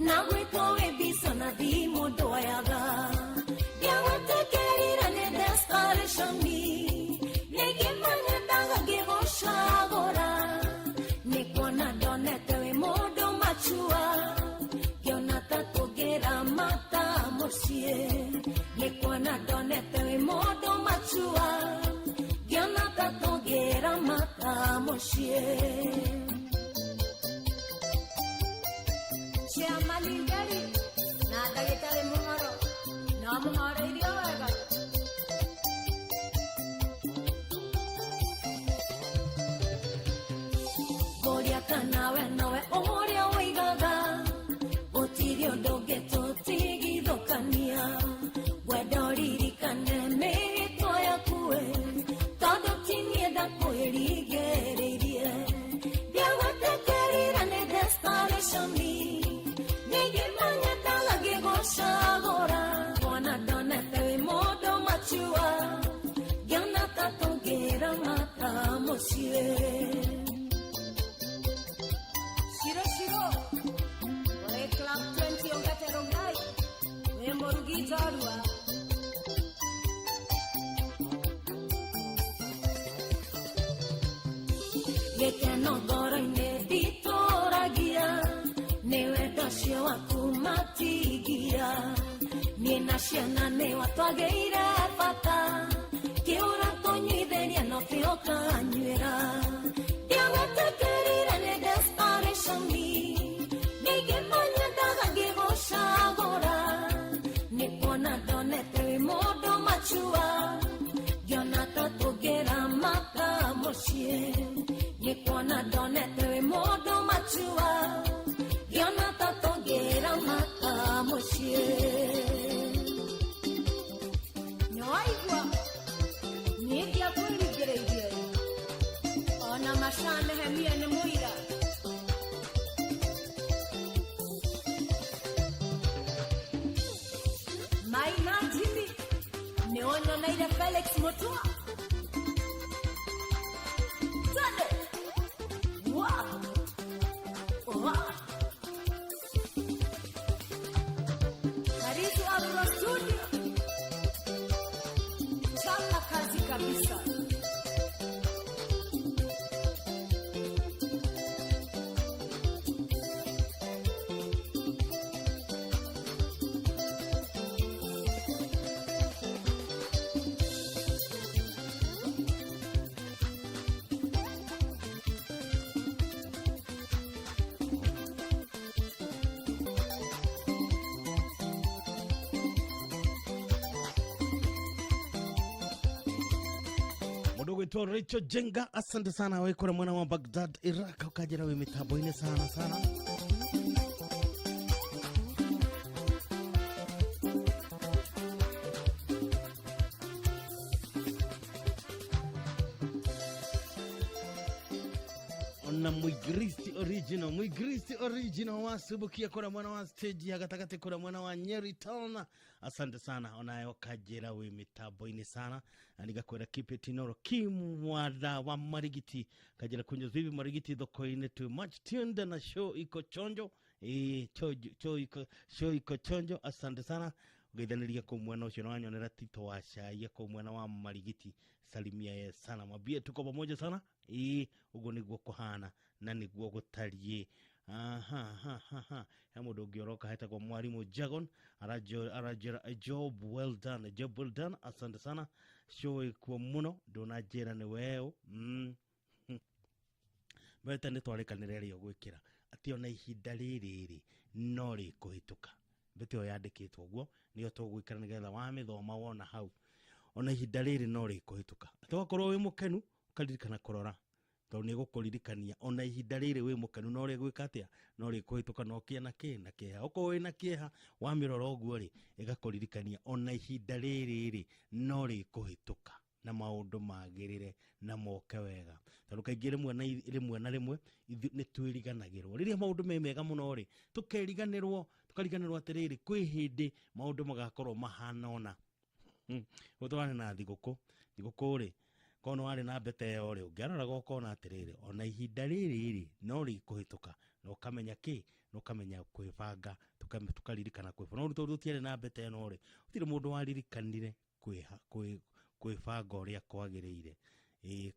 Speaker 9: na gwĩtwo wĩ mbica na thimũ ndwoyaga ndiagwĩtĩkĩrire nĩ desperation nĩngĩmenya ndaga ngĩgũcagũra nĩ kuona ndonete wĩ mũndũ machua ngĩona ta tũngĩramata mũciĩ nĩ kuona ndonete wĩ mũndũ machua ngĩona ta tũngĩramata mũciĩ. Chairman Ngeri na ndagĩtarĩ Mũhoro no mũhoreirio wega. Ngũria kana we nowe ũrĩa ũigaga gũtirĩ ũndũ ũngĩtũtigithũkania ngwenda ũririkane mĩhĩtwa yaku we tondũ ti niĩ ndakwĩrigĩrĩirie ndiagwĩtĩkĩrire nĩ desperation nĩngĩmenya ndaga ngĩgũcagũra kuona ndonete wĩ mũndũ machua ngĩona ta tũngĩramata mũciĩ. Shiro shiro wĩ Club 20 ongate Rongai wĩ mũrugi njorua. Gĩkeno ngoro-inĩ nditũragia nĩ wendo ũcio waku matigia niĩ na ciana nĩ watwagĩire bata kĩũra tũnyuithĩria no kĩo kanyuĩra ndiagwĩtĩkĩrire nĩ desperation nĩngĩmenya ndaga ngĩgũcagũra nĩ kuona ndonete wĩ mũndũ machua ngĩona ta tũngĩramata mũciĩ nĩ kuona ndonete wĩ mũndũ machua ngĩona ta tũngĩramata mũciĩ. Nĩwaigua niĩ ndiakwĩringĩrĩirie ona Macha Nehemia nĩ mũira. Maina Jimmy nĩwonyoneire Felix Mutua. Twende wa wa Karibu Afro Studio, chapa kazi kabisa.
Speaker 11: Mũndũ gwĩtwo Rachel Jenga, asante sana we kũrĩa mwena wa Baghdad Iraq, ũkanjĩra wĩ mĩtambo-inĩ sana sana. Ona Mwigristi original, Mwigristi original wasubukia kũrĩa mwena wa stage ya gatagatĩ kũrĩa mwena wa Nyeri Town, asante sana onayo kanjĩra wĩ mĩtambo-inĩ sana na nigakwĩra keep it Inoro kimwada wa Marigiti kanjĩra kunjo vivi Marigiti thoko-inĩ too much tuned na show iko chonjo show iko chonjo, asante sana ugeithaniria kũu mwena ũcio na wanyonera Tito wa Caia kũu mwena wa Marigiti, salimia ye sana mwambie tuko pamoja sana ũguo nĩguo kũhana na nĩguo gũtariĩ. Aha he mũndũ ũngĩ ũroka hetagwo Mwalimu Jagon aranjĩra a job well done, job well done, asante sana show ikuo mũno ndũnanjĩra nĩ weũ Mbete nĩ twarĩkanĩre rĩo gwĩkĩra atĩ ona ihinda rĩrĩ rĩ no rĩkũhĩtũka mbete ĩyo yandĩkĩtwo ũguo nĩyo tũgwĩkĩra nĩgetha wamĩthoma wona hau ona ihinda rĩrĩ no rĩkũhĩtũka atĩ wakorwo wĩ mũkenu ũkaririkana kũrora Tondũ nĩ ĩgũkũririkania ona ihinda rĩrĩ wĩ mũkenu no rĩgwĩka atĩa, no rĩkũhĩtũka, no kĩa na kĩ na kĩeha. Okorwo wĩna kĩeha wamĩrora ũguo rĩ, ĩgakũririkania ona ihinda rĩrĩ rĩ no rĩkũhĩtũka na maũndũ magĩrĩre na moke wega. Tondũ kaingĩ rĩmwe na rĩmwe na rĩmwe ithuĩ nĩ twĩriganagĩrwo rĩrĩa maũndũ me mega mũno rĩ, tũkeriganĩrwo, tũkariganĩrwo atĩrĩrĩ, kwĩ hĩndĩ maũndũ magakorwo mahana ũna. Ũtwarane na thigũkũ, thigũkũ rĩ, korwo nĩ warĩ na mbete ĩyo rĩ, ũngĩaroraga ũkona atĩrĩrĩ, ona ihinda rĩrĩ rĩ no rĩkũhĩtũka, na ũkamenya kĩ, na ũkamenya kwĩbanga, tũkaririkana kwĩbanga. No tondũ tũtiarĩ na mbete ĩno rĩ, gũtirĩ mũndũ waririkanire kwĩbanga ũrĩa kwagĩrĩire.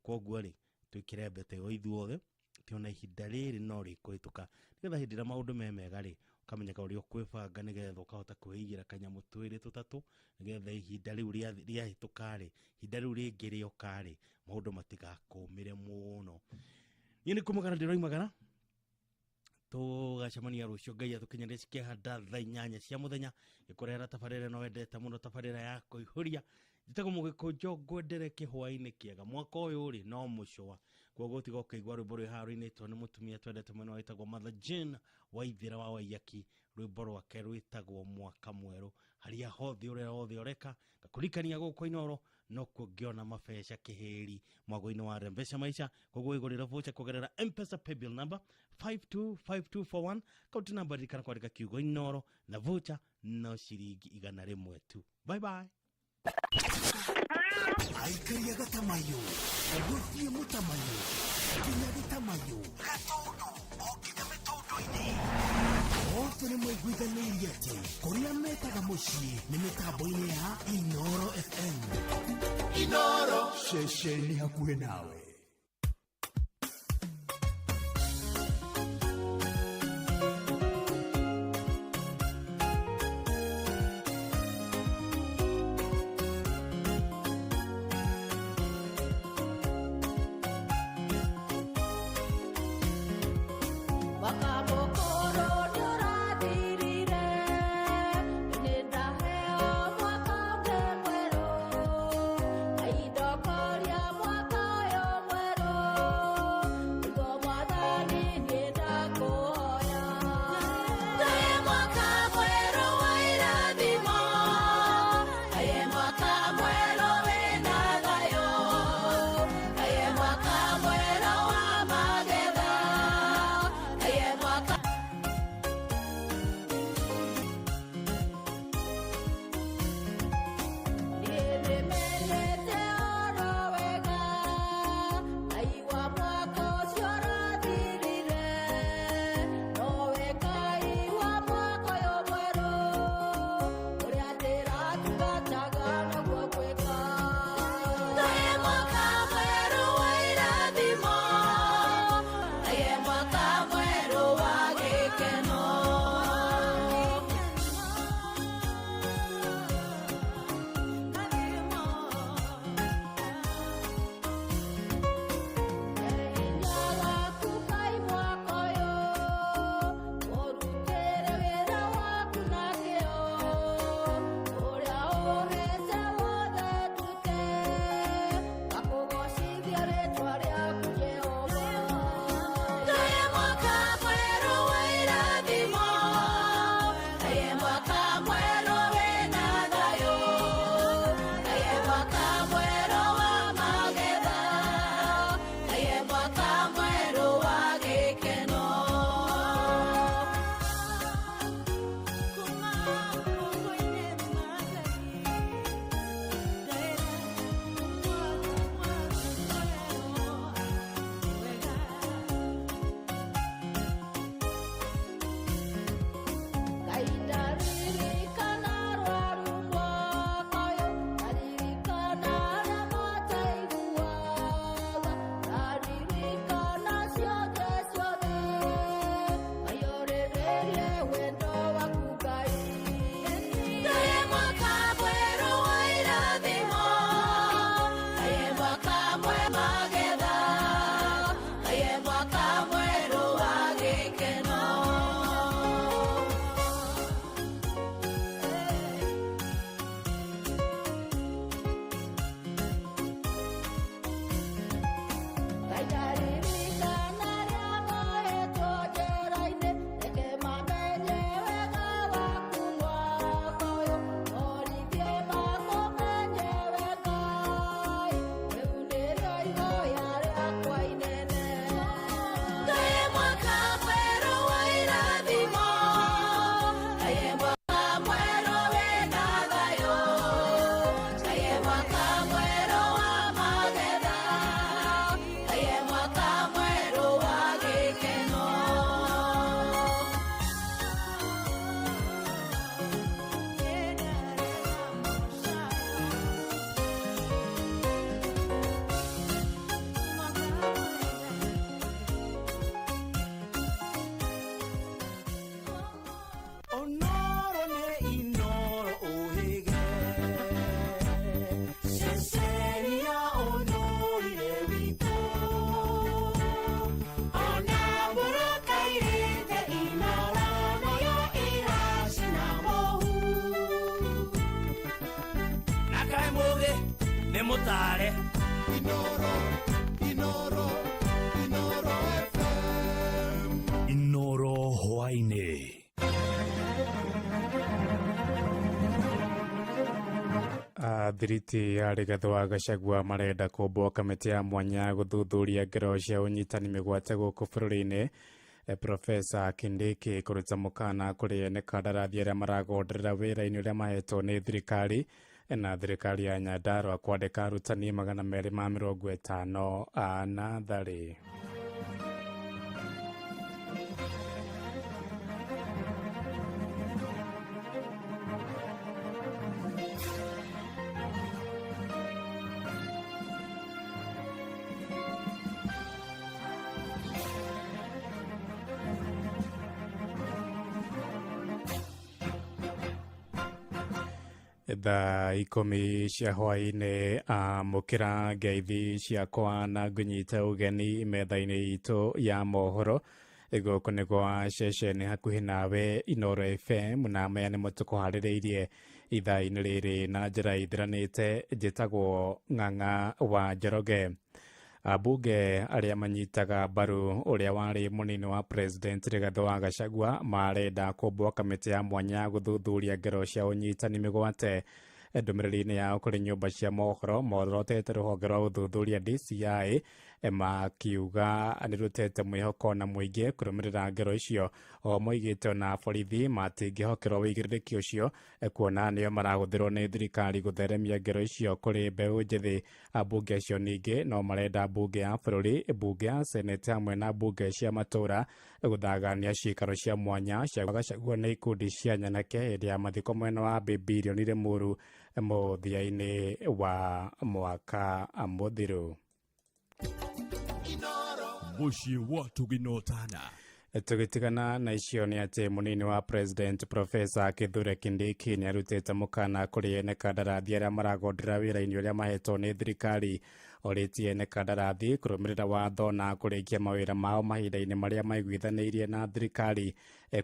Speaker 11: Koguo rĩ, twĩkĩre mbete ĩyo ithuothe, atĩ ona ihinda rĩrĩ no rĩkũhĩtũka, nĩgetha hĩndĩ ĩrĩa maũndũ me mega rĩ, ũkamenyeka ũrĩa ũkwĩbanga, nĩgetha ũkahota kwĩigĩra kanyamũ twĩrĩ tũtatũ, nĩgetha ihinda rĩu rĩahĩtũka rĩ, ihinda rĩu rĩngĩ rĩoka rĩ, maũndũ matigakũmĩre mũno. Niĩ nĩ kumagara ndĩroimagara, tũgacemania rũciũ Ngai atũkinyanĩrie cikĩhanda thaa 8 cia mũthenya, gĩkũrehera tabarĩra ĩno wendete mũno, tabarĩra ya kũihũria. Njĩtagwo Mũgĩkũnjo, ngwendere kĩhwaĩ-inĩ kĩega. Mwaka ũyũ rĩ no mũcũa, koguo tiga ũkĩigua rwĩmbo rwĩ haha rũinĩtwo nĩ mũtumia twendete mũno wĩtagwo Mother Jane Waithĩra wa Waiyaki. Rwĩmbo rwake rwĩtagwo Mwaka Mwerũ. Harĩa hothe ũrĩa hothe ũreka, ngakũririkania gũkũ Inooro nokuo ngĩona mabeca kĩhĩri mwago-inĩ wa Rembesha Maisha. Koguo wĩgũrĩre voucher kũgerera M-Pesa paybill number 525241, akaunti namba ririkana kwandĩka kiugo Inooro, na voucher no ciringi 100 tu. Bye bye.
Speaker 6: Aikaria gatamayo, gũthiĩ mũtamayo, nginya gĩtamayo, gatũndũ o nginya mĩtũndũ-inĩ. Othe nĩ maiguithanĩirie atĩ kũrĩa metaga mũciĩ nĩ mĩtambo-inĩ ya Inooro FM.
Speaker 13: Inooro, ceceni hakuhĩ nawe.
Speaker 9: Mwaka ũyũ.
Speaker 4: Nĩ mũtare.
Speaker 1: Inoro, Inoro, Inoro FM.
Speaker 6: Inoro hwaĩ-inĩ.
Speaker 7: Athiriti a Rigathĩ wa Gachagua marenda kũmbwo kamĩtĩ ya mwanya gũthuthuria ngero cia ũnyitani mĩgwate gũkũ bũrũri-inĩ. Profesa Kindiki kũruta mũkana kũrĩ ene kandarathi arĩa maragonderera wĩra-inĩ ũrĩa mahetwo nĩ thirikari, na thirikari ya Nyandarua kwandĩka arutani 250 a natharĩ. Thaa 10 cia hwaĩ-inĩ, amũkĩra ngeithi ciakwa na ngũnyite ũgeni metha-inĩ itũ ya mohoro. Gũkũ nĩ gwa ceceni hakuhĩ nawe Inoro FM, na maya nĩmo tũkũharĩrĩirie ithaa-inĩ rĩrĩ na njĩra ithiranĩte. Njĩtagwo Ng'ang'a wa Njoroge. Ambunge arĩa manyitaga mbaru ũrĩa warĩ mũnini wa president Rigathĩ wa Gachagua marenda kũmbwo kamĩtĩ ya mwanya gũthuthuria ngero cia ũnyitani mĩgwate. Ndũmĩrĩri-inĩ yao kũrĩ nyũmba cia mohoro morotete rũhonge rwa ũthuthuria DCI, makiuga nĩ rũtete mwĩhoko na mũingĩ kũrũmĩrĩra ngero icio. O moigĩte ona borithi matingĩhokerwo wĩigĩrĩrĩki ũcio, kuona nĩo marahũthĩrwo nĩ thirikari gũtheremia ngero icio kũrĩ mbeũ njĩthĩ. Ambunge acio ningĩ no marenda mbunge ya bũrũri, mbunge ya senate hamwe na mbunge cia matũũra gũthagania ciikaro cia mwanya cia Gachagua nĩ ikundi cia nyanake hĩndĩ ya mathiko mwena wa Birioni Limuru mũthia-inĩ wa mwaka mũthiru.
Speaker 6: Mũciĩ wa Tũginotana.
Speaker 7: Tũgĩtigana na icio nĩ atĩ mũnini wa president Profesa Kithure Kindiki nĩ arutĩte mũkana kũrĩ ene kandarathi arĩa maragondera wĩra-inĩ ũrĩa mahetwo nĩ thirikari. Orĩtie ene kandarathi kũrũmĩrĩra watho na kũrĩkia mawĩra mao mahinda-inĩ marĩa maiguithanĩirie na thirikari.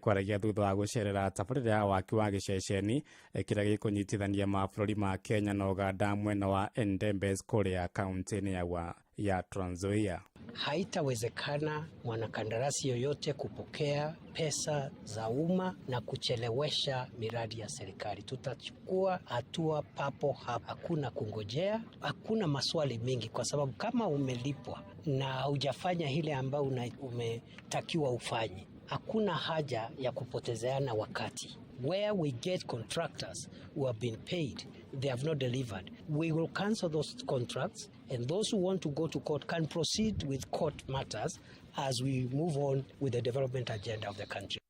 Speaker 7: Kwaragia thutha wa gũcerera tabarĩra ya waki wa gĩceceni kĩrĩa gĩkũnyitithania mabũrũri ma Kenya na Uganda mwena wa Endembes kũrĩa kaunti-inĩ ya Trans Nzoia.
Speaker 5: Haitawezekana mwanakandarasi yoyote kupokea pesa za umma na kuchelewesha miradi ya serikali. Tutachukua hatua papo hapo, hakuna kungojea, hakuna maswali mengi, kwa sababu kama umelipwa na hujafanya ile ambayo umetakiwa ufanye, hakuna haja ya kupotezeana wakati. Where we get contractors who have been paid, they have not delivered, we will cancel those contracts, and those who want to go to court can proceed with court matters as we move on with the development agenda of the country.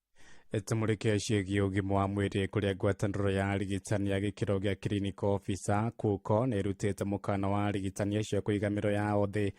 Speaker 7: Tumulike ciĩgiĩ ũgima wa mwĩrĩ kũrĩa ngwatanĩro ya arigitani ya gĩkĩro gĩa clinical officer kuko nĩ ĩrutĩte mũkana wa arigitani acio kũiga mĩro yao thĩ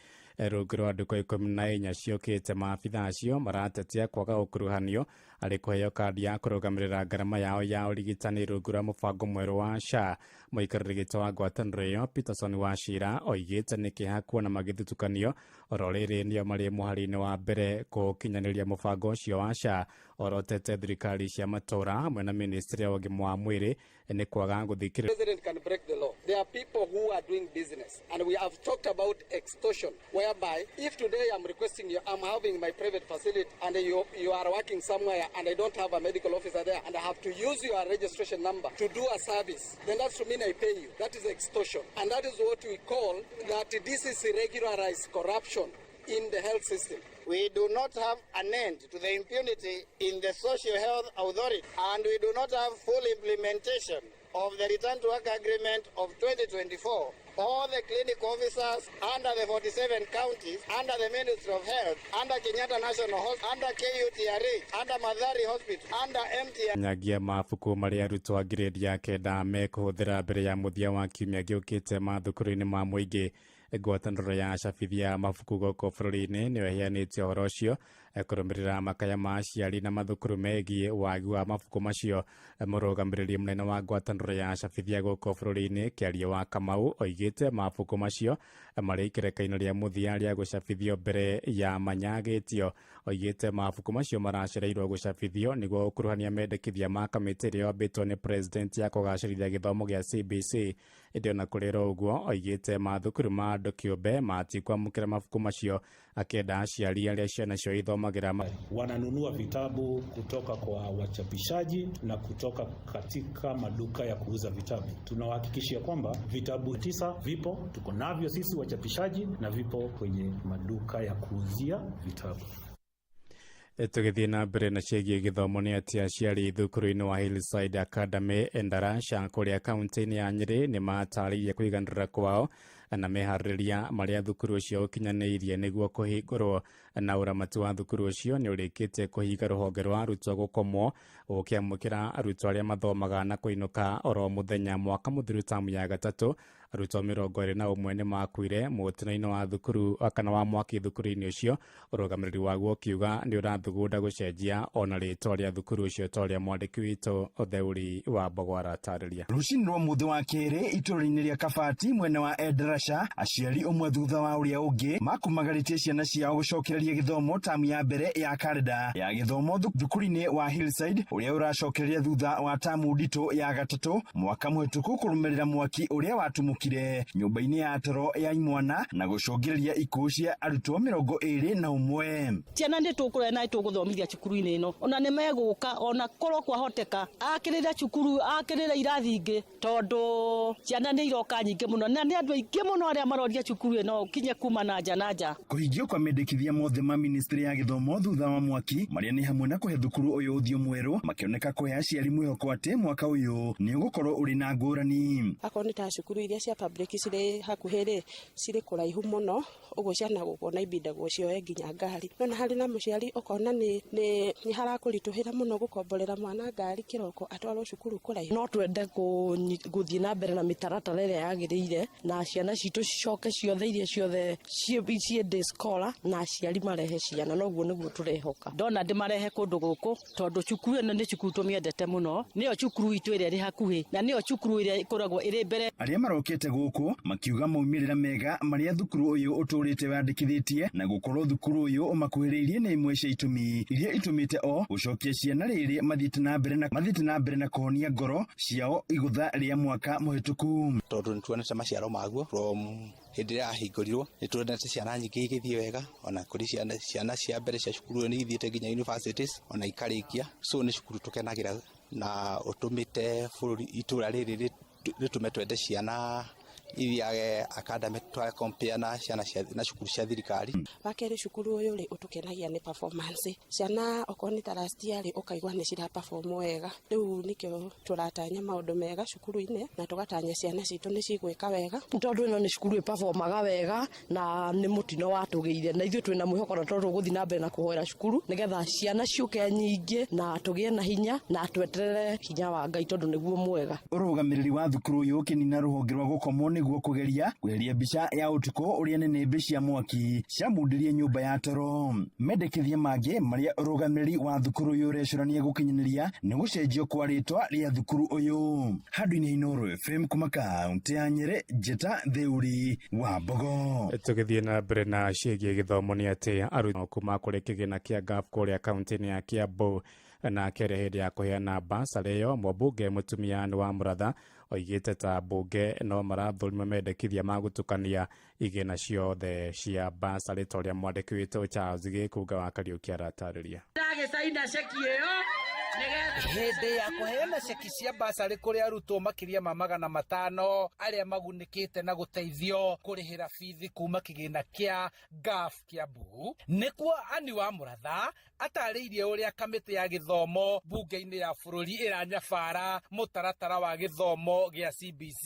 Speaker 7: rungu rwa ndukũ 14 ciũkĩte. Maabitha acio maratetia kwaga gũkuruhanio arĩ kũheo kandi ya kũrũgamĩrĩra ngarama yao ya ũrigitani rungu rwa mũbango mwerũ wa SHA. Mũikarĩri gĩtĩ wa ngwatanĩro ĩyo Peterson Wachira oigĩte nĩ kĩeha kuona magĩthutũkanio oro rĩrĩ nĩo marĩ mũhari-inĩ wa mbere kũkinyanĩria mũbango ũcio wa SHA. Orotete thirikari cia matũũra hamwe na ministry ya ũgima wa mwĩrĩ nĩ kwaga gũthikĩrĩria.
Speaker 6: President can break the law. There are people who are doing business, and we have talked about extortion, whereby if today I'm requesting you, I'm having my private facility, and you are working somewhere, and I don't have a medical officer there, and I have to use your registration number to do a service, then that's to mean I pay you. That is extortion, and that is what we call that this is irregularized corruption in the health system.
Speaker 7: We do not have an end to the impunity in the Social Health Authority, and we do not have full implementation of the Return to Work Agreement of 2024. All the clinic officers under the 47 counties, under the Ministry of Health, under Kenyatta National Hospital, under KUTRH, under Mathari Hospital, under MTI. Nyagia mabuku marĩa arutwo a grade ya 9 mekũhũthĩra mbere ya mũthia wa kiumia gĩũkĩte mathukuru-inĩ ma mũingĩ. Ngwatanĩro ya acabithia mabuku gũkũ bũrũri-inĩ nĩyo ĩheanĩte ũhoro ũcio Kũrũmĩrĩra makaya ma aciari na mathukuru megiĩ wagi wa mabuku macio, mũrũgamĩrĩri mũnene wa ngwatanĩro ya acabithia gũkũ bũrũri-inĩ Kĩarie wa Kamau oigĩte mabuku macio marĩ ikereka-inĩ rĩa mũthia rĩa gũcabithio mbere ya manyagĩtio. Oigĩte mabuku macio maracereirwo gũcabithio nĩguo gũkuruhania mendekithia ma kamĩtĩ ĩrĩa yombĩtwo nĩ president ya kũgacĩrithia gĩthomo gĩa CBC. Ĩndĩ ona kũrĩ ũguo, oigĩte mathukuru ma andũ kĩũmbe matikwamũkĩra mabuku macio, akĩenda aciari arĩa ciana ciao ithomagĩra
Speaker 3: wananunua vitabu kutoka kwa wachapishaji na kutoka katika maduka ya kuuza vitabu. Tunawahakikishia kwamba vitabu 9 vipo, tuko navyo sisi wachapishaji na vipo kwenye maduka ya kuuzia vitabu.
Speaker 7: Tũgĩthiĩ na mbere na ciĩgiĩ gĩthomo nĩ atĩ aciari thukuru-inĩ wa Hillside Academy Endarasha kũrĩa kaunti-inĩ ya Nyĩrĩ nĩ matarĩirie kũiganĩra kwao na meharĩrĩria marĩa thukuru ũcio ũkinyanĩirie nĩguo kũhingũrwo. Na ũramati wa thukuru ũcio nĩ ũrĩkĩtie kũhinga rũhonge rwa arutwo gũkomwo ũkĩamũkĩra arutwo arĩa mathomaga na kũinũka oro mũthenya. Mwaka mũthiru tamu ya gatatũ arutwo 21 nĩ makuire mũtino-inĩ wa thukuru kana wa mwaki thukuru-inĩ ũcio. Ũrũgamĩrĩri waguo ũkiuga nĩ ũrathugunda gũcenjia ona rĩtwa rĩa thukuru ũcio ta ũrĩa mwandĩki witũ Ũtheuri wa Mbogo aratarĩria.
Speaker 4: Rũcinĩ rwa mũthĩ wa kerĩ itũũra-inĩ rĩa Kabati mwena wa Endarasha, aciari ũmwe thutha wa ũrĩa ũngĩ makumagarĩtie ciana ciao gũcokereria gĩthomo tamu ya mbere ya karenda ya gĩthomo thukuru-inĩ wa Hillside ũrĩa ũracokereria thutha wa tamu nditũ ya gatatũ mwaka mũhĩtũku kũrũmĩrĩra mwaki ũrĩa watumũkire nyũmba-inĩ ya toro ya imwana na gũcũngĩrĩria ikuũ cia arutwo 21.
Speaker 12: Ciana nĩ tũkũrera na tũgũthomithia cukuru-inĩ ĩno, ona nĩ megũka ona korwo kwahoteka akĩrĩra cukuru akĩrĩra irathi ingĩ, tondũ ciana nĩ iroka nyingĩ mũno na nĩ andũ aingĩ mũno arĩa maroria cukuru ĩno kinye kuma na nja na nja.
Speaker 4: Kũhingio kwa mendekithia mothe ma ministry ya gĩthomo thutha wa mwaki marĩa nĩ hamwe na kũhe thukuru ũyũ ũthiũ mwerũ makĩoneka kũhe aciari mwĩhoko atĩ mwaka ũyũ nĩ ũgũkorwo ũrĩ na ngũrani.
Speaker 24: Akorwo nĩ ta cukuru iria cia public cirĩ hakuhĩ rĩ, cirĩ kũraihu mũno ũguo ciana gũkona ibindagwo cioe nginya ngari. No na harĩ na mũciari ũkona nĩ harakũritũhĩra mũno gũkomborera mwana ngari kĩroko atwarwo cukuru kũraihu.
Speaker 12: No twende gũthiĩ na mbere na mĩtaratara ĩrĩa yagĩrĩire na ciana citũ cicoke ciothe iria ciothe ciĩ day scholar na aciari marehe ciana, noguo nĩguo tũrehoka. Ndona ndĩmarehe kũndũ gũkũ tondũ cukuru ĩno nĩ cukuru tũmĩendete mũno, nĩyo cukuru itũ ĩrĩa ĩrĩ hakuhĩ na nĩyo cukuru ĩrĩa ĩkoragwo ĩrĩ mbere.
Speaker 4: Arĩa marokĩte gũkũ makiuga maumĩrĩra mega marĩa thukuru ũyũ ũtũrĩte wandĩkithĩtie na gũkorwo thukuru ũyũ ũmakuhĩrĩirie nĩ imwe cia itũmi iria itũmĩte o gũcokia ciana rĩrĩ mathiĩte na mbere na kũhonia ngoro ciao igũtha rĩa mwaka mũhĩtũku.
Speaker 25: Tondũ nĩtuonete maciaro maguo from hĩndĩ ĩrĩa yahingũrirwo, nĩtuonete ciana nyingĩ igĩthiĩ wega, ona kũrĩ ciana cia mbere cia cukuru ĩyo nĩ ithiĩte nginya universities ona ikarĩkia. So nĩ cukuru tũkenagĩra na ũtũmĩte bũrũri itũra rĩrĩ rĩtũme twende ciana ithiage academy twa compare na ciana cia na cukuru cia thirikari.
Speaker 24: Wa kerĩ cukuru ũyũ rĩ ũtũkenagia nĩ performance. Ciana okorwo nĩ ta last year rĩ ũkaigua nĩ cira perform wega. Rĩu nĩkĩo tũratanya maũndũ mega cukuru-inĩ na tũgatanya ciana citũ nĩ cigwĩka wega.
Speaker 12: Tondũ ĩno nĩ cukuru ĩperformaga wega na nĩ mũtino watũgĩire na ithuĩ twĩna mwĩhoko na tondũ tũgũthiĩ na mbere na kũhoera cukuru nĩgetha ciana ciũke nyingĩ na tũgĩe na hinya na tweterere hinya wa Ngai tondũ nĩguo mwega.
Speaker 4: Ũrũgamĩrĩri wa thukuru ũyũ ũkĩnina rũhonge rwa gũkomwo nĩguo kũgeria kweheria mbica ya ũtukũ ũrĩa nĩnĩmbĩ cia mwaki ciamundirie nyũmba ya toro. Mendekithia mangĩ marĩa ũrũgamĩrĩri wa thukuru ũyũ ũrecũrania gũkinyanĩria nĩ gũcenjio kwa rĩtwa rĩa thukuru ũyũ. Handũ-inĩ Inooro FM kuma kaunti ya Nyĩrĩ, Njĩta Theuri wa Mbogo.
Speaker 7: Tũgĩthiĩ na mbere na ciĩgiĩ gĩthomo nĩ atĩ arutwo kuma kũrĩ kĩgĩna kĩa GAF kũrĩa kaunti-inĩ ya Kiambu na kerĩ hĩndĩ ya kũheana basarĩ ĩyo mũmbunge mũtumia nĩ wa Mũratha oigĩte ta mbunge no marathũrima mendekithia ma gũtukania igĩna ciothe cia basarĩ ta ũrĩa mwandĩki witũ Charles Gĩkunga wa Kariũki aratarĩria.
Speaker 26: Ndagĩcaina ceki ĩyo
Speaker 27: Hĩndĩ ya kũheana ceki cia basarĩ kũrĩ arutwo makĩria ma 500 arĩa magunĩkĩte na gũteithio kũrĩhĩra bithi kuma kĩgĩna kĩa GAF Kiambu, nĩkuo Anne wa Mũratha atarĩirie ũrĩa kamĩtĩ ya gĩthomo mbunge-inĩ ya bũrũri ĩranyabara mũtaratara wa gĩthomo gĩa CBC.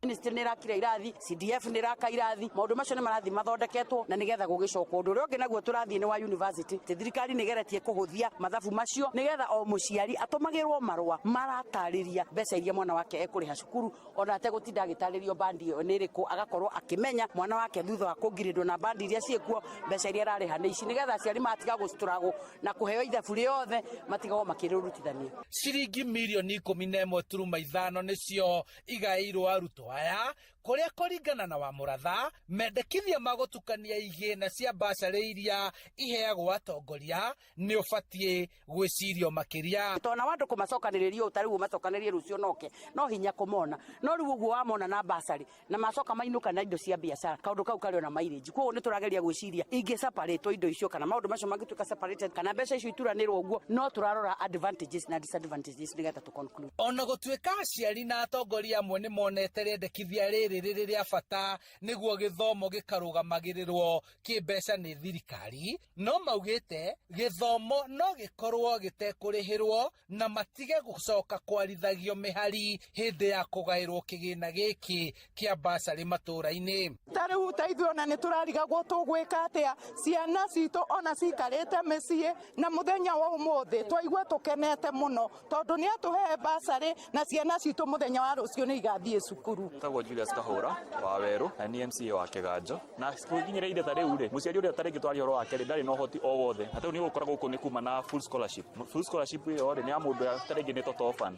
Speaker 26: Ministry nĩ ĩrakire irathi, CDF nĩ ĩraka irathi, maũndũ macio nĩ marathiĩ mathondeketwo na nĩgetha gũgĩcokwo. Ũndũ ũrĩa ũngĩ naguo tũrathiĩ nĩ wa university. Thirikari nĩ ĩgeretie kũhũthia mathabu macio nĩgetha o mũciari Mũciari atũmagĩrwo marũa maratarĩria mbeca iria mwana wake ekũrĩha cukuru, ona ategũtinda agĩtarĩrio bandi ĩyo nĩ ĩrĩkũ, agakorwo akĩmenya mwana wake thutha wa kũngirĩndwo na bandi iria ciĩkuo mbeca iria ararĩha nĩ ici, nĩgetha aciari matiga gũstruggle na kũheo ithabu rĩothe, matigagwo makĩrĩrutithania.
Speaker 27: Ciringi mirioni 11.5 nĩcio igaĩirwo arutwo aya, kũrĩa kũringana na Wamũratha mendekithia ma gũtukania igĩna cia mbacarĩ iria iheagwo atongoria nĩ ũbatiĩ gwĩcirio makĩria.
Speaker 26: Tona wa andũ kũmacokanĩrĩria ũũ, ta rĩu ũmacokanĩrie rũciũ noke, no hinya kũmona, no rĩu ũguo wamona na mbacarĩ na macoka mainũka na indo cia biacara, kaũndũ kau karĩ ona mileage. Koguo nĩ tũrageria gwĩciria ingĩ separate indo icio, kana maũndũ macio mangĩtuĩka separated, kana mbeca icio ituranĩrwo ũguo, no tũrarora advantages na disadvantages nĩgetha tũ conclude.
Speaker 27: Ona gũtuĩka aciari na atongoria amwe nĩ monete rĩendekithia rĩrĩ rĩrĩ rĩa bata nĩguo gĩthomo gĩkarũgamagĩrĩrwo kĩmbeca nĩ thirikari, no maugĩte gĩthomo no gĩkorwo gĩtekũrĩhĩrwo na matige gũcoka kwarithagio mĩhari hĩndĩ ya kũgaĩrwo kĩgĩna gĩkĩ kĩa mbacarĩ matũũra-inĩ.
Speaker 10: Ta rĩu ta ithuĩ ona nĩ tũrarigagwo tũgwĩka atĩa, ciana citũ ona cikarĩte mĩciĩ, na mũthenya wa ũmũthĩ twaigua tũkenete mũno tondũ nĩ atũhe mbacarĩ na ciana citũ mũthenya wa rũciũ nĩ igathiĩ cukuru.
Speaker 14: Tagwo Julius Kahũra wa Werũ na ni MCA wa Kĩganjo, na gũkinyĩra ihinda ta rĩu rĩ, mũciari ũrĩa tarĩngĩ twaria ũhoro wake rĩ, ndarĩ na ũhoti o wothe, na tarĩu nĩ gũkora gũkũ nĩ kuma na full scholarship. Full scholarship ĩyo rĩ, nĩ ya mũndũ tarĩngĩ nĩ total orphan.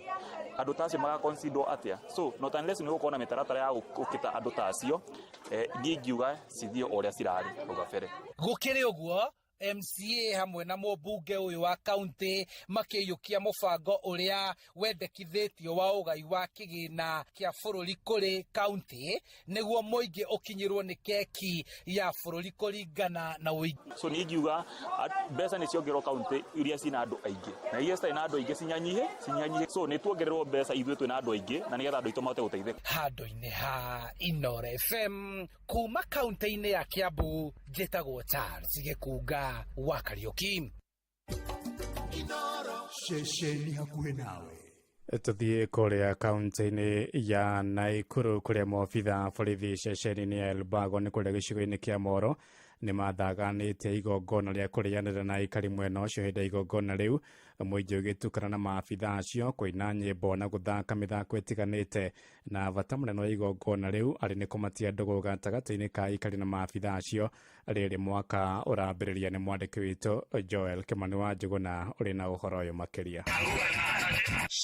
Speaker 14: Andũ ta acio magaconsiderwo atĩa? So not unless nĩ gũkorwo na mĩtaratara ya gũkĩta andũ ta acio, niĩ ingiuga cithiĩ o ũrĩa cirarĩ hau kabere.
Speaker 27: Gũkĩrĩ ũguo, MCA hamwe na mũmbunge ũyũ wa kaunti makĩiyũkia mũbango ũrĩa wendekithĩtio wa ũgai wa kĩgĩna kĩa bũrũri kũrĩ kaunti nĩguo mũingĩ ũkinyĩrwo nĩ keki ya bũrũri kũringana na ũingĩ.
Speaker 14: So niĩ ingiuga mbeca nĩ ciongererwo kaunti iria cina andũ aingĩ, na iria citarĩ na andũ aingĩ cinyanyihe. So nĩ tuongererwo mbeca ithuĩ twĩna andũ aingĩ, na nĩgetha andũ aitũ mahote gũteithĩka.
Speaker 27: Handũ-inĩ ha Inooro FM kuma kaunti-inĩ ya Kiambu, njĩtagwo Charles Gĩkunga wa Kariuki.
Speaker 6: Ceceni hakuhĩ nawe.
Speaker 7: Tuthiĩ kũrĩa kaunti-inĩ ya Naikuru kũrĩa maobitha borithi ceceni-inĩ ya Elbagon kũrĩa gĩcigo-inĩ kĩa Moro nĩ mathaganĩte igongona rĩa kũrĩanĩra na aikari mwena ũcio. Hĩndĩ ya igongona rĩu mũingĩ ũgĩtukana na maabitha acio kũina nyĩmbo na gũthaka mĩthako ĩtiganĩte, na bata mũnene wa igongona rĩu arĩ nĩ kũmatia ndũgũ gatagatĩ-inĩ ka aikari na maabitha acio. Rĩrĩ mwaka ũrambĩrĩria nĩ mwandĩki witũ Joel Kimani wa Njũgũna ũrĩ na ũhoro ũyũ makĩria.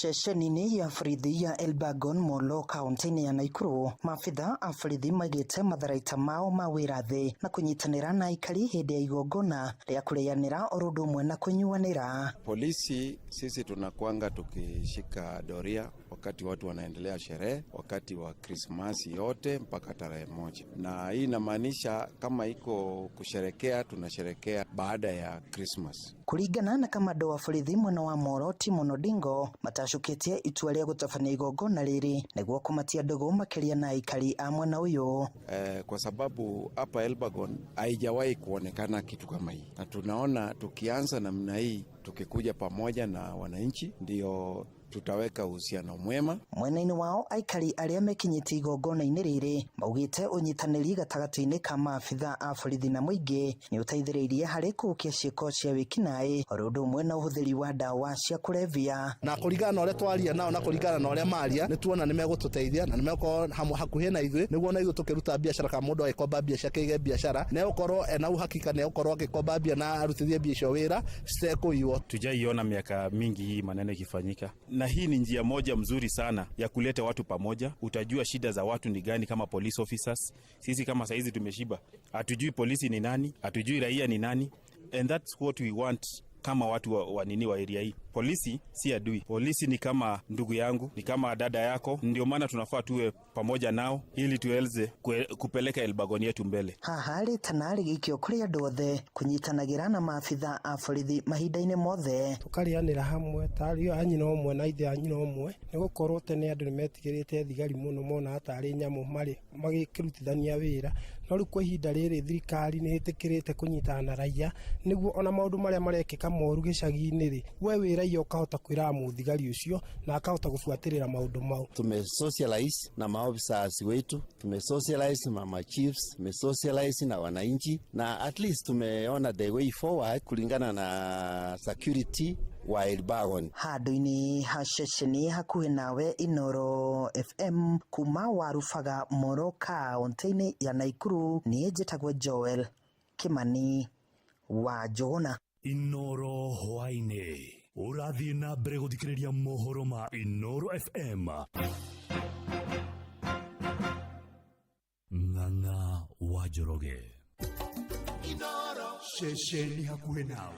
Speaker 15: Ceceni-inĩ ya borithi ya Elbagon Molo kaunti-inĩ ya Naikuru, maabitha a borithi maigĩte matharaita mao ma wĩra thĩ na kũnyitanĩra na aikari hĩndĩ ya igongona rĩa kũrĩanĩra oro ũndũ ũmwe na kũnyuanĩra.
Speaker 16: Polisi sisi tunakwanga tukishika doria wakati watu wanaendelea sherehe, wakati wa Krismasi yote mpaka tarehe 1, na hii inamaanisha kama iko kusherekea, tunasherekea baada ya Christmas.
Speaker 15: Kuringana na kamando wa borithi mwena wa Moro Timon Odingo, matacukitie itua rĩa gũtabania igongona rĩrĩ nĩguo kũmatia ndũgũ makĩria na aikari a mwena ũyũ.
Speaker 16: Kwa sababu hapa Elbagon haijawahi kuonekana kitu kama hii, na tunaona tukianza namna hii tukikuja pamoja na wananchi ndio tutaweka uhusiano mwema.
Speaker 15: Mwena-inĩ wao aikari arĩa mekinyĩtie igongona-inĩ rĩrĩ maugĩte ũnyitanĩri gatagatĩ-inĩ ka maabitha a borithi na mũingĩ nĩ ũteithĩrĩirie harĩ kũhukia ciĩko cia wĩkinaĩ oro ũndũ ũmwe na ũhũthĩri wa ndawa cia kũrebia.
Speaker 17: Na kũringana na ũrĩa twaria nao na kũringana na ũrĩa maria nĩ tuona nĩ megũtũteithia na nĩ megũkorwo hamwe hakuhĩ na ithuĩ nĩguo na ithuĩ tũkĩruta biacara, kana mũndũ agĩkomba mbia ciake aige biacara nĩ egũkorwo ena uhakika nĩ egũkorwo agĩkomba mbia na arutithie mbia icio wĩra citekũiywo.
Speaker 19: Tujaiona miaka mingi hii maneno ikifanyika, na hii ni njia moja mzuri sana ya kuleta watu pamoja. Utajua shida za watu ni gani kama police officers. Sisi kama saizi tumeshiba, hatujui polisi ni nani, hatujui raia ni nani, and that's what we want kama watu wa nini wa area hii. Polisi si adui, polisi ni kama ndugu yangu, ni kama dada yako. Ndio maana tunafaa tuwe pamoja nao ili tuweze kupeleka Elbagon yetu mbele.
Speaker 15: Haha rĩtana rĩgĩikio kũrĩ andũ othe kũnyitanagĩra na maabitha a borithi mahinda-inĩ mothe.
Speaker 22: Tũkarĩanĩra hamwe ta ariũ a nyina ũmwe na ithe a nyina ũmwe, nĩ gũkorwo tene andũ nĩ metigĩrĩte thigari mũno, monaga tarĩ nyamũ marĩ magĩkĩrutithania wĩra. No rĩu kwa ihinda rĩrĩ thirikari nĩ ĩtĩkĩrĩte kũnyitana na raia nĩguo ona maũndũ marĩa marekĩka moru gĩcagi-inĩ rĩ, we wĩ raia ũkahota kwĩra mũthigari ũcio na akahota gũbuatĩrĩra maũndũ mau.
Speaker 28: Tumesocialize na maofisa wetu, tumesocialize na ma chiefs, tumesocialize na wananchi, na at least tumeona the way forward kulingana na security wa Elbagon.
Speaker 15: Handũ-inĩ ha ceceni hakuhĩ nawe Inoro FM kuma Warubaga Moro kaunti-inĩ ya Naikuru, niĩ njĩtagwo Joel Kimani wa Njũgũna.
Speaker 2: Inoro hwaĩ-inĩ ũrathiĩ na mbere gũthikĩrĩria mohoro ma Inoro FM. Ng'ang'a wa Njoroge. Ceceni hakuhĩ nawe.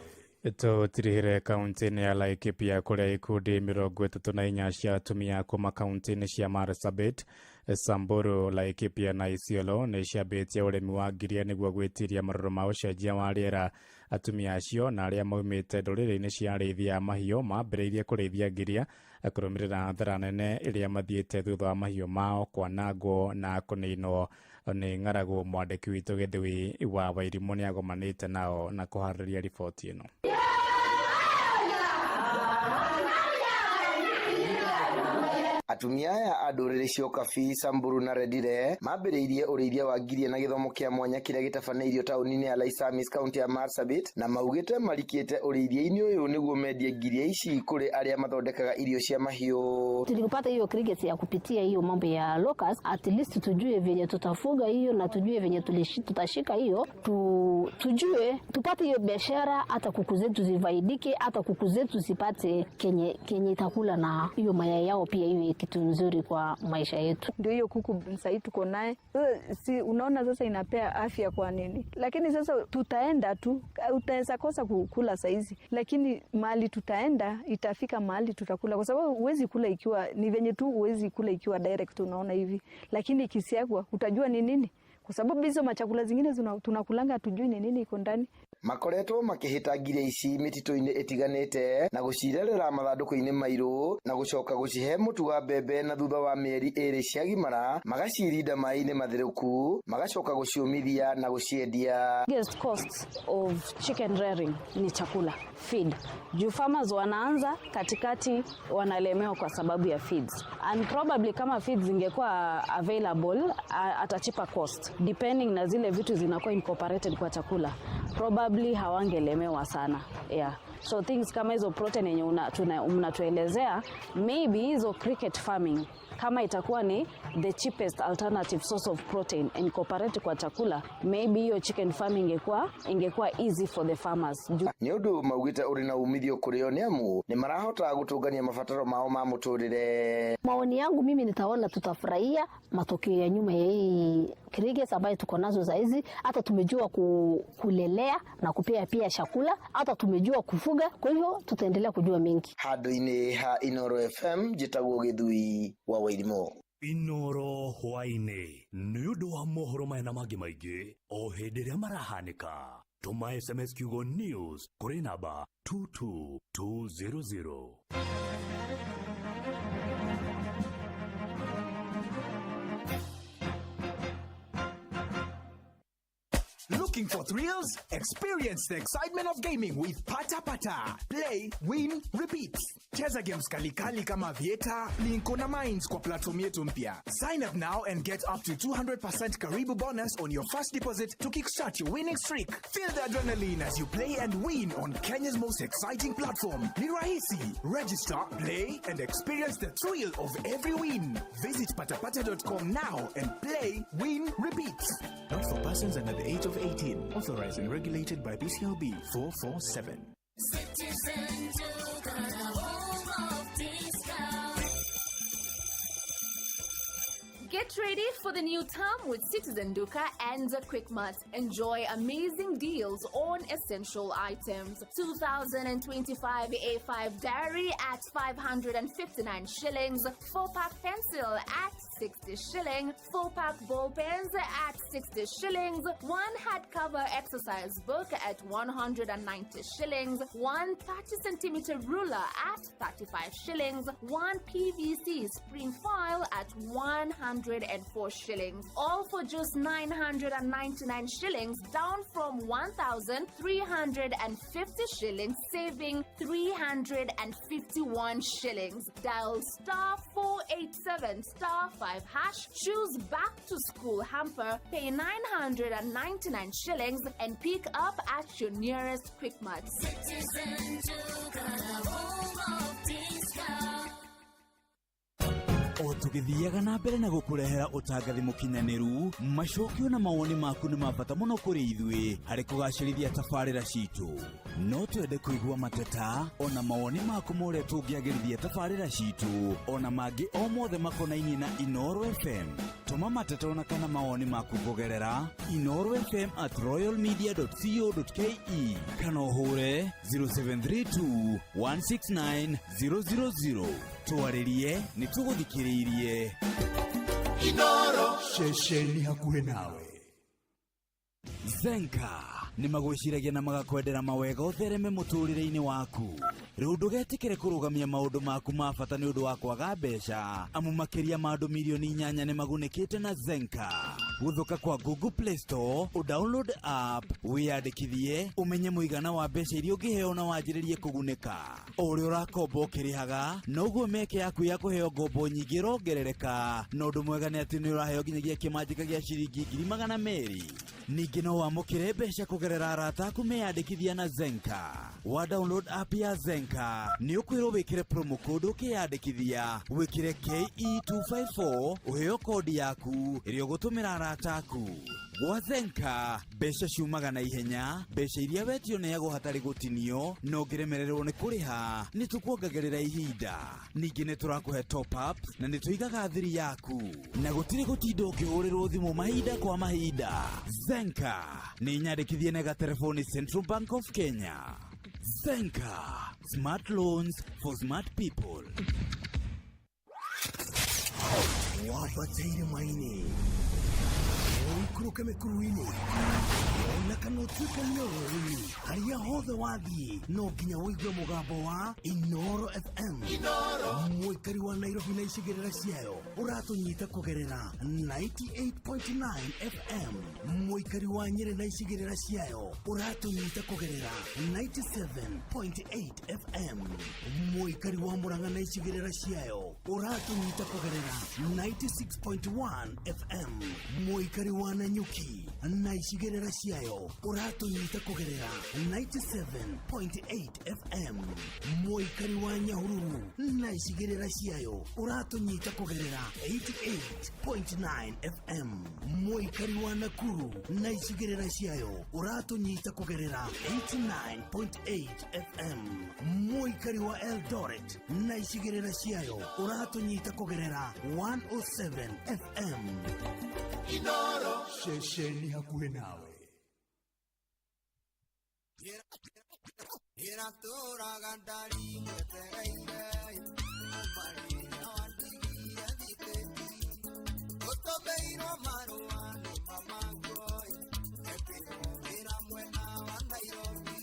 Speaker 7: Tũtirihire kaunti-inĩ ya Laikipia kũrĩa ikundi 34 cia atumia kuma kaunti-inĩ cia Marsabit, Samburu, Laikipia na Isiolo nĩ ciambĩtie ũrĩmi wa ngiria nĩguo gwĩtiria marũrũ ma ũcenjia wa rĩera. Atumia acio na arĩa maumĩte ndũrĩrĩ-inĩ cia arĩithia a mahiũ mambĩrĩirie kũrĩithia ngiria kũrũmĩrĩra hathara nene ĩrĩa mathiĩte thutha wa mahiũ mao kwanangwo na kũninwo nĩ ng'aragu. Mwandĩki witũ Gĩthui wa Wairimũ nĩ agomanĩte nao na kũharĩria riboti ĩno.
Speaker 8: Atumia aya a ndũrĩrĩ cia Ũkabi, Samburu na Rendille mambĩrĩirie ũrĩithia wa ngiria na gĩthomo kĩa mwanya kĩrĩa gĩtabanĩirio taũni-inĩ ya Laisamis kaunti ya Marsabit, na maugĩte marikĩte ũrĩithia-inĩ ũyũ nĩguo mendie ngiria ici kũrĩ arĩa mathondekaga irio cia mahiũ.
Speaker 11: Tulipata hiyo cricket ya kupitia hiyo mambo ya locust, at least tujue venye tutafuga hiyo na tujue venye tutashika hiyo tujue tupate hiyo biashara, hata kuku zetu zifaidike, hata kuku zetu zipate kenye itakula na hiyo mayai yao pia iwe kitu nzuri kwa maisha yetu.
Speaker 13: Ndio hiyo kuku sasa tuko naye. Sasa si unaona sasa inapea afya kwa nini? Lakini sasa tutaenda tu, utaweza kosa kukula saizi, lakini mahali tutaenda itafika mahali tutakula, kwa sababu huwezi kula ikiwa ni venye tu, huwezi kula ikiwa direct unaona hivi, lakini ikisiagwa utajua ni nini, kwa sababu hizo machakula zingine tunakulanga hatujui ni nini iko ndani.
Speaker 8: Makoretwo makĩhĩta ngiria ici mĩtitũ-inĩ ĩtiganĩte na gũcirerera mathandũkũ-inĩ mairũ na gũcoka gũcihe mũtu wa mbembe, na thutha wa mĩeri 2 ciagimara magacirinda maĩ-inĩ matherũku magacoka gũciũmithia na gũciendia.
Speaker 18: Biggest cost of chicken rearing ni chakula, feed. Juu farmers wanaanza katikati wanalemewa kwa sababu ya feeds. And probably kama feeds zingekuwa available at a cheaper cost, depending na zile vitu zinakuwa incorporated kwa chakula, probably hawangelemewa sana. Yeah. So things kama hizo protein yenye mnatuelezea, maybe hizo cricket farming kama itakuwa ni the cheapest alternative source of protein incorporate kwa chakula, maybe hiyo chicken farming ingekuwa easy for the farmers.
Speaker 8: Nĩ ũndũ maugĩte ũrĩ na umithio kũrĩ o nĩ amu nĩ marahota gũtũngania mabataro mao ma mũtũrĩre.
Speaker 11: Maoni yangu mimi nitaona tutafurahia matokeo ya nyuma ya hii crickets ambayo tuko nazo saizi. Hata tumejua kulelea na kupea pia chakula, hata tumejua kufuga, kwa hivyo tutaendelea kujua mengi.
Speaker 8: Handũ-inĩ ha Inoro FM njĩtagwo Gĩthui wa Wairimũ.
Speaker 2: Inoro hwaĩ-inĩ nĩ ũndũ wa mohoro maya na mangĩ maingĩ o hĩndĩ ĩrĩa marahanĩka. Tũma SMS kiugo news kũrĩ namba 22200.
Speaker 20: Looking for thrills? Experience the excitement of gaming with Pata Pata. Play, win, repeat. Cheza games kalikali kama Vieta, Linko na Mines kwa platform yetu mpya. Sign up now and get up to 200% Karibu bonus on your first deposit to kickstart your winning streak. Feel the adrenaline as you play and win on Kenya's most exciting platform. Ni rahisi. Register, play, and experience the thrill of every win. Visit patapata.com now and play, win, repeat. Not for persons under the age of 18. Authorized and regulated by BCLB 447.
Speaker 9: Citizen Duka, the home of discount.
Speaker 21: Get ready for the new term with Citizen Duka and Quickmart. Enjoy amazing deals on essential items. 2025 A5 diary at 559 shillings, 4-pack pencil at 60 shilling, 4-pack ball pens at 60 shillings, 1 hardcover exercise book at 190 shillings, 1 30 centimeter ruler at 35 shillings, 1 PVC spring file at 100 104 shillings. All for just 999 shillings, down from 1,350 shillings, saving 351 shillings. Dial star 487 star 5 hash, choose back to school hamper, pay 999 shillings, and pick up at your nearest Quickmart.
Speaker 9: Citizen Duka, the home of discount.
Speaker 1: O tũgĩthiaga na mbere na gũkũrehera ũtangathi mũkinyanĩru, macokio na mawoni maku nĩ ma bata mũno kũrĩ ithuĩ harĩ kũgacĩrithia tabarĩra citũ. No twende kũigua mateta ona mawoni maku ma ũrĩa tũngĩagĩrithia tabarĩra citũ ona mangĩ o mothe makonainie na Inooro FM. Tũma mateta ona kana mawoni maku kũgerera inoorofm@royalmedia.co.ke kana ũhũre 0732 169 000. Twarĩrie nĩ tũgũthikĩrĩirie.
Speaker 6: Inoro ceceni hakuhĩ nawe.
Speaker 1: Zenka nĩ magwĩciragia na magakwendera mawega ũthereme mũtũrĩre-inĩ waku. Rĩu ndũgetĩkĩre kũrũgamia maũndũ maku ma bata nĩ ũndũ wa kwaga mbeca, amu makĩria ma andũ milioni 8 nĩ magunĩkĩte na Zenka. Gũthũka kwa Google Play Store, ũdownload app, wĩyandĩkithie, ũmenye mũigana wa mbeca iria ũngĩheo na wanjĩrĩrie kũgunĩka. O ũrĩa ũrakomba ũkĩrĩhaga, noguo mĩeke yaku ya kũheo ngombo nyingĩ ĩrongerereka, na ũndũ mwega nĩ atĩ nĩ ũraheo nginyagia kĩmanjĩka gĩa ciringi 200,000. Ningĩ no wamũkĩre mbeca kũgerera arata aku meyandĩkithia na Zenka. Wa download app ya Zenka nĩ ũkwĩrwo wĩkĩre promo code ũkĩyandĩkithia, wĩkĩre KE254 ũheo kodi yaku ĩrĩa ũgũtũmĩra arata aku. Gwa Zenka mbeca ciumaga na ihenya, mbeca iria wetio neagwo hatarĩ gũtinio, na ũngĩremererwo nĩ kũrĩha nĩ tũkuongagĩrĩra ihinda. Ningĩ nĩ tũrakũhe top ups na nĩ tũigaga thiri yaku, na gũtirĩ gũtinda ũkĩhũrĩrwo thimũ mahinda kwa mahinda. Zenka nĩ nyandĩkithie na gatelefoni Central Bank of Kenya. Zenka, smart loans for smart people.
Speaker 6: Wambate irĩma-inĩ, ũikũrũke mĩkuru-inĩ, ona kana ũtuĩkanie rũĩ-inĩ, harĩa hothe wathiĩ no nginya ũigue mũgambo wa Inoro FM. Mũikari wa Nairobi na icigĩrĩra ciayo ũratũnyita kũgerera 98.9 FM. Mũikari wa Nyĩrĩ na icigĩrĩra ciayo ũratũnyita kũgerera 97.8 FM. Mũikari wa Murang'a na icigĩrĩra ciayo ũratũnyita kũgerera 96.1 FM. Mũikari wa Nanyuki na icigĩrĩra ciayo ũratũnyita kũgerera 97.8 FM. Mũikari wa Nyahururu na icigĩrĩra ciayo ũratũnyita kũgerera 88.9 FM. Mũikari wa Nakuru na icigĩrĩra ciayo ũratũnyita kũgerera 89.8 FM. Mũikari wa Eldoret na icigĩrĩra ciayo ũratũnyita kũgerera 107 FM.
Speaker 3: Inoro ceceni hakuhĩ nawe.
Speaker 4: Ĩratũraga ndari mwetereire marĩa wandigie thitĩti ũtũmĩirwo marũa nĩ mamangoi ekĩrwo wĩra mwena wa Nairobi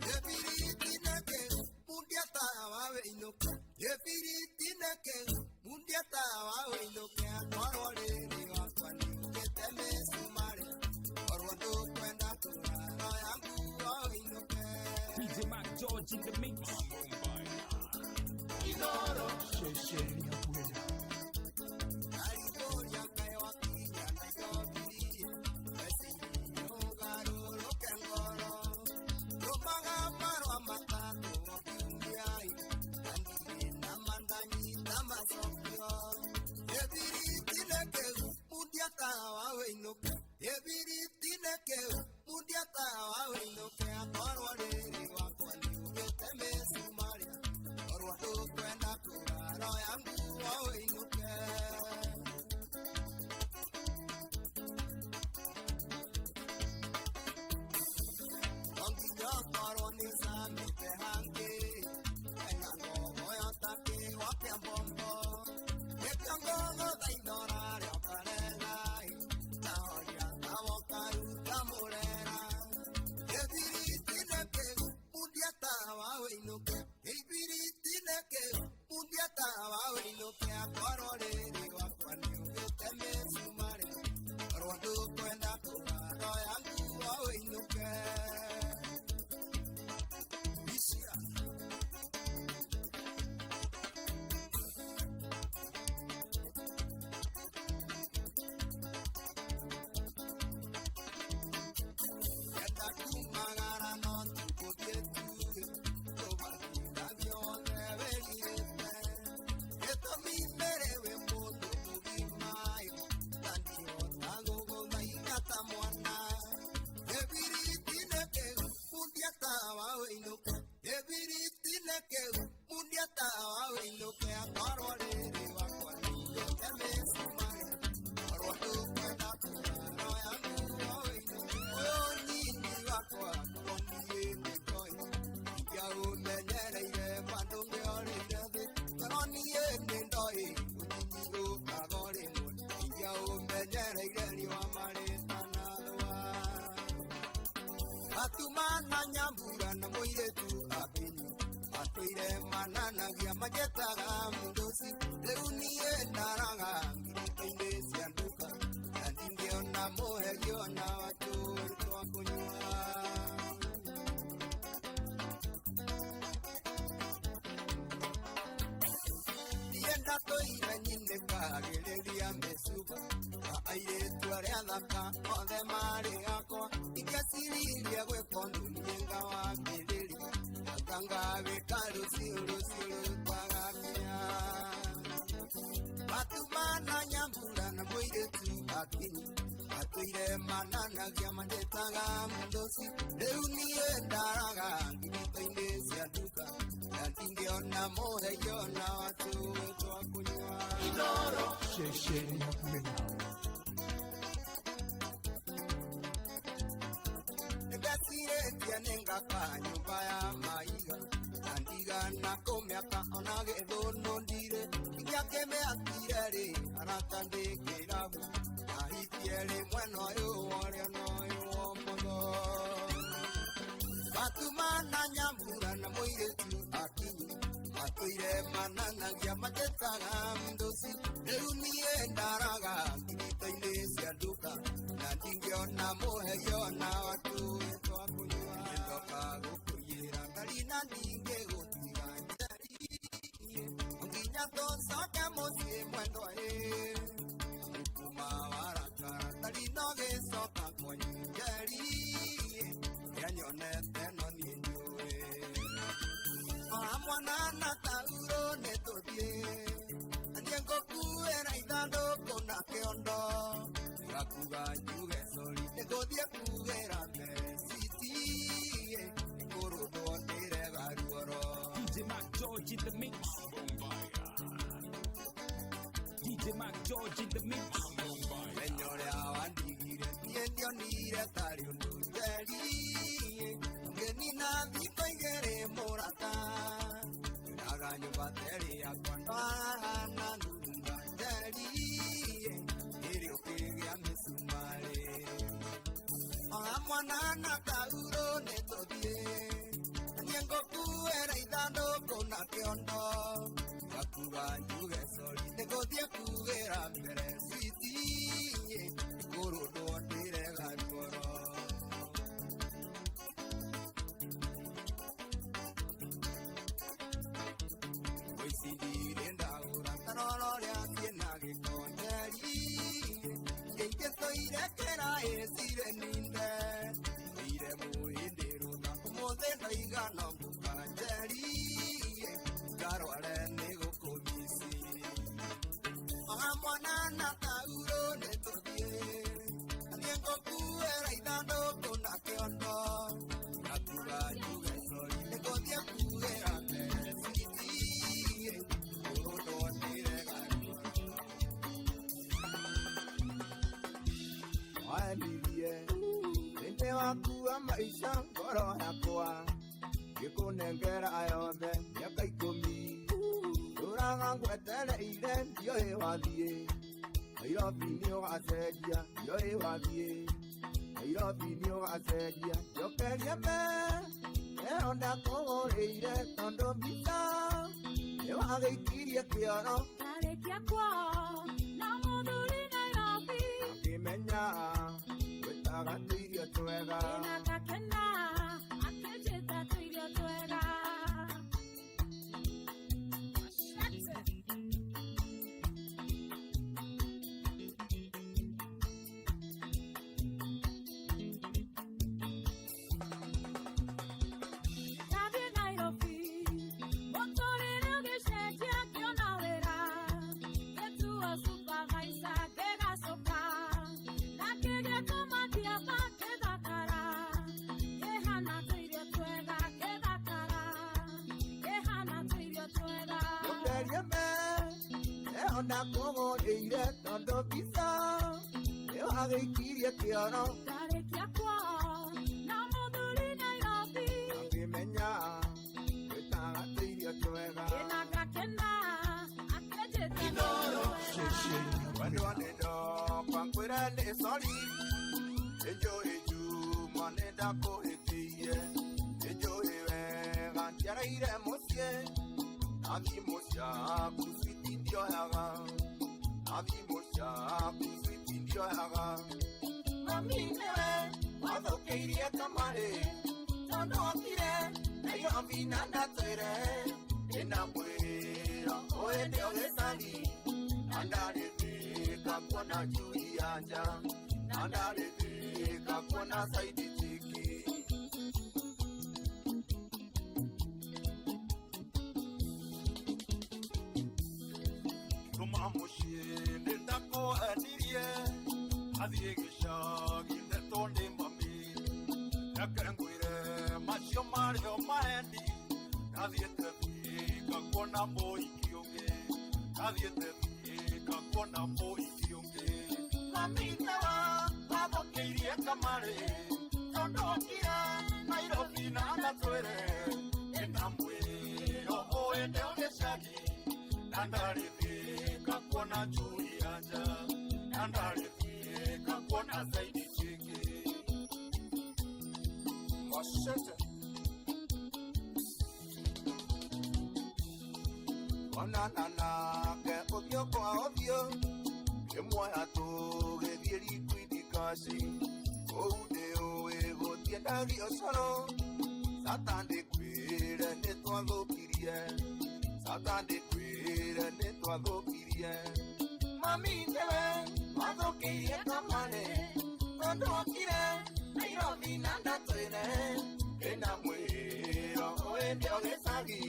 Speaker 4: gĩbiriti nĩkĩu mundia tawa wĩinũke gĩbiriti nĩkĩu mundia tawa wĩinũke akorwo rĩrĩ wakwa nĩũkĩte mĩcumarĩ korwo ndũkwenda kũrara yangu wĩinũke.
Speaker 5: DJ Mac George in the mix.
Speaker 4: Inoro
Speaker 3: ceceni hakuhĩ nawe.
Speaker 4: Karibũria kaĩ wakinya Nairobi meciria ũgarũrũke ngoro tũmaga marũa matatũ o kiumia na ndirĩ na mandanyita macokio gĩbiriti nĩkĩu mundia tawa wĩinũke gĩbiriti nĩkĩu mundia tawa wĩinũke akorwo rĩrĩ wakwa nĩũgĩte mĩcumarĩ korwo ndũkwenda kũrara yangu wĩinũke. Nginya korwo nĩũcamĩte hangĩ ena ngogo yotakĩwa kĩa mbombo nĩkĩo ngũgũtha ithora rĩokarega nahoria tawa ũkaruta mũrera gĩbiriti nĩkĩu mundia tawa wĩinũke gĩbiriti nĩkĩu mundia tawa wĩinũke akorwo rĩrĩ wakwa nĩũgĩte Menyereire riũa marĩtanathũa. Matumana nyambura na mũirĩtu Akinyi matũire mananagia manjĩtaga mũndũci. Rĩu niĩ ndaraga ngirito-inĩ cia nduka na ndingĩona mũhegio na watũĩ twa kũnyua. Niĩ ndatũire nyinĩkagĩrĩria mĩcuba na airĩtu arĩa athaka othe marĩ akwa. Ingĩciririe gwĩka ũndũ niĩ ngawambĩrĩria ngawĩka rũciũ rũciũ rũtagakinya. Matumana nyambura na mũirĩtu Akinyi matũire mananagia manjĩtaga mũndũci. Rĩu niĩ ndaraga ngirito-inĩ cia nduka na ndingĩona mũhegio na watũĩ twa kũnyua.
Speaker 3: Inoro ceceni hakuhĩ nawe.
Speaker 4: Nĩndecirĩtie nĩngaka nyũmba ya maiga na ndigana kũmĩaka ona gĩthũnũ ndirĩ. Ingĩakĩmĩakire rĩ arata ndĩ kĩrabu ahikie rĩ mwena ũyũ worĩa na ũyũ womotho. Matumana nyambura na mũirĩtu Akinyi matũire mananagia manjĩtaga mũndũci. Rĩu niĩ ndaraga ngirito-inĩ cia nduka na ndingĩona mũhegio na watũĩ twa kũnyua. Nĩndoka gũkũiyĩra ndari na ndingĩgũtiga njeri nginya tũcoke mũciĩ mwendwa ĩ. Kuma warakara ndari no gĩcoka kwanyu njeri ũrĩa nyonete no niĩ njũĩ. Oha mwana na taurũ nĩtũthiĩ na niĩ ngũkuĩra ithandũkũ na kĩondo. Ngakuga njuge sori nĩngũthiĩ kugĩra mesiti nĩkũrũndwo ndĩrega ruoro.
Speaker 5: DJ Mac George in the mix. DJ Mac George in the mix.
Speaker 4: Mũthenya ũrĩa wandigire niĩ ndionire tarĩ ũndũ njeri ngĩnina thikũ igĩrĩ mũrata. Ndaga nyũmba terĩ yakwa ndwahana nurunga njeri ĩrĩ ũkĩgĩa mĩcumarĩ. Oha mwana na taurũ nĩtũthiĩ na niĩ ngũkuĩra ithandũkũ na kĩondo. Ngakuga njuge sori nĩngũthiĩ kugĩra mbere citi nĩkũrũndwo ndĩrega ruoro. Ici ndirĩ ndagũra tarora ũrĩa ciĩna gĩko njeri ingĩ tũire kĩraĩ cirĩ ninde. Ire mũhĩndĩ rũtha ũmũthĩ ndoiga no ngũka njeri ngarware nĩ gũkũmici. Oha mwana na taurũ nĩtũthiĩ na niĩ ngũkuĩra ithandũkũ na kĩondo. Ngakuga njuge sori nĩngũthiĩ kugĩra mbere citi kũrũndwo ndĩrega ruoro.
Speaker 10: Wanirie nĩndĩ wakua maica ngoro yakwa ngĩkũnengera yothe mĩaka ikũmi. Ndũraga ngwetereire ndiũĩ wathiĩ Nairobi nĩũgacenjia ndiũĩ wathiĩ Nairobi nĩũgacenjia. Njokeria ĩyo ndakũgũrĩire tondũ mbica nĩwagĩikirie kĩoro.
Speaker 9: Ndarĩkia kwao na mũthuri Nairobi
Speaker 10: Akĩmenya gwĩtaga tũirio twega.
Speaker 9: Ĩna ngakena akĩnjĩta tũirio twega. Ndathiĩ Nairobi mũtũrĩre ũgĩcenjia ngĩona wĩra ngĩtuo supervisor ngĩgacũka na kĩgĩa kũmatiaba ngĩthakara ngĩhana tũirio twega ngĩthakara ngĩhana tũirio twega.
Speaker 10: Njokeria ĩyo ndakũgũrĩire tondũ mbica nĩwagĩikirie kĩoro.
Speaker 9: Ndarĩkia kwao na mũthuri Nairobi
Speaker 10: Akĩmenya gwĩtaga tũirio twega.
Speaker 9: Ĩna ngakena akĩnjĩta tũirio twega.
Speaker 10: Wendwa nĩ ndoka kwĩ
Speaker 4: Ngwĩre nĩ sorry Nĩnjũĩ Juma nĩndakũhĩtĩirie Nĩnjũĩ wega ndiareire mũciĩ Na thimũ ciaku switi ndioyaga Na thimũ ciaku switi ndioyaga Mami nĩwe wathũkĩirie kamarĩ Tondũ okire Nairobi na ndatwĩre Ndĩna mwĩra ũĩndĩ o gĩcagi Na ndarĩthĩka kuona njui ya nja Na ndarĩthĩka kuona saidi chiki Tuma mũciĩ nĩndakũhenirie Athiĩ gĩcagi ndetwo nĩ mami Reke ngwĩre macio marĩo mahendi Ndathiĩte Thika kuona mũhiki ũngĩ Ndathiĩte Thika kuona mũhiki ũngĩ Mami nĩwe wathũkĩirie kamarĩ Tondũ okire Nairobi na ndatwĩre Ndĩna mwĩro ũĩndĩ o gĩcagi Na ndarĩthĩka kuona njui ya nja Na ndarĩthĩka kuona zaidi chiki Washete Onana nake ũthiũ kwa ũthiũ Kĩmuoya tũgĩthiĩ Liquid Cash Kũu ndĩũĩ gũtiendagio coro Satan ndĩkwĩre nĩtwathũkirie Satan ndĩkwĩre nĩtwathũkirie Mami nĩwe wathũkĩirie kamarĩ Tondũ okire Nairobi na ndatwĩre Ndĩna mwĩro ũĩndĩ o gĩcagi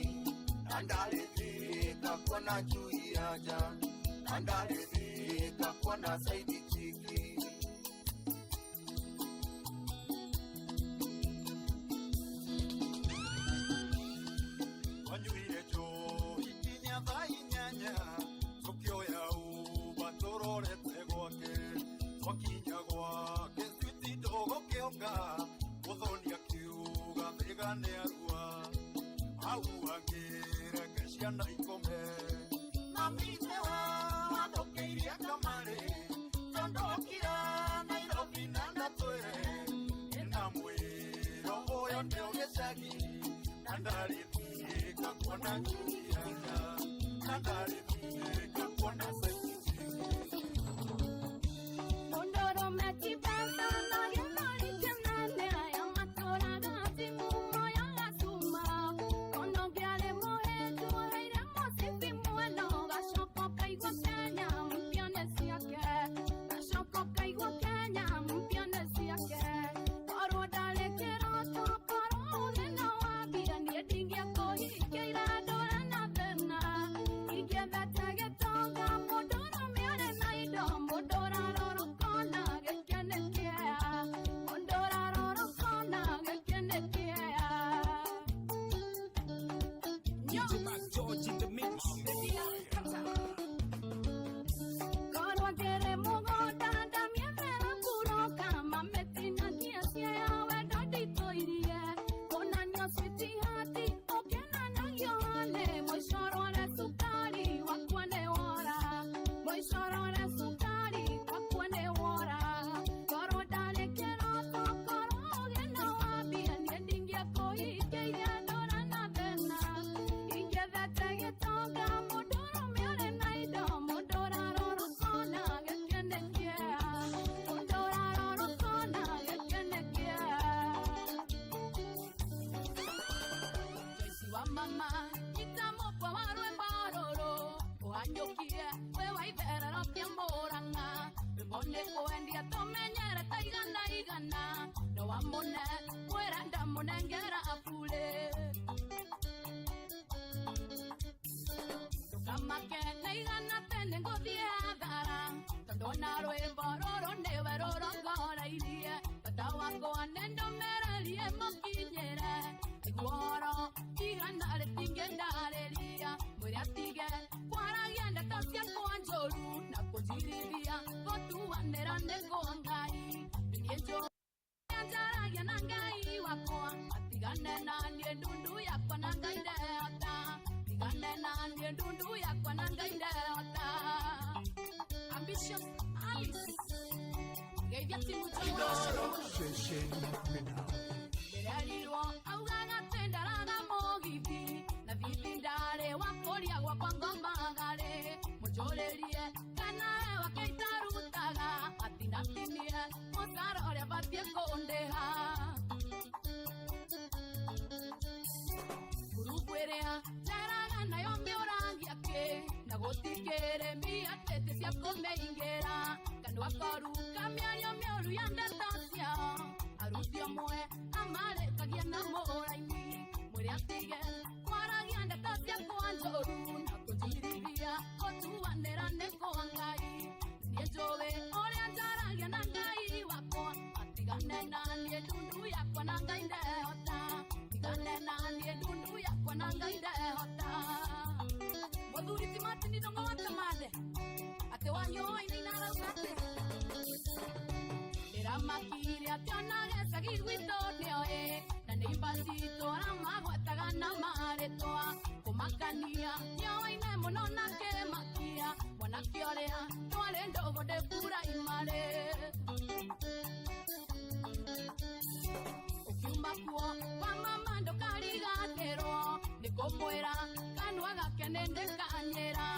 Speaker 4: Na ndarĩthĩka kuona njui ya nja Na ndarĩthĩka kuona saidi chiki Wanyuire njohi nginya thaa inyanya Tũkĩoya Uber tũrorete gwake Twakinya gwake switi ndũgũkĩonga Mũthoni akiuga Thĩga nĩ arua Hau angĩ reke ciana ikome Mami nĩwe wathũkĩirie kamarĩ Tondũ okire Nairobi na ndatwĩre Ndĩna mwĩro ũyũ nĩ gĩcagi Na ndarĩthĩka kuona njui ya nja Na ndarĩthĩka kuona saidi
Speaker 5: DJ Mac George in the mix.
Speaker 9: Ambitious Alice.
Speaker 3: Ceceni Mena.
Speaker 9: Ndĩrerirwo augaga atĩ ndaraga mũgithi na bibi ndarĩ wa kũria gwakwa ngomaga-rĩ mũnjũrĩrie kana we wake itarutaga atinatinie mũcara ũrĩa batiĩ kũndĩha ngurubu ĩrĩa njeraga nayo mĩũrangia kĩ na gũtikĩrĩ mbia tĩtĩ cia kũmĩingĩra kanua koru kamĩario mĩũru ya ndeto ciao aruti amwe amarĩkagia na mũraini mwĩre atige kwaragia ndeto ciakwa njũru na kũnjirithia gũtuanĩra nĩ kwa Ngai niĩ njũĩ ũrĩa njaragia na Ngai wakwa atigane na niĩ ndundu yakwa na Ngai ndehota tigane na niĩ ndundu yakwa na Ngai ndehota mũthuri ti Martin Ndung'u wa Kamande atĩ wanyoine inarauga atĩ ndĩramakire atĩ ona gĩcagi gwitũ nĩoĩ na nĩ imba citũ aramagwetaga na marĩtwa kũmakania nĩoaine mũno na kĩmakia mwanake ũrĩa twarĩ ndũgũ ndĩ puraimarĩ ũkiuma kuo kwa mama ndũkariganĩrwo nĩ kũmwĩra kanua gake nĩ ndĩkanyĩra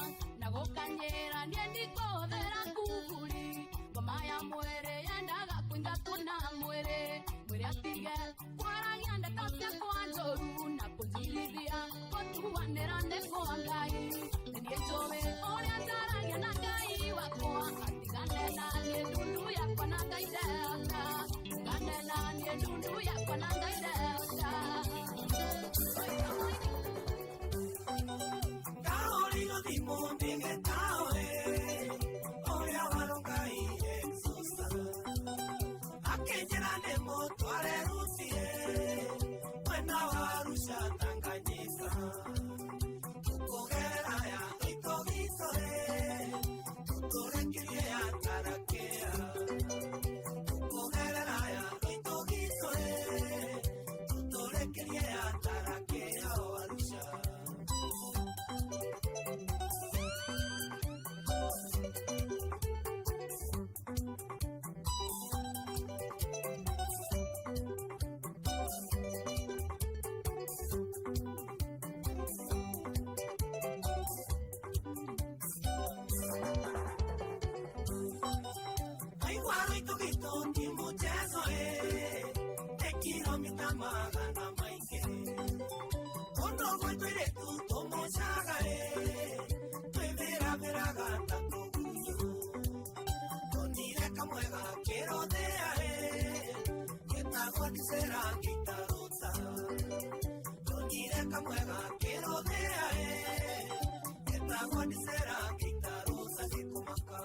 Speaker 9: na gũkanyĩra niĩ ndikũhũthĩra kuburi ngoma ya mwĩrĩ yendaga kũingatwo na mwĩrĩ mwĩrĩ atige kwaragia ndeto ciakwa njũru na kũnjirithia gũtuanĩra nĩ kwa Ngai nĩ niĩ njũĩ ũrĩa njaragia na Ngai wakwa atigane na niĩ ndundu yakwa na Ngai ndehota tigane na niĩ ndundu yakwa na Ngai ndehota.
Speaker 12: Ndahũrĩirwo thimũ ndĩgetawe ũrĩa warũngaire Susan akĩnjĩra ndĩmũtware Rusie mwena wa Arusha Tanganyika tũkũgerera ya Gĩtũgitũre tũtũrĩkirie ya Tarakea tũkũgerera ya Gĩtũgitũre tũtũrĩkirie ya Tarakea o Arusha. Aigua rũitũgitũ ti mũchezo ĩ nĩ kilomita magana maingĩ kũndũ gwitũ airĩtu tũmocaga ĩ twĩvĩravĩraga ta tũgunyũ tũnire kamwe gakĩrothĩa ĩ getagwo ndicera ngĩtarũta tũnire kamwe gakĩrothĩa ĩ getagwo ndicera ngĩtarũta ndĩkũmaka.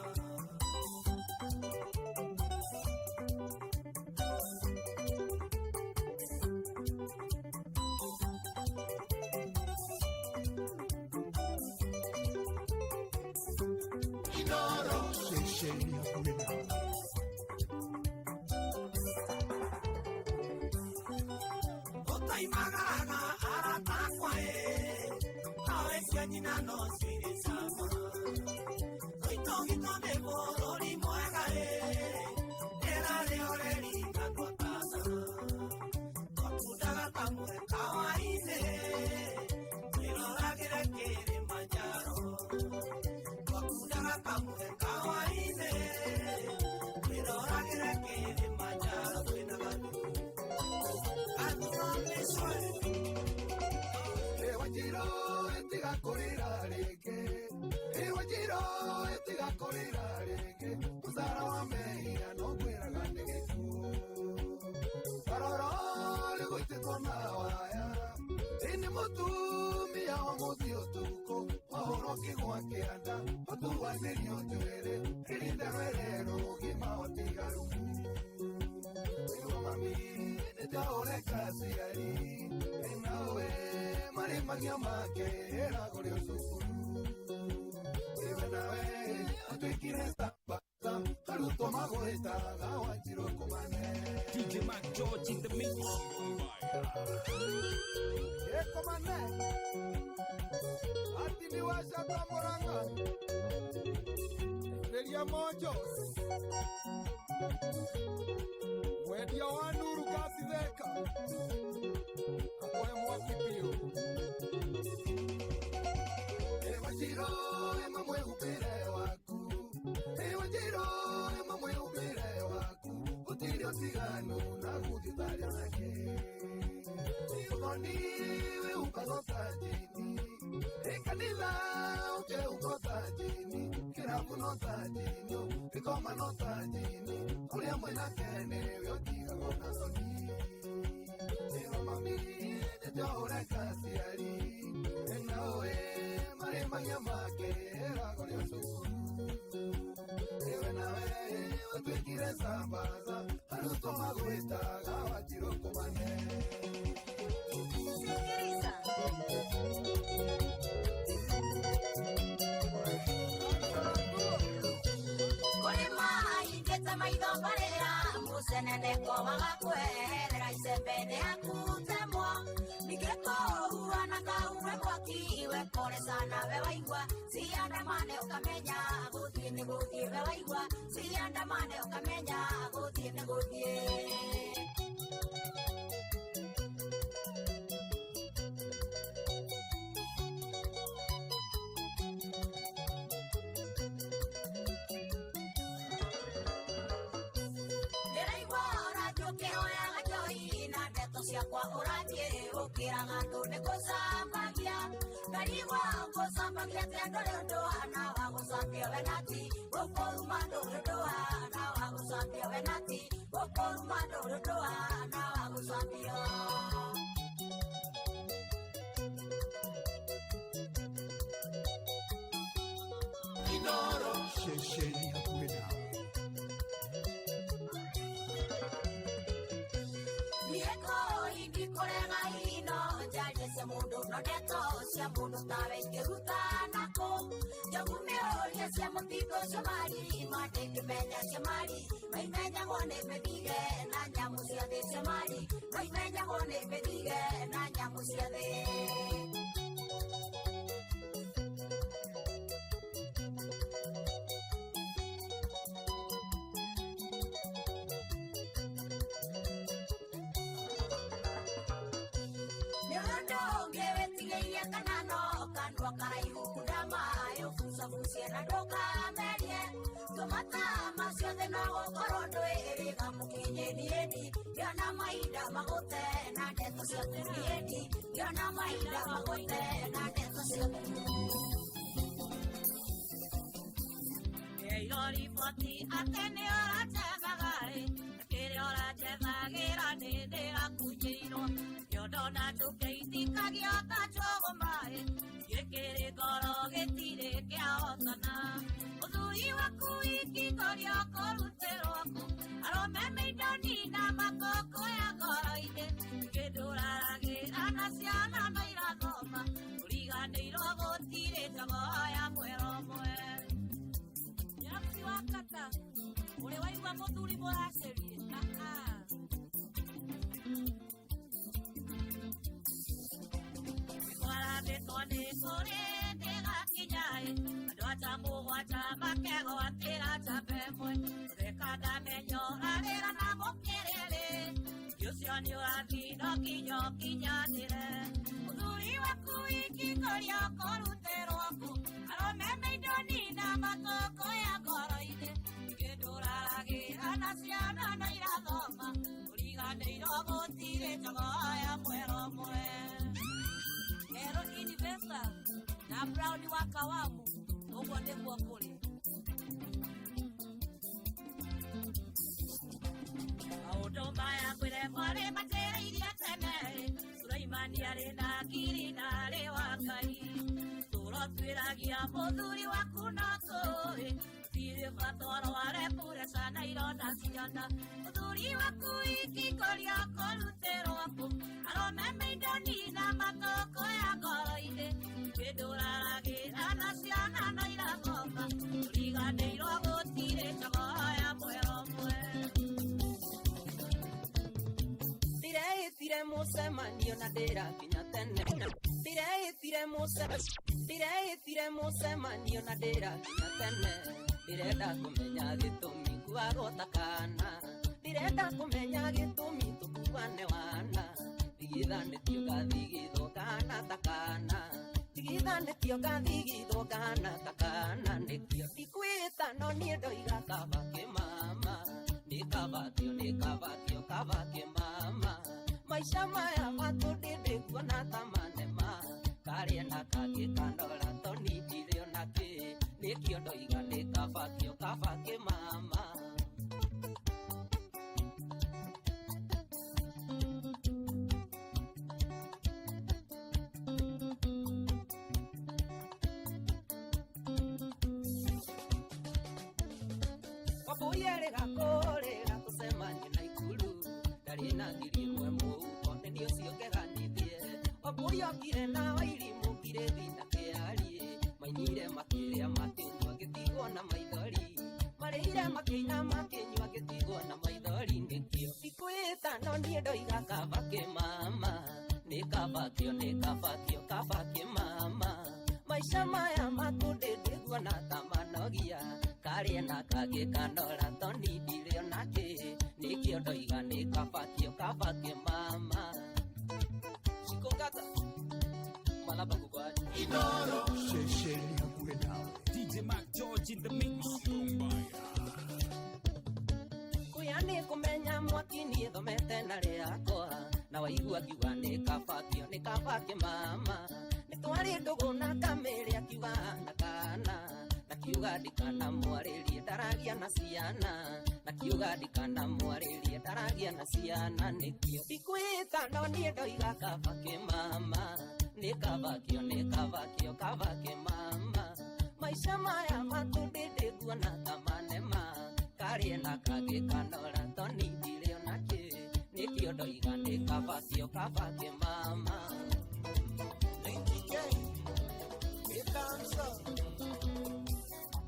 Speaker 3: Ceceni Mena.
Speaker 12: Ũtoimagaraga arata akwa ĩ tawe cia nyina no cirĩ cama Rũitũgitũ nĩ bũrũri mwega ĩ rĩera rĩoreri na twatana twakundaga kamwe kawa-inĩ twĩroragĩre Kĩrĩmanjaro twakundaga kamwe kawa-inĩ twĩroragĩre Kĩrĩmanjaro twĩna gathu
Speaker 10: Ewajiro etiga kũrĩra rĩngĩ Ewajiro etiga kũrĩra rĩngĩ mũcara wa mehia no ngwĩraga nĩ gĩkuũ Karoro rĩgũitĩtwo na waya ĩnĩ mũtumia wa mũthiĩ ũtukũ wahũrwo kĩgwa kĩanda ũtuanĩrio njuĩrĩ ĩrinda rwerero ũgima ũtigaru Ĩwa mami nĩndaũreka aciari nawe marĩ magio make ĩragũrĩo cukuru Iwe nawe ũtuĩkire sambasa arutwo magũĩtaga wanjirwo kũmane.
Speaker 5: DJ Mac George in the mix.
Speaker 10: Ekomane ati ni wacata Murang'a Reria Mojos. Mwendia wa nuru gacitheka akũhe mwaki biũ. Ĩwa njirũ ĩma mwĩhumbĩre waku, ĩwa njirũ ĩma mwĩhumbĩre waku, gũtirĩ ũtiganu na gũthiĩ nake. Ũthoni wĩhumbaga ũtanjini, ĩ kanitha ũkehumba ũtanjini, kĩrabu no tanjini, gĩkoma no tanjini, ũrĩa mwĩnake nĩwe ũtigagwo na thoni. Ĩwa mami nyende ũreka aciari, ĩnaũĩ marĩmagia make ĩragũrĩo cukuru. Ĩwe nawe watuĩkire sambaza, arutwo magwĩtaga Wanjirũ kũmane.
Speaker 14: Kũrĩma ingĩte maitho mbarĩra mũceneneko wagakweherera icembe nĩ hakutemwo ningĩ kũhuana kaume mwaki we pole sana we waigua ciandamane ũkamenya gũthiĩ nĩ gũthiĩ we waigua ciandamane ũkamenya gũthiĩ nĩ gũthiĩ. Ndĩraigua ũrathiĩ ũkĩhoyaga njohi na ndeto ciakwa ũrathiĩ ũkĩraga andũ nĩ gũcambagia ngarigwo ngũcambagia atĩa ndũrĩ ũndũ hana wa gũcambio we nati gũkũruma ndũrĩ ũndũ hana wa gũcambio we nati gũkũruma ndũrĩ ũndũ hana wa gũcambio.
Speaker 10: Inoro
Speaker 3: ceceni hakuhĩ nawe.
Speaker 14: Nieko ingĩkũrega ino njarie cia mũndũ no ndeto cia mũndũ tawe ingĩruta nakũ njogu mĩũria cia mũtitũ cia mari mandĩngĩmenya cia mari maimenyagwo nĩ mĩthige na nyamũ cia thĩ cia mari maimenyagwo nĩ mĩthige na nyamũ cia thĩ. Nĩ ũndũ ũngĩ wĩtigĩirie kana no kanua karaihu kunda maĩ ũbucabucie na ndũkamerie tũmata macio thĩ no gũkorwo ndwĩrĩga mũkinyĩniĩni ngĩona mahinda magũte na ndeto ciaku niĩni ngĩona mahinda magũte na ndeto ciaku.
Speaker 16: Ĩyo riboti atĩ nĩ ũranjethaga-ĩ, kĩrĩa ũranjethagĩra nĩ ndĩrakunyĩirwo kĩondo na njũkĩ itikagia ta njũgũma-ĩ, gĩkĩrĩ ngoro gĩtirĩ kĩahotana mũthuri waku ingĩkorio kũrutĩrwo kũ arũme mĩindoni na makoko ya ngoro-inĩ kĩndũraragĩra na ciana no irathoma ũriganĩirwo gũtirĩ jogoo ya mwera ũmwe. Nyamusi wa kata ũrĩ waigua mũthuri mũracĩrie kwarathĩtwo nĩ kũrĩ ndĩgakinya-ĩ andũ anja mũgwanja makegwatĩra njamba ĩmwe theka ndamenya ũrarĩra na mũkĩrĩrĩ ũcio nĩ ũrathiĩ no nginya ũkinyanĩre mũthuri waku ingĩkorio kũrutĩrwo kũ arũme mĩindoni na matũkũ ya ngoro-inĩ kĩndũraragĩra na ciana no irathoma ũriganĩirwo gũtirĩ jogoo ya mwera ũmwe. Ero Investor na Brown wa Kawamu ũguo nĩguo kũrĩ. Maũndũ maya ngwĩre mwarĩ manjĩrĩirie tene Sulaimani arĩ na ngiri na arĩ wa Ngai tũrotwĩragia mũthuri waku no tũĩ tirĩ bata ũrware pureca na ironda ciana mũthuri waku ingĩkorio kũrutĩrwo kũ arũme mĩindoni na matũkũ ya ngoro-inĩ kĩndũraragĩra na ciana no irathoma ũriganĩirwo gũtirĩ jogoo ya mwera ũmwe.
Speaker 17: Ndireĩtire mũcemanio na ndĩrakinya tene Ndireĩtire mũcemanio na ndĩrakinya tene ndĩrenda kũmenya gĩtũmi. tũkuagwo ta kana ndirenda kũmenya gĩtũmi tũkuane wana thigithanĩtio gathigithwo kana ta kana tigithanĩtio gathigithwo kana ta kana nĩkĩo ndikwĩta no niĩ ndoiga kaba kĩmama nĩ kabatio nĩ kabatio kaba kĩmama maisha maya matũ ndĩndĩkuona ta manema karĩa na kangĩ kanora toni ndirĩ ona kĩ nĩkĩo ndoiga nĩ kabatio kaba kĩmama. Wambũyerĩga kũrĩra tũcemanie na ikuru ndarĩ na ngiri ĩmwe mũhuko nĩ niĩ ũcio ngeganithie Wambũi okire na wairimũ ngirĩthi na kĩarie mainire makĩrĩa makĩnyua ngĩtigwo na maithori marĩire makĩina makĩnyua ngĩtigwo na maithori nĩkĩo ndikwĩta no niĩ ndoiga kaba kĩmama nĩ kabakĩo nĩ kabakĩo kaba kĩmama maisha maya matũ ndĩndĩguona ta manogia karĩa na kangĩ kanora toni ndirĩ ona kĩ nĩkĩo ndoiga nĩ kabakĩo kaba kĩmama. Shikongata malaba kugwaja
Speaker 3: Inoro ceceni hakuhĩ nawe.
Speaker 5: DJ Mark George in the mix.
Speaker 17: Kuya nĩ kũmenya mwaki niĩ thomete na rĩakwa na waigua ngiuga nĩ kabakĩo nĩ kaba kĩmama nĩ twarĩ ndũgũ na kamĩrĩ akiuga na kana na kiuga ndikana mwarĩrie ndaragia na ciana na kiuga ndikana mwarĩrie ndaragia na ciana nĩkĩo ndikwĩta no niĩ ndoiga kaba kĩmama nĩ kabakĩo nĩ kabakĩo kaba kĩmama maisha maya matũ ndĩndĩguona ta manema karĩa na kangĩ kanora toni ndirĩ ona kĩ nĩkĩo ndoiga nĩ kabakĩo kaba kĩmama.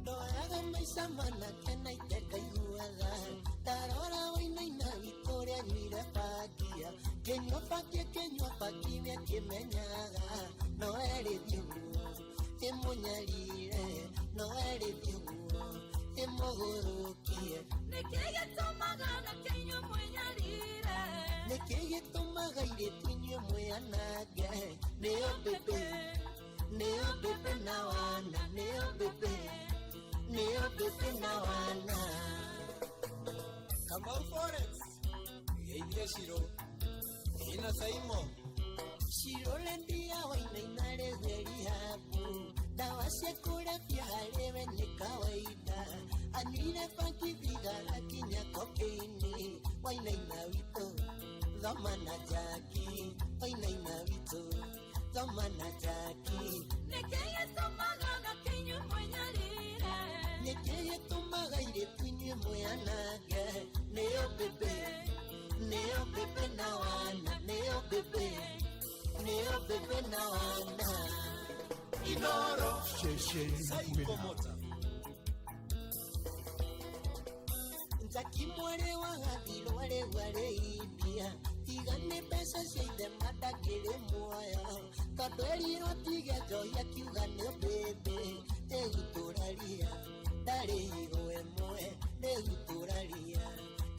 Speaker 19: Ndoraga maica manake na itekaiguaga ndarora wainaina witũ ũrĩa anyuire bangia kĩnyua bangi kĩnyua bangi nĩakĩmenyaga no erĩthi ũguo ĩmũnyarire no erĩthi ũguo ĩmũgũrũkie.
Speaker 9: Nĩkĩ gĩtũmaga nake inyuĩ mwĩnyarire?
Speaker 19: Nĩkĩ gĩtũmaga airĩtu inyuĩ mwĩanange? Nĩo bebe nĩo bebe na wana nĩo bebe nĩo bebe na wana.
Speaker 4: Kamau Forex geithia Shiro ina Saimo
Speaker 19: Shiro lendia wainaina rĩu rihabu ndawa cia kũrebia harĩ we nĩ kawaida anyuire bangi thigara kinya kokeini wainaina witũ thoma na Jaki wainaina witũ thoma na Jaki.
Speaker 9: Nĩkĩ gĩtũmaga nake inyuĩ mwĩnyarire?
Speaker 19: Nĩkĩ gĩtũmaga airĩtu inyuĩ mwĩanange? Nĩo bebe nĩo bebe na wana nĩo bebe nĩo bebe na wana.
Speaker 4: Inoro
Speaker 3: ceceni hakuhĩ nawe.
Speaker 4: Mota
Speaker 19: Njaki mwarĩ wa gathirwa rĩu arĩ India tiga nĩ mbeca cia ithe mandakĩrĩ muoyo tondũ erirwo tige njohi akiuga nĩ mbĩmbĩ rĩu tũraria ndarĩ higo ĩmwe rĩu tũraria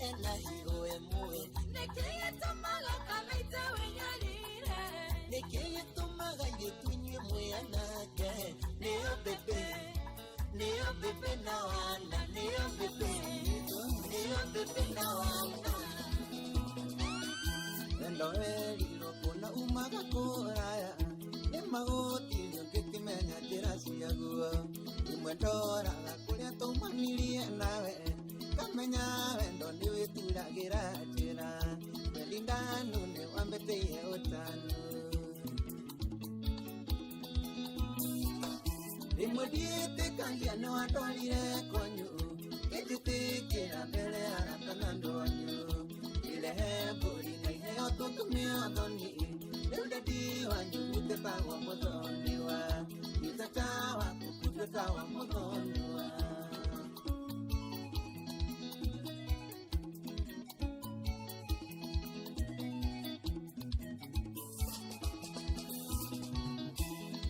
Speaker 19: ena higo ĩmwe.
Speaker 9: Nĩkĩ gĩtũmaga kamĩte wĩnyarire?
Speaker 19: Nĩkĩ gĩtũmaga airĩtu inyuĩ mwĩanange? Nĩo bebe nĩo bebe na wana nĩo bebe nĩo bebe na wana.
Speaker 4: Wendo werirwo kuona umaga kũraya nĩ magũtirio ngĩkĩmenya njĩra ciaguo imwe ndoraga kũrĩa twaumanirie nawe ngamenya wendo nĩ wĩturagĩra njĩra welindanu nĩ wambĩtĩire ũtanu rĩmwe ndiĩtĩkagia nĩ wandwarire kwanyu ngĩnjĩtĩkĩra mbere ya arata na andũ anyu irehe mbũri na iheo tũtume ũthoni rĩu ndadi wanyu gũtetagwo mũthoniwa itata waku gũtetagwo mũthoniwa.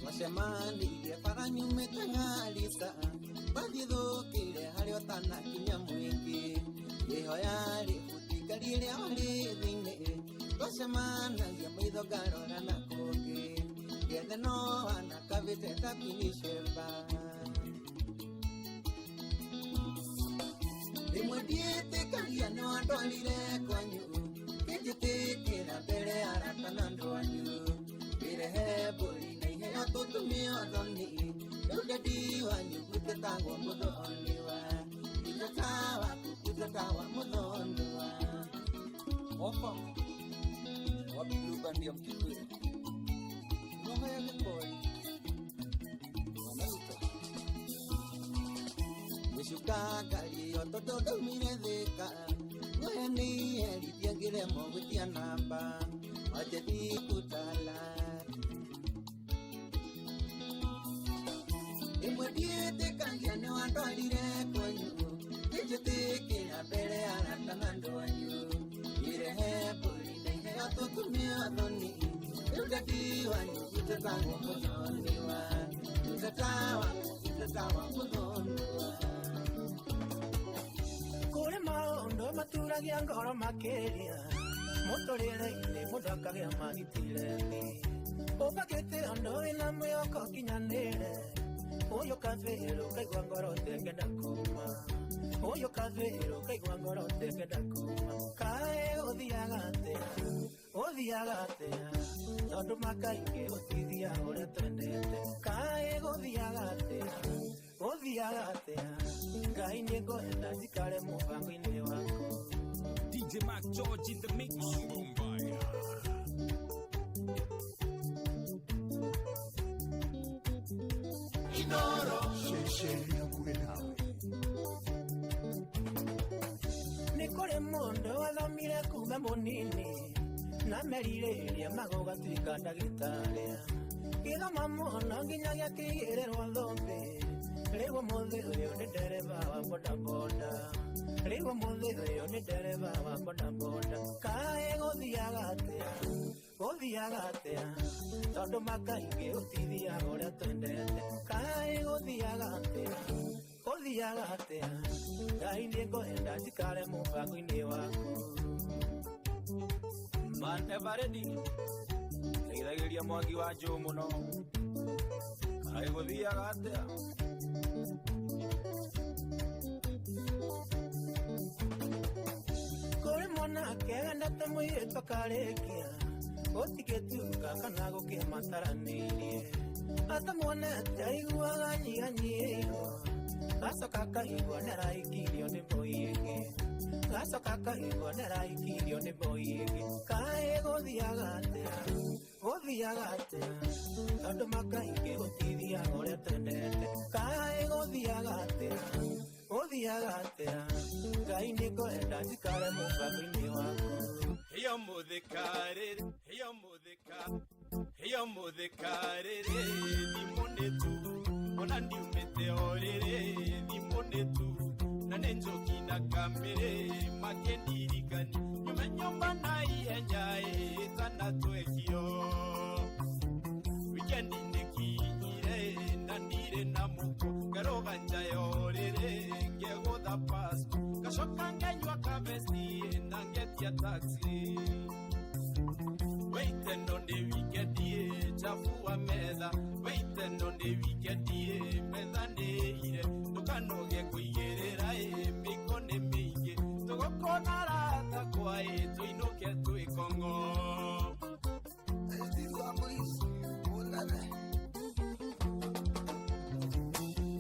Speaker 4: Twacemanirie bara nyumĩte Garissa bathithũkĩire harĩa
Speaker 19: ũtanakinya mwĩngĩ ihoya rĩbutikari rĩa warĩ thĩinĩ twacemanagia maitho ngarora na kũngĩ gethe no anakavĩte ta Queen Sheba. Rĩmwe ndiĩtĩkagia nĩ wandwarire kwanyu kĩnjĩtĩkĩra mbere arata na andũ anyu ngĩrehe mbũri na iheo tũtumie ũthoni rĩu ndadi wanyu gũtetagwo mũthoniwa itata waku gũtetagwa mũthoniwa.
Speaker 4: Ofa wapi Blue Band ya Mkikuyu roho ya Gĩkũyũ wanaruta
Speaker 19: gũcuka ngari ĩyo tondũ ndaumire Thĩka guoya nĩherithia ngĩremwo gwĩtia namba wanjethi kutala rĩmwe ndiĩtĩkagia nĩ wandwarire kwanyu kĩnjĩtĩkĩra mbere arata na andũ anyu irehe mbũri na iheo tũtumie ũthoni rĩu ndadi wanyu gũtetagwo mũthoniwa gũteta waku gũtetagwo mũthoniwa.
Speaker 12: Kũrĩ maũndũ maturagia ngoro makĩria mũtũrĩre-inĩ mũndũ akagĩa magitire-inĩ ũbakĩte ũndũ wĩna mwĩhoko ũkinyanĩre ũyũ kabĩrũ ũkaigua ngoro ũtengenda kuma ũyũ kabĩrũ ũkaigua ngoro ũtengenda kuma kaĩ ũthiaga atĩa ũthiaga atĩa tondũ makaingĩ ũtithiaga ũrĩa twendete kaĩ gũthiaga atĩa ũthiaga atĩa Ngai nĩngwenda njikare mũbango-inĩ waku.
Speaker 5: DJ Mark George in the mix.
Speaker 3: Inoro ceceni hakuhĩ nawe.
Speaker 12: Nĩ kũrĩ mũndũ wathomire kuma mũnini na merirĩria magũgatuĩka ndagĩtarĩ gĩthoma mũno nginya gĩakĩigĩrĩrwo thũmbĩ rĩu ũmũthĩ ũyũ nĩ ndereba wa bodaboda rĩu ũmũthĩ ũyũ nĩ ndereba wa bodaboda kaĩ gũthiaga atĩa gũthiaga atĩa tondũ makaingĩ ũtithiaga ũrĩa twendete kaĩ gũthiaga atĩa gũthiaga atĩa Ngai nĩngwenda njikare mũbango-inĩ waku.
Speaker 5: Man ever ready teithagĩria mwangi wa njũ mũno kaĩ gũthiaga atĩa.
Speaker 12: Kũrĩ mwanake wendete mũirĩtu akarĩkia gũtigĩtuka kana gũkĩmataranĩirie atamuonete aiguaga nyihanyihĩirwo gacoka akaigua nĩaraikirio nĩ mbũi ĩngĩ gacoka akaigua nĩaraikirio nĩ mbũi ĩngĩ kaĩ gũthiaga atĩa gũthiaga atĩa tondũ makaingĩ gũtithiaga ũrĩa twendete kaĩ gũthiaga atĩa gũthiaga atĩa Ngai nĩngwenda njikare mũbango-inĩ waku.
Speaker 5: Hiyo mũthĩkarĩrĩ hiyo mũthĩka hiyo mũthĩkarĩrĩ thimũ nĩ tu ona ndiumĩte o rĩrĩ thimũ nĩ tu na nĩ njoki na kamĩrĩ makĩndirikani nyume nyũmba na ihenya ĩtanatwekio wikendi nĩkinyire na ndirĩ na mũko ngarũga nja ya ũrĩrĩ ngegũtha pasco ngacoka ngenyua kabesti na ngetia taxi weiteno nĩ wikendi chafua metha weiteno nĩ wikendi metha nĩ ire ndũkanoge kũigĩrĩra mĩiko nĩ mĩingĩ tũgũkona rata kwaĩ tũinũke twĩkong'o.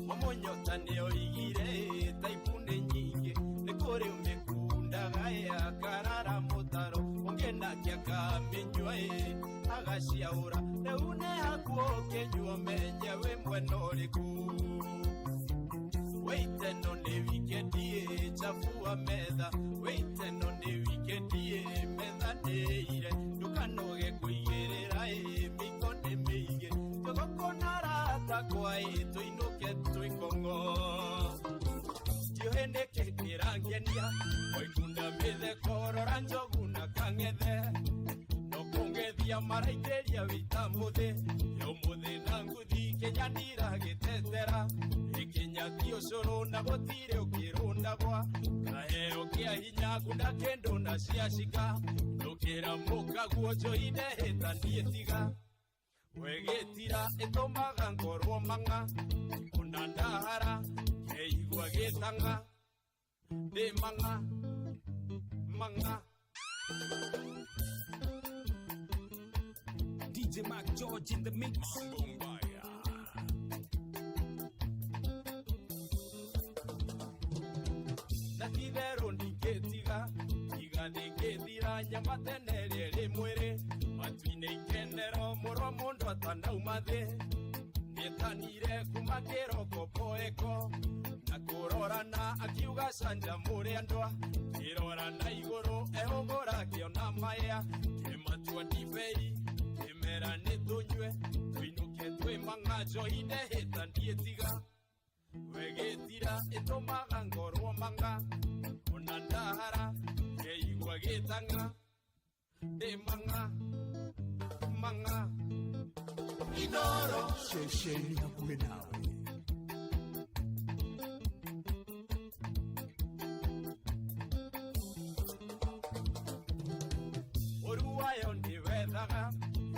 Speaker 5: Mũmũnyota nĩoigire taipu nĩ nyingĩ nĩ kũrĩ ũmĩkundaga akarara mũtaro ũngĩ nake akamĩnyua agaciaũra rĩu nĩ hakuo ũkĩnyua menye wĩ mwena ũrĩkũ weiteno nĩ wikendi chafua metha weiteno nĩ wikendi metha nĩ ire ndũkanoge kũigĩrĩra mĩiko nĩ mĩingĩ tũgũkona rata kwaĩ tũinũke twĩkong'o ndiũĩ nĩkĩ kĩrangenia oikunda mĩtheko rora njogu na kang'ethe no kũng'ethia maraitĩria wĩta mũthĩ yo mũthĩ na nguthi Kĩnyandira gĩtetera ĩkĩnyathi ũcũrũ na gũtirĩ ũkĩrũndagwa kaheo kĩa hinya ngunda kĩndũ na ciacika ndũkĩra mũkaguo njohi ndehĩta niĩ tiga wegĩtira ĩtũmaga ngorwo mang'a ona ndahara keigua gĩtang'a ndĩ mang'a mang'a.
Speaker 20: DJ Mark George in the mix.
Speaker 5: Na titherũ ndingĩtiga tiga ndĩngĩthira nyama tene rĩrĩ mwĩrĩ matu-inĩ ikenero mũrwa mũndũ atanauma thĩ nĩetanire kuma kĩroko poeko na kũrorana akiuga canja mũrĩ andwa kĩrora na igũrũ ehũgũra kĩona maya kĩmatua ndibei kĩmera nĩ tũnyue tũinũke twĩ mang'a njohi ndehĩta ndiĩtiga wegĩtira ĩtũmaga ngorwo mang'a ona ndahara ngeigua gĩtang'a ndĩ mang'a mang'a.
Speaker 3: Inoro ceceni hakuhĩ nawe.
Speaker 5: Ũru wayo ndĩwethaga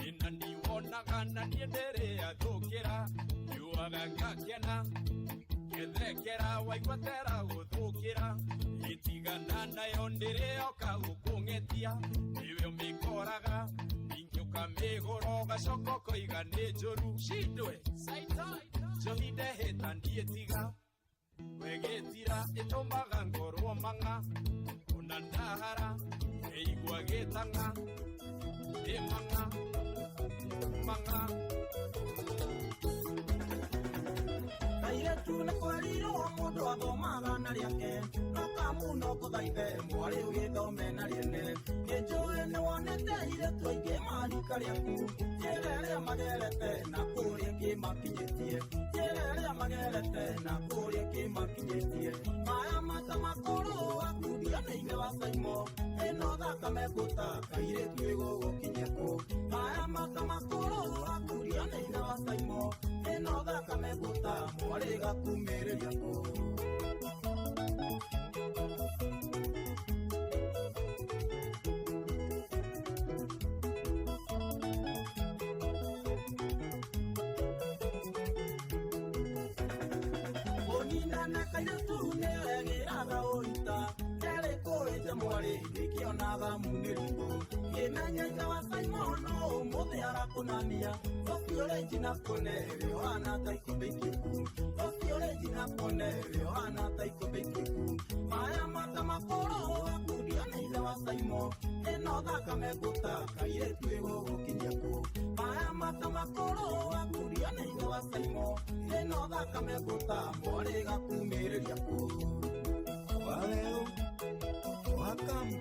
Speaker 5: ĩna ndiwonaga na niĩ ndĩrĩathũkĩra nyuaga ngakena ngethekera waigua tera gũthũkĩra ĩtigana nayo ndĩrĩoka gũkũng'etia nĩwe ũmĩkoraga ningĩ ũkamĩgũra ũgacoka ũkoiga nĩ njũru cindwe njohi ndehĩta ndiĩtiga wegĩtira ĩtũmaga ngorwo mang'a ona ndahara ĩigua gĩtang'a ndĩ mang'a mang'a.
Speaker 12: Kairĩtu nĩ kwerirwo mũndũ athomaga na rĩake no kamuno ngũthaithe mwarĩ ũgĩthome na rĩene kĩnjũĩ nĩ wonete airĩtu aingĩ marika rĩaku njĩra ĩrĩa magerete na kũrĩa kĩmakinyĩtie njĩra ĩrĩa magerete na kũrĩa kĩmakinyĩtie maya mata makũrũ akundia nĩ ithe wa Saimo ĩno thakame ngũta kairĩtu ĩgũgũkinyia kũ maya mata makũrũ akundia nĩ ithe wa Saimo ĩno thakame ngũta mwarĩ gakumĩrĩria kũ. Mũninane kairĩtu nĩegĩraga ũita kerĩ kũĩnja mwarĩ ndĩkĩonaga munĩriko kĩmenya ithe wa Simon ũmũthĩ arakũnania ũcio ũrĩ njina kuone ũhana ta ikũmbĩ ikĩku ũcio ũrĩ njina kuone ũhana ta ikũmbĩ ikĩku maya mata makũrũ akundio nĩ ithe wa Simon ĩno thakame ngũta kairĩtu ĩgũgũkinyia kũ maya mata makũrũ akundio nĩ ithe wa Simon ĩno thakame ngũta mwarĩ gakumĩrĩria kũ.
Speaker 4: Waleo wakamu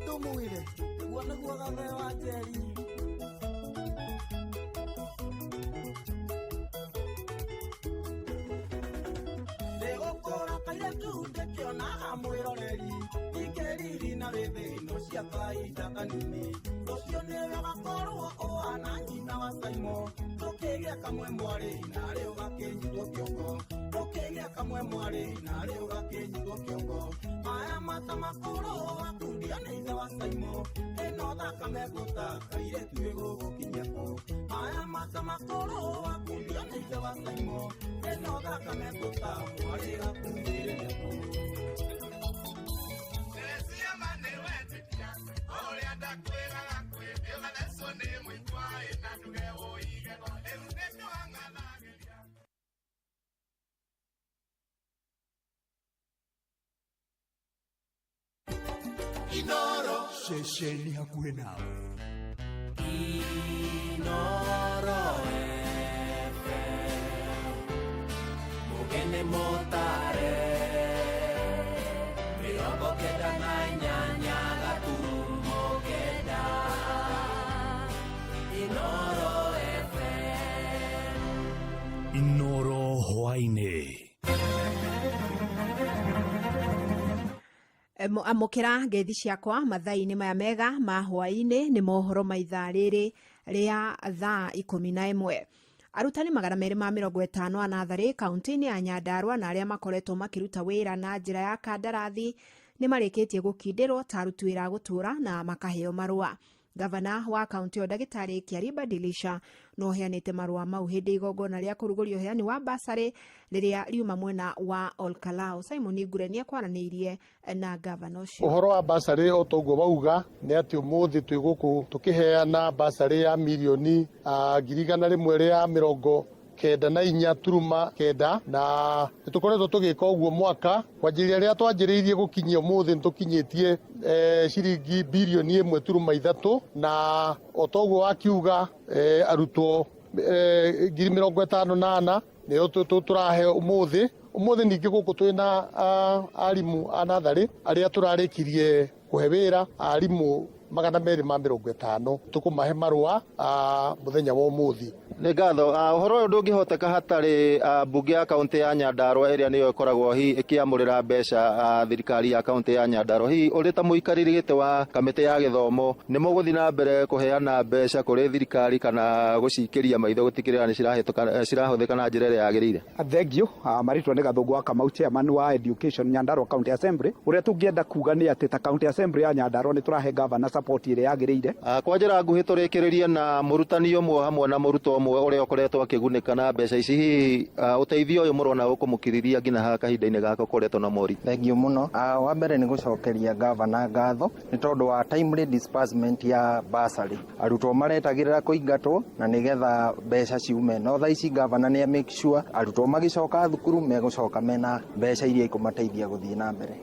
Speaker 4: tũmwĩre
Speaker 12: nĩguo nĩguo gathe wa Njeri. Ndĩgũkũra kairĩtu ndĩkĩonaga mwĩroreri ingĩriri na rĩthĩ no cia kahinda kanini ũcio nĩwe ũgakorwo ũhana nyina wa Saimo tũkĩgĩa kamwe mwarĩ narĩ ũgakĩnyitwo kĩongo tũkĩgĩa kamwe mwarĩ narĩ ũgakĩnyitwo kĩongo maya mata makũrũ akundio nĩ ithe wa Saimo ĩno thakame ngũta kairĩtu ĩgũgũkinyia kũ maya mata makũrũ akundio nĩ ithe wa Saimo ĩno thakame ngũta mwarĩ gakumĩrĩria kũ.
Speaker 3: Inoro ceceni hakuhĩ nawe.
Speaker 12: Inoro FM mugene motare 98 gaturumo kenda Inoro FM.
Speaker 2: Inoro hwaĩ-inĩ.
Speaker 15: Amũkĩra ngeithi ciakwa mathaa-inĩ maya mega ma hwaĩ-inĩ nĩ mohoro ma ithaa rĩrĩ rĩa thaa 11. Arutani 250 a natharĩ kaunti-inĩ ya Nyandarua na arĩa makoretwo makĩruta wĩra na njĩra ya kandarathi nĩ marĩkĩtie gũkindĩrwo ta aruti wĩra a gũtũũra na makaheo marũa. Gavana wa kaunti ĩyo ndagĩtarĩ Kĩari Badilisha no ũheanĩte marũa mau hĩndĩ igongona rĩa kũrugũria ũheani wa basarĩ rĩrĩa riuma mwena wa Olkalau. Simon Ngure nĩ ekwaranĩirie na gavana ũcio.
Speaker 7: Ũhoro wa basarĩ o toguo wauga nĩ atĩ ũmũthĩ twĩ gũkũ tũkĩheana basarĩ ya mirioni 194.9 na nĩ tũkoretwo tũgĩka ũguo mwaka kwanjĩrĩria rĩrĩa twanjĩrĩirie gũkinyia ũmũthĩ nĩ tũkinyĩtie ciringi birioni 1.3 na o toguo wakiuga arutwo 54,000 nĩo tũrahe ũmũthĩ. Ũmũthĩ ningĩ gũkũ twĩna arimũ a natharĩ arĩa tũrarĩkirie kũhe wĩra arimũ 250 tũkũmahe marũa mũthenya wa ũmũthĩ.
Speaker 22: Nĩ ngatho. Ũhoro ũyũ ndũngĩhoteka hatarĩ mbunge ya kaunti ya Nyandarua ĩrĩa nĩyo ĩkoragwo hihi ĩkĩamũrĩra mbeca thirikari ya kaunti ya Nyandarua. Hihi ũrĩ ta mũikarĩri gĩtĩ wa kamĩtĩ ya gĩthomo nĩ mũgũthiĩ na mbere kũheana mbeca kũrĩ thirikari kana gũcikĩria maitho gũtigĩrĩra nĩ cirahũthĩka na njĩra ĩrĩa yagĩrĩire?
Speaker 23: Thank you. Marĩtwa nĩ Gathũngũ wa Kamau, chairman wa Education Nyandarua County Assembly. Ũrĩa tũngĩenda kuga nĩ atĩ ta County Assembly ya Nyandarua nĩ tũrahe governor support ĩrĩa yagĩrĩire.
Speaker 22: Kwa njĩra nguhĩ tũrĩkĩrĩrie na mũrutani ũmwe hamwe na mũrutwo ũmwe ũrĩa ũkoretwo akĩgunĩka na mbeca ici. Hihi ũteithio ũyũ mũrona ũkũmũkiriria nginya haha kahinda-inĩ gaka ũkoretwo na moritũ?
Speaker 24: Thengiũ mũno. Wa mbere nĩ gũcokeria gavana ngatho nĩ tondũ wa timely disbursement ya bursary. Arutwo maretagĩrĩra kũingatwo na nĩgetha mbeca ciume, no thaa ici gavana nĩ make sure arutwo magĩcoka thukuru megũcoka mena mbeca iria ikũmateithia gũthiĩ na mbere.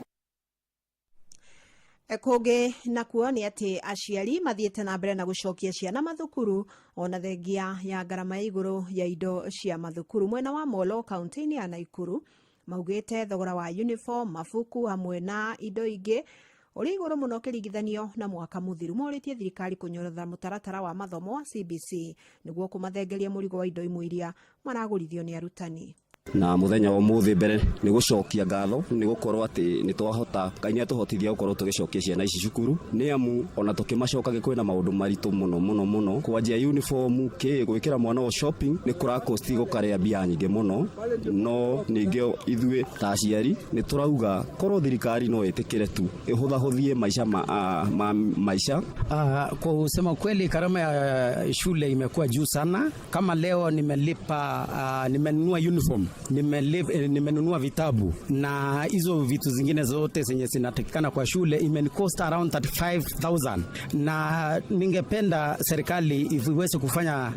Speaker 15: Kũngĩ nakuo nĩ atĩ aciari mathiĩte na mbere na gũcokia ciana mathukuru ona thengia ya ngarama ya igũrũ ya indo cia mathukuru. Mwena wa Molo kaunti-inĩ ya Naikuru maugĩte thogora wa uniform, mabuku hamwe na indo ingĩ ũrĩ igũrũ mũno ũkĩringithanio na mwaka mũthiru. Morĩtie thirikari kũnyorotha mũtaratara wa mathomo wa CBC nĩguo kũmathengeria mũrigo wa indo imwe iria maragũrithio nĩ arutani.
Speaker 25: Na muthenya wa umuthi mbere ni gucokia ngatho ni gukorwo ati ni twahota Ngai ni atuhotithia gukorwo tugicokia ciana ici cukuru, ni amu ona tukimacokagia kwina maundu maritu muno muno muno, kwanjia uniform ki gwikira mwana o shopping ni kurakosti gukaria mbia nyingi muno. No ningi ithuĩ ta aciari ni turauga korwo thirikari no itikire tu ihuthahuthie maisha ma maisha.
Speaker 26: Kwa kusema kweli gharama ya shule imekuwa juu sana. Kama leo nimelipa, nimenunua uniform, nimenunua vitabu na hizo vitu zingine zote zenye zinatakikana kwa shule, imenicost around 35,000, na ningependa serikali iweze kufanya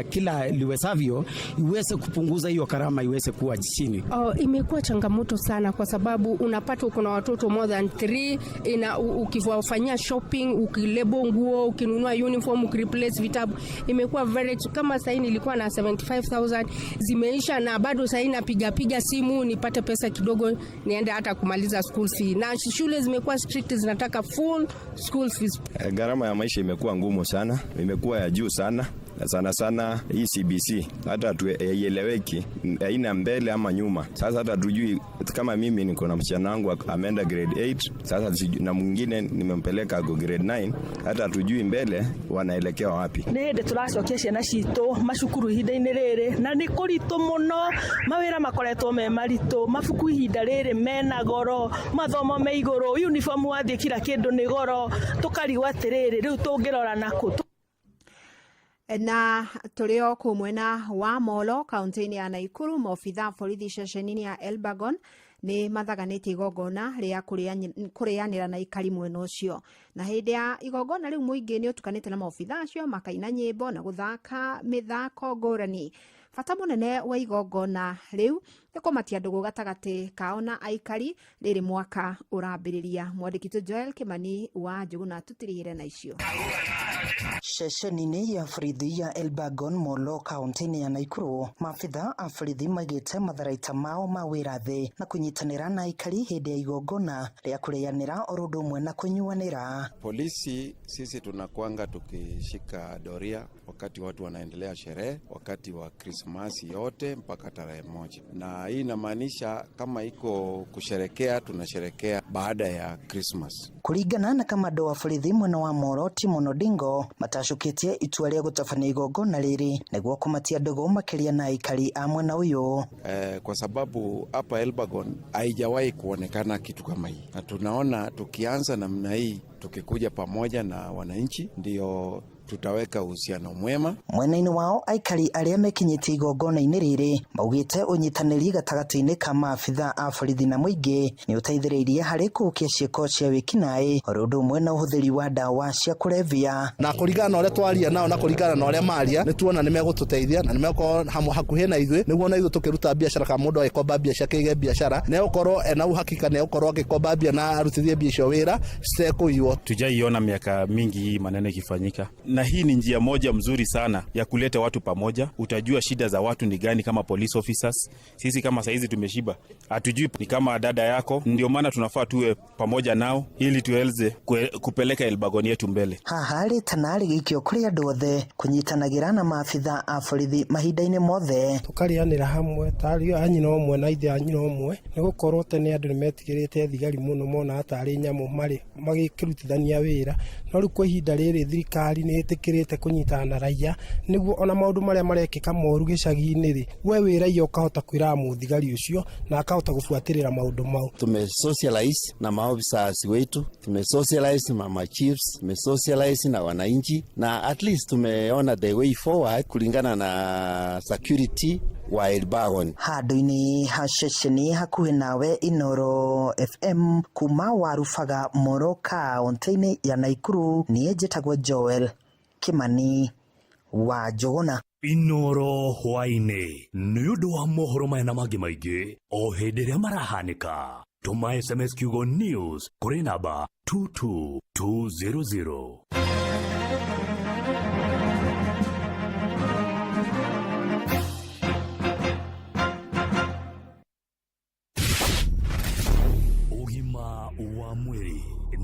Speaker 26: kila liwezavyo iweze kupunguza hiyo gharama iweze kuwa chini.
Speaker 27: Imekuwa changamoto sana kwa sababu unapata uko na watoto more than 3, ukiwafanyia shopping, ukilebo nguo, ukinunua uniform, ukireplace vitabu, imekuwa very. Kama sasa nilikuwa na 75,000 zimeisha, na bado sasa napiga piga simu nipate pesa kidogo niende hata kumaliza school fee. Na shule zimekuwa strict, zinataka full school fees.
Speaker 28: Gharama ya maisha imekuwa ngumu sana, imekuwa ya juu sana. Sana sana hii CBC hata haieleweki, haina mbele ama nyuma. Sasa hata tujui, kama mimi niko na msichana wangu ameenda grade 8 sasa, na mwingine nimempeleka go grade 9, hata tujui mbele wanaelekea wapi.
Speaker 29: Nĩ hĩndĩ tũracokia ciana citũ macukuru ihinda-inĩ rĩrĩ, na nĩ kũritũ mũno, mawĩra makoretwo me maritũ, mabuku ihinda rĩrĩ mena goro, mathomo me igũrũ, uniform wathiĩ kila kĩndũ nĩ goro, tũkarigwo atĩrĩrĩ rĩu tũngĩrora nakũ.
Speaker 15: Na tũrĩ o kũu mwena wa Molo kaunti-inĩ ya Naikuru, maobitha borithi ceceni-inĩ ya Elbagon nĩ mathaganĩtie igongona rĩa kũrĩanĩra na aikari mwena ũcio. Na hĩndĩ ya igongona rĩu mũingĩ nĩ ũtukanĩte na maobitha acio makaina nyĩmbo na gũthaka mĩthako ngũrani. Bata mũnene wa igongona rĩu nĩ kũmatia ndũgũ gatagatĩ kao na aikari rĩrĩ mwaka ũrambĩrĩria. Mwandĩki witũ Joel Kimani wa Njũgũna tũtirihĩre na icio.
Speaker 30: Ceceni-inĩ ya borithi ya Elbagon Molo kaunti-inĩ ya Naikuru, maabitha a borithi maigĩte matharaita mao ma wĩra thĩ na kũnyitanĩra na aikari hĩndĩ ya igongona rĩa kũrĩanĩra oro ũndũ ũmwe na kũnyuanĩra.
Speaker 31: Polisi sisi tunakwanga tukishika doria wakati watu wanaendelea sherehe, wakati wa Krismasi yote mpaka tarehe 1, na hii inamaanisha kama iko kusherekea tunasherekea baada ya Christmas.
Speaker 30: Kuringana na kamando wa borithi mwena wa Molo Timon Odingo, Matacũkĩtie itua rĩa gũtabania igongona rĩrĩ nĩguo kũmatia ndũgũ makĩria na aikari a mwena ũyũ.
Speaker 31: Kwa sababu hapa Elbagon haijawahi kuonekana kitu kama hii, na tunaona tukianza namna hii, tukikuja pamoja na wananchi, ndio tutaweka uhusiano mwema.
Speaker 30: Mwena-inĩ wao aikari arĩa mekinyĩtie igongona-inĩ rĩrĩ maugĩte ũnyitanĩri gatagatĩ-inĩ ka maabitha a borithi na mũingĩ nĩ ũteithĩrĩirie harĩ kũhukia ciĩko cia wĩkinaĩ oro ũndũ ũmwe na ũhũthĩri wa ndawa cia kũrebia.
Speaker 1: Na kũringana na ũrĩa twaria nao na kũringana na ũrĩa maria, nĩ tuona nĩ megũtũteithia na nĩ megũkorwo hamwe hakuhĩ na ithuĩ, nĩguo na ithuĩ tũkĩruta biacara, kana mũndũ agĩkomba mbia ciake aige biacara, nĩ egũkorwo ena uhakika nĩ egũkorwo agĩkomba mbia na arutithie mbia icio wĩra citekũiywo.
Speaker 6: Tujaiona miaka mingi hii maneno ikifanyika, na hii ni njia moja mzuri sana ya kuleta watu pamoja. Utajua shida za watu ni gani kama police officers. Sisi kama saizi tumeshiba, hatujui ni kama dada yako, ndio maana tunafaa tuwe pamoja nao ili tuweze kupeleka Elbagon yetu mbele.
Speaker 30: Haha rĩtana rĩgĩikio kũrĩ andũ othe kũnyitanagĩra na maabitha a borithi mahinda-inĩ mothe.
Speaker 8: Tũkarĩanĩra hamwe tarĩ a nyina ũmwe na ithe a nyina ũmwe, nĩ gũkorwo tene andũ nĩ metigĩrĩte thigari mũno, monaga tarĩ nyamũ marĩ magĩkĩrutithania wĩra, no rĩu kwa ihinda rĩrĩ thirikari nĩ ĩtĩkĩrĩte kũnyitana na raia, nĩguo ona maũndũ marĩa marekĩka moru gĩcagi-inĩ rĩ, we wĩ raia ũkahota kwĩraga mũthigari ũcio na akahota gũbuatĩrĩra maũndũ mau.
Speaker 10: Tumesocialize na maofisa wetu, tumesocialize na machiefs, tumesocialize na wananchi, na at least tumeona the way forward kulingana na security wa Elbagon.
Speaker 30: Handũ-inĩ ha ceceni hakuhĩ nawe, Inoro FM kuma Warubaga, Moro, kaũntĩ-inĩ ya Naikuru, niĩ njĩtagwo Joel Kimani wa Njũgũna.
Speaker 2: Inoro hwaĩ-inĩ nĩ ũndũ wa mohoro maya na mangĩ maingĩ o hĩndĩ ĩrĩa marahanĩka, tũma SMS kiugo news kũrĩ namba 22200. Ũgima wa mwĩrĩ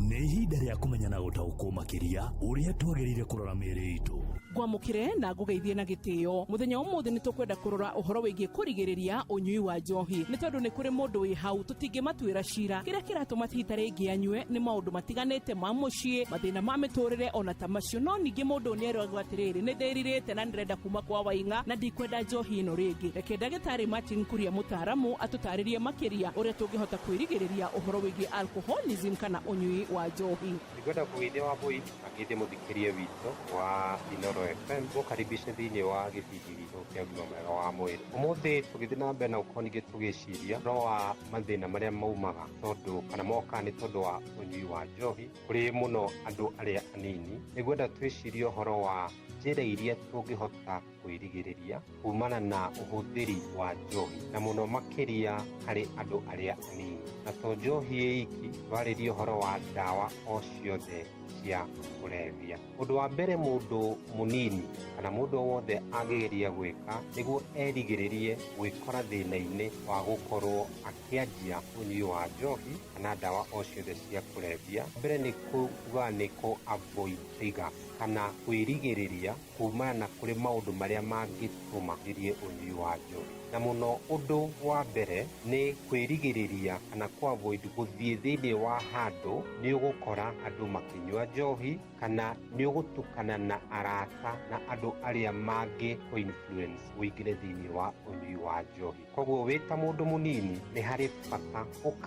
Speaker 2: nĩ ihinda rĩa kũmenya na gũtaũkwo makĩria ũrĩa twagĩrĩire kũrora mĩĩrĩ itũ.
Speaker 11: Ngwamũkĩre na ngũgeithie na gĩtĩo. Mũthenya ũmũthĩ nĩ tũkwenda kũrora ũhoro wĩgiĩ kũrigĩrĩria ũnyui wa njohi, nĩ tondũ nĩ kũrĩ mũndũ wĩ hau tũtingĩmatuĩra cira. Kĩrĩa kĩratũma hita rĩngĩ anyue nĩ maũndũ matiganĩte ma mũciĩ, mathĩna ma mĩtũrĩre ona ta macio. No ningĩ mũndũ nĩ eragwo atĩrĩrĩ, nĩ ndĩrirĩte na nĩndĩrenda kuma kwa Waing'a na ndikwenda njohi ĩno rĩngĩ. Reke ndagĩtarĩ Martin Kuria mũtaaramu atũtarĩrie makĩria ũrĩa tũngĩhota kwĩrigĩrĩria ũhoro wĩgiĩ alcoholism kana ũnyui wa njohi.
Speaker 13: Ningwenda kũgeithia Wambui na ngeithie mũthikĩria witũ wa Inoro FM, gũkaribisha thĩinĩ wa gĩbindi gitũ kĩa ũgima mwega wa mwĩrĩ. Ũmũthĩ tũgĩthiĩ na mbere na gũkorwo ningĩ tũgĩciria ũhoro wa mathĩna marĩa maumaga tondũ kana mokaga nĩ tondũ wa ũnyui wa njohi kũrĩ mũno andũ arĩa anini. Nĩngwenda twĩcirie ũhoro wa njĩra iria tũngĩhota kwĩrigĩrĩria kumana na ũhũthĩri wa njohi, na mũno makĩria harĩ andũ arĩa anini. Na to njohi ĩ iki, twarĩrie ũhoro wa ndawa o ciothe cia kũrebia. Ũndũ wa mbere mũndũ mũnini kana mũndũ o wothe angĩgeria gwĩka nĩguo erigĩrĩrie gwĩkora thĩna-inĩ wa gũkorwo akĩanjia ũnyui wa njohi kana ndawa o ciothe cia kũrebia, mbere nĩ kuga nĩ kũ avoid triggers kana kwĩrigĩrĩria kumana na kũrĩ maũndũ marĩa mangĩtũma thirie ũnyui wa njohi. Na mũno ũndũ wa mbere nĩ kwĩrigĩrĩria kana kũ avoid gũthiĩ thĩinĩ wa handũ nĩ ũgũkora andũ makĩnyua njohi, kana nĩ ũgũtukana na arata na andũ arĩa mangĩ kũ influence ũingĩre thĩinĩ wa ũnyui wa njohi. Koguo wĩ ta mũndũ mũnini nĩ harĩ bata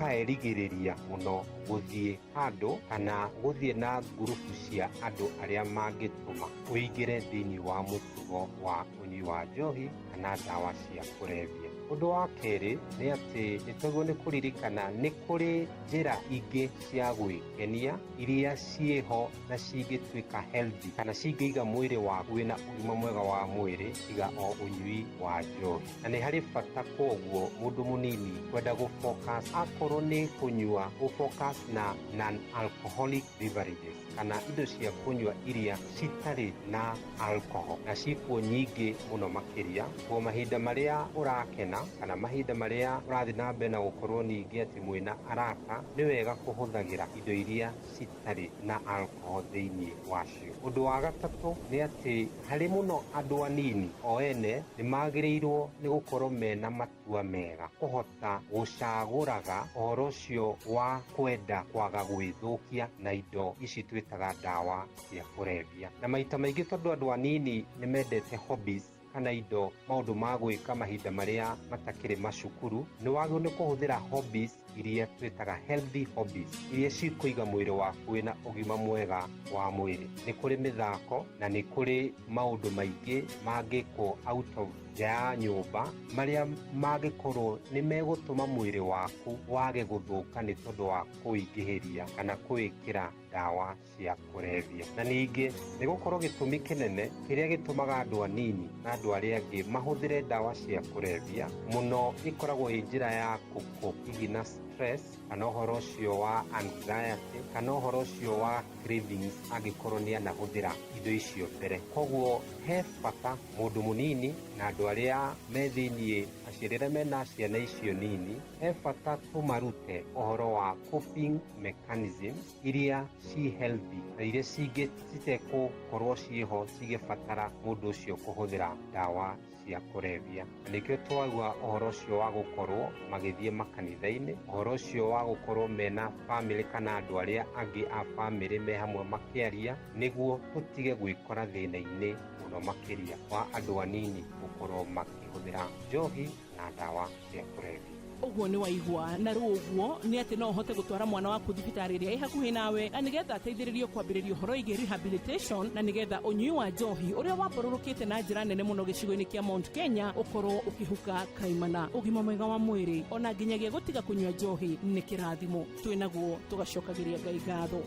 Speaker 13: ũkaerigĩrĩria mũno gũthiĩ handũ kana gũthiĩ na ngurubu cia andũ arĩa mangĩtũma ũingĩre thĩinĩ wa mũtugo wa ũnyui wa njohi kana ndawa cia kũrebia. Ũndũ wa kerĩ nĩ atĩ nĩ twagĩrĩirwo nĩ kũririkana nĩ kũrĩ njĩra ingĩ cia gwĩkenia iria ciĩho na cingĩtuĩka healthy kana cingĩiga mwĩrĩ waku wĩna ũgima mwega wa mwĩrĩ tiga o ũnyui wa njohi. Na nĩ harĩ bata koguo mũndũ mũnini kwenda gũ focus, akorwo nĩ kũnyua, gũ focus na non alcoholic beverages kana indo cia kũnyua iria citarĩ na alcohol, na cikuo nyingĩ mũno makĩria. Kwa mahinda marĩa ũrakena kũgomana kana mahinda marĩa ũrathiĩ na mbere na gũkorwo ningĩ atĩ mwĩna arata, nĩ wega kũhũthagĩra indo iria citarĩ na alcohol thĩinĩ wacio. Ũndũ wa gatatũ nĩ atĩ harĩ mũno andũ anini o ene nĩ magĩrĩirwo nĩ gũkorwo mena matua mega kũhota gũcagũraga ũhoro ũcio wa kwenda kwaga gwĩthũkia na indo ici twĩtaga ndawa cia kũrebia. Na maita maingĩ tondũ andũ anini nĩ mendete hobbies kana indo maũndũ ma gwĩka mahinda marĩa matakĩrĩ macukuru, nĩ wagĩrĩirwo nĩ kũhũthĩra hobbies iria twĩtaga healthy hobbies, iria cikũiga mwĩrĩ waku wĩna ũgima mwega wa mwĩrĩ. Nĩ kũrĩ mĩthako na nĩ kũrĩ maũndũ maingĩ mangĩkwo out of nja ya nyũmba marĩa mangĩkorwo nĩ megũtũma mwĩrĩ waku wage gũthũka nĩ tondũ wa kũingĩhĩria kana kũĩkĩra ndawa cia kũrebia. Na ningĩ nĩ gũkorwo gĩtũmi kĩnene kĩrĩa gĩtũmaga andũ anini na andũ arĩa angĩ mahũthĩre ndawa cia kũrebia mũno ĩkoragwo ĩ njĩra ya gũcope hihi na stress kana ũhoro ũcio wa anxiety kana ũhoro ũcio wa cravings angĩkorwo nĩ anahũthĩra indo icio mbere. Koguo he bata mũndũ mũnini na andũ arĩa me thĩiniĩ, aciari arĩa mena ciana icio nini, he bata tũmarute ũhoro wa coping mechanisms iria ci healthy na iria citekũkorwo ciĩho cigĩbatara mũndũ ũcio kũhũthĩra ndawa cia kũrebia. Na nĩkĩo twaigua ũhoro ũcio wa gũkorwo magĩthiĩ makanitha-inĩ, ũhoro ũcio wa gũkorwo mena bamĩrĩ kana andũ arĩa angĩ a bamĩrĩ me hamwe makĩaria, nĩguo tũtige gwĩkora thĩna-inĩ mũno makĩria wa andũ anini gũkorwo makĩhũthĩra njohi na ndawa cia kũrebia.
Speaker 11: Ũguo nĩ waigua na rĩu ũguo nĩ atĩ no ũhote gũtwara mwana waku thibitarĩ ĩrĩa ĩ hakuhĩ nawe na nĩgetha ateithĩrĩrio kwambĩrĩria ũhoro wĩgiĩ rehabilitation, na nĩgetha ũnyui wa njohi ũrĩa wambarũrũkĩte na njĩra nene mũno gĩcigo-inĩ kĩa Mount Kenya ũkorwo ũkĩhuka kaimana. Ũgima mwega wa mwĩrĩ ona nginyagia gũtiga kũnyua njohi nĩ kĩrathimo twĩnaguo, tũgacokagĩria Ngai ngatho.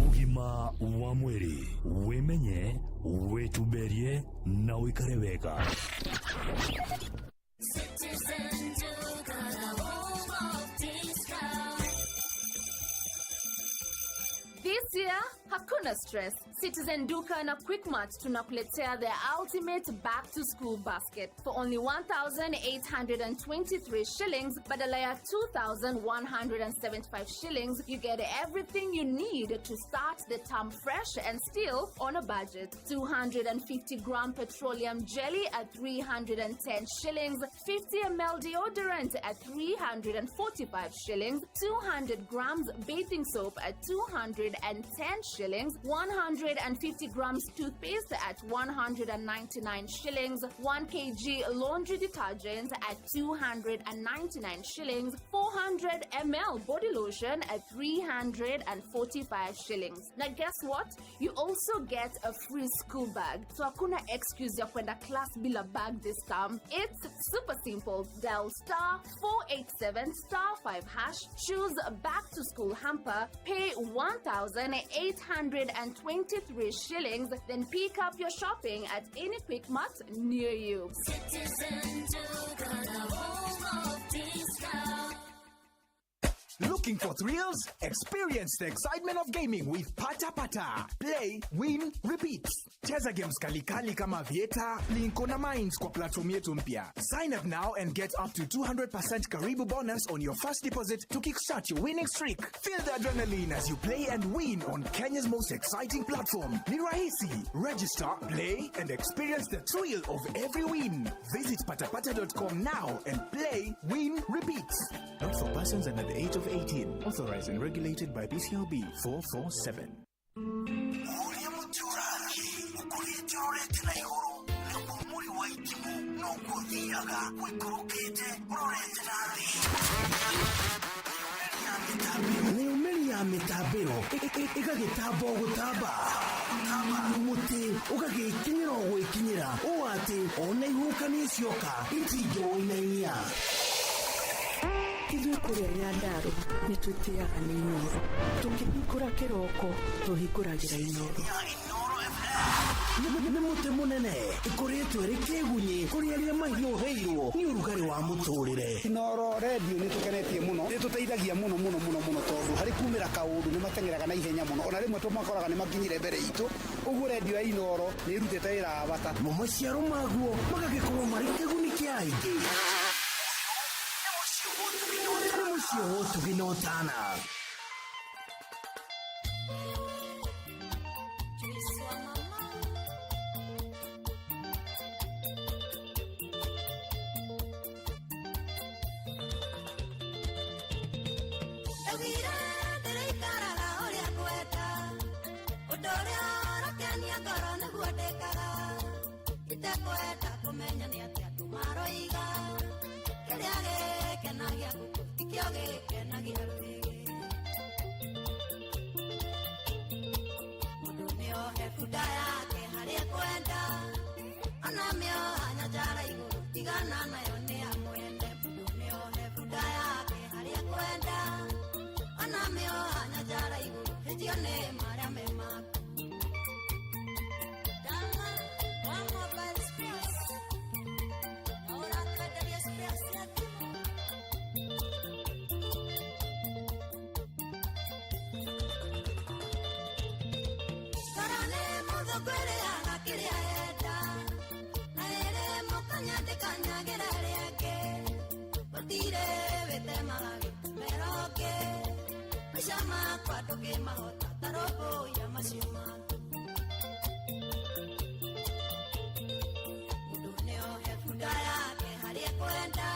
Speaker 2: Ũgima wa mwĩrĩ, wĩmenye, wĩtumberie na ũikare wega.
Speaker 12: Citizen Duka, the home of discount.
Speaker 3: This year, hakuna stress. Citizen Duka na Quickmart tunakuletea the ultimate back to school basket for only 1,823 shillings badala ya 2,175 shillings. You get everything you need to start the term fresh and still on a budget. 250 gram petroleum jelly at 310 shillings, 50 ml deodorant at 345 shillings, 200 grams bathing soap at 210 shillings, 150 grams toothpaste at 199 shillings, 1 kg laundry detergent at 299 shillings, 400 ml body lotion at 345 shillings. Now guess what? You also get a free school bag. So hakuna excuse ya kwenda class bila bag this term. It's super simple. Dial star 487 star 5 hash, choose back to school hamper, pay 1,823 shillings, then pick up your shopping at any Quick Mart near you.
Speaker 12: Citizen Duka, the home of discount.
Speaker 4: Looking for thrills? Experience the excitement of gaming with Pata Pata. Play, win, repeat. Cheza games kalikali kama Aviator, Plinko na Mines kwa platform yetu mpya. Sign up now and get up to 200% Karibu bonus on your first deposit to kickstart your winning streak. Feel the adrenaline as you play and win on Kenya's most exciting platform. Ni rahisi. Register, play, and experience the thrill of every win. Visit patapata.com now and play, win, repeat. Not for persons under the age of 18. Authorized and regulated by BCLB 447.
Speaker 5: Ũrĩa mũtĩ ũrathiĩ ũkũrĩte ũrorete na igũrũ nĩguo mũri wa itimũ noguo ũthiaga ũikũrũkĩte ũrorete na thĩ. Mĩumĩri ya mĩtambĩro ĩgagĩtamba o gũtamba, mũtĩ ũgagĩkinyĩra o gwĩkinyĩra ũũ atĩ ona ihuhũkanio cioka itingĩwũinainia.
Speaker 9: Ithuĩ kũrĩa Nyandarũa nĩ twĩtĩaga nĩ Inooro. Tũkĩhingũra kĩroko tũhingũragĩra Inooro.
Speaker 5: Nĩ mũtĩ mũnene ĩkoretwo ĩrĩ kĩgunyĩ kũrĩ arĩa mahiũhĩirwo nĩ ũrugarĩ wa mũtũrĩre.
Speaker 23: Inooro redio nĩ tũkenetie mũno, nĩ tũteithagia mũno mũno mũno mũno, tondũ harĩ kumĩra kaũndũ nĩ mateng'eraga na ihenya mũno, ona rĩmwe tũmakoraga nĩ makinyire mbere itũ. Ũguo redio ya Inooro nĩ ĩrutĩte wĩra wa bata.
Speaker 5: Mo maciaro maguo magagĩkorwo marĩ kĩguni kĩa Aingĩ. Nĩ mũciĩ wa ũtugi na ũtana.
Speaker 7: Ndaugire ndĩrĩikaraga ũrĩa ngwenda, ũndũ ũrĩa ũrakenia ngoro nĩguo ndĩkaga, itekwenda kũmenya nĩ atĩa andũ maroiga, kĩrĩa gĩkenagia ngũkũ tikĩo gĩkenagia rwĩgĩ. Mũndũ nĩohe bunda yake harĩa ekwenda, ona mĩoha nyanjara igũrũ tigana nayo nĩ ya mwene. Mũndũ nĩohe bunda yake harĩa ekwenda, ona mĩoha nyanjara igũrũ hĩtio nĩ marĩa me maku. Dama wa Mobile Spares, na ũratwenderia spares cia thimũ. Ngoro nĩ mũthũngũ ĩrĩaga kĩrĩa yenda, na ĩrĩ mũkanya ndĩkanyagĩra ĩrĩa ĩngĩ. Gũtirĩ wĩtemaga gĩtumero ũngĩ, maica makwa ndũngĩmahota ta rũmbũiya macio maku. Mũndũ nĩohe bunda yake harĩa ekwenda,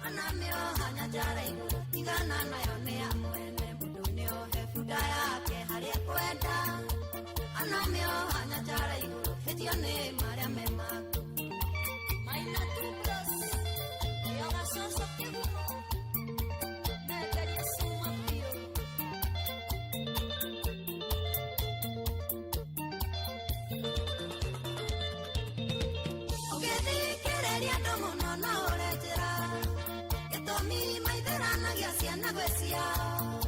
Speaker 7: ona mĩoha nyanjara igũrũ tigana nayo nĩ ya mwene. Mũndũ nĩohe bunda yake harĩa ekwenda, ona mĩoha nyanjara igũrũ hĩtio nĩ marĩa me maku. Maina tu bros, nĩo gacoco kĩgumo, menderie cuma biũ. Ũngĩthikĩrĩria andũ mũno no ũre njĩra, gĩtũmi maithĩranagia ciana gwĩ ciao,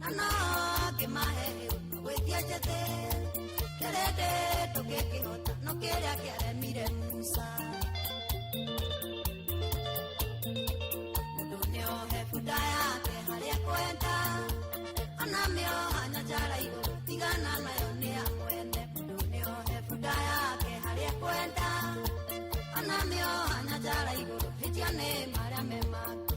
Speaker 7: na no ngĩmahe gwĩtia njĩthĩ, kĩrĩndĩ ndũngĩkĩhota no kĩrĩa kĩaremire Musa. Mũndũ nĩohe bunda yake harĩa ekwenda, ona mĩoha nyanjara igũrũ tigana nayo nĩ ya mwene. Mũndũ nĩohe bunda yake harĩa ekwenda, ona mĩoha nyanjara igũrũ hĩtio nĩ marĩa me maku.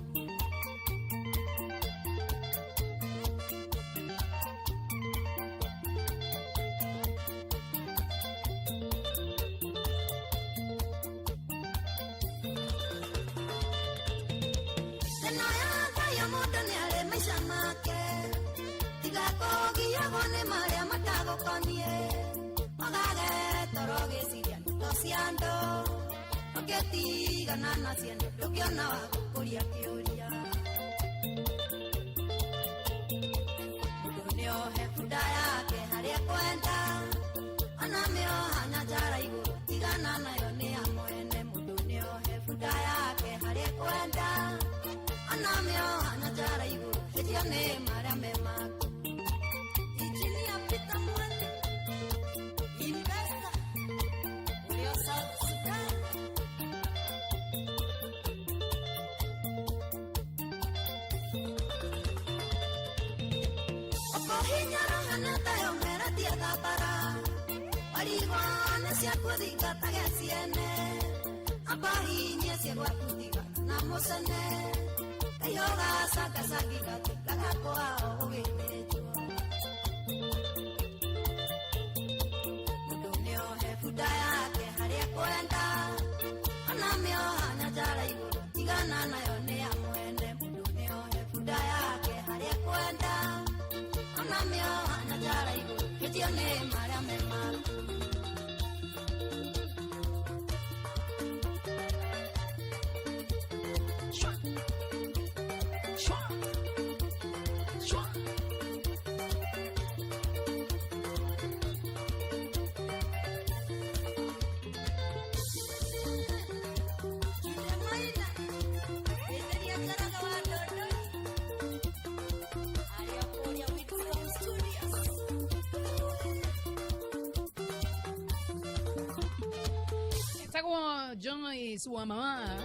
Speaker 7: Ĩno ya thayũ mũndũ nĩarĩ maica make, tiga kũgiagwo nĩ marĩa matagũkoniĩ, wagage toro ũgĩciria ndeto cia andũ, ũngĩtigana na ciana ndũngĩona wa gũkũria kĩũria. Mũndũ nĩohe bunda yake harĩa ekwenda, ona mĩoha nyanjara igũrũ tigana nayo nĩ ya mwene. Mũndũ nĩohe bunda yake harĩa ekwenda, ona mĩoha nyanjara igũrũ hĩtio nĩ marĩa me maku. Injinia Peter Mwangi, investor ũrĩa South Sudan. Ũkũhinyara hana tayo meratia thabara, warigwo nĩ ciaku thingatage ciene, amba hinyie cia gwaku tigana na mũcene, kaiyoga cangacangĩ gatuĩkaga kwao gũgĩthĩnjwo. Mũndũ nĩohe bunda yake harĩa ekwenda, ona mĩoha nyanjara igũrũ tigana nayo nĩ ya mwene. Mũndũ nĩohe bunda yake harĩa ekwenda, ona mĩoha nyanjara igũrũ hĩtio nĩ marĩa me maku.
Speaker 11: Etagwo Joyce wa mama.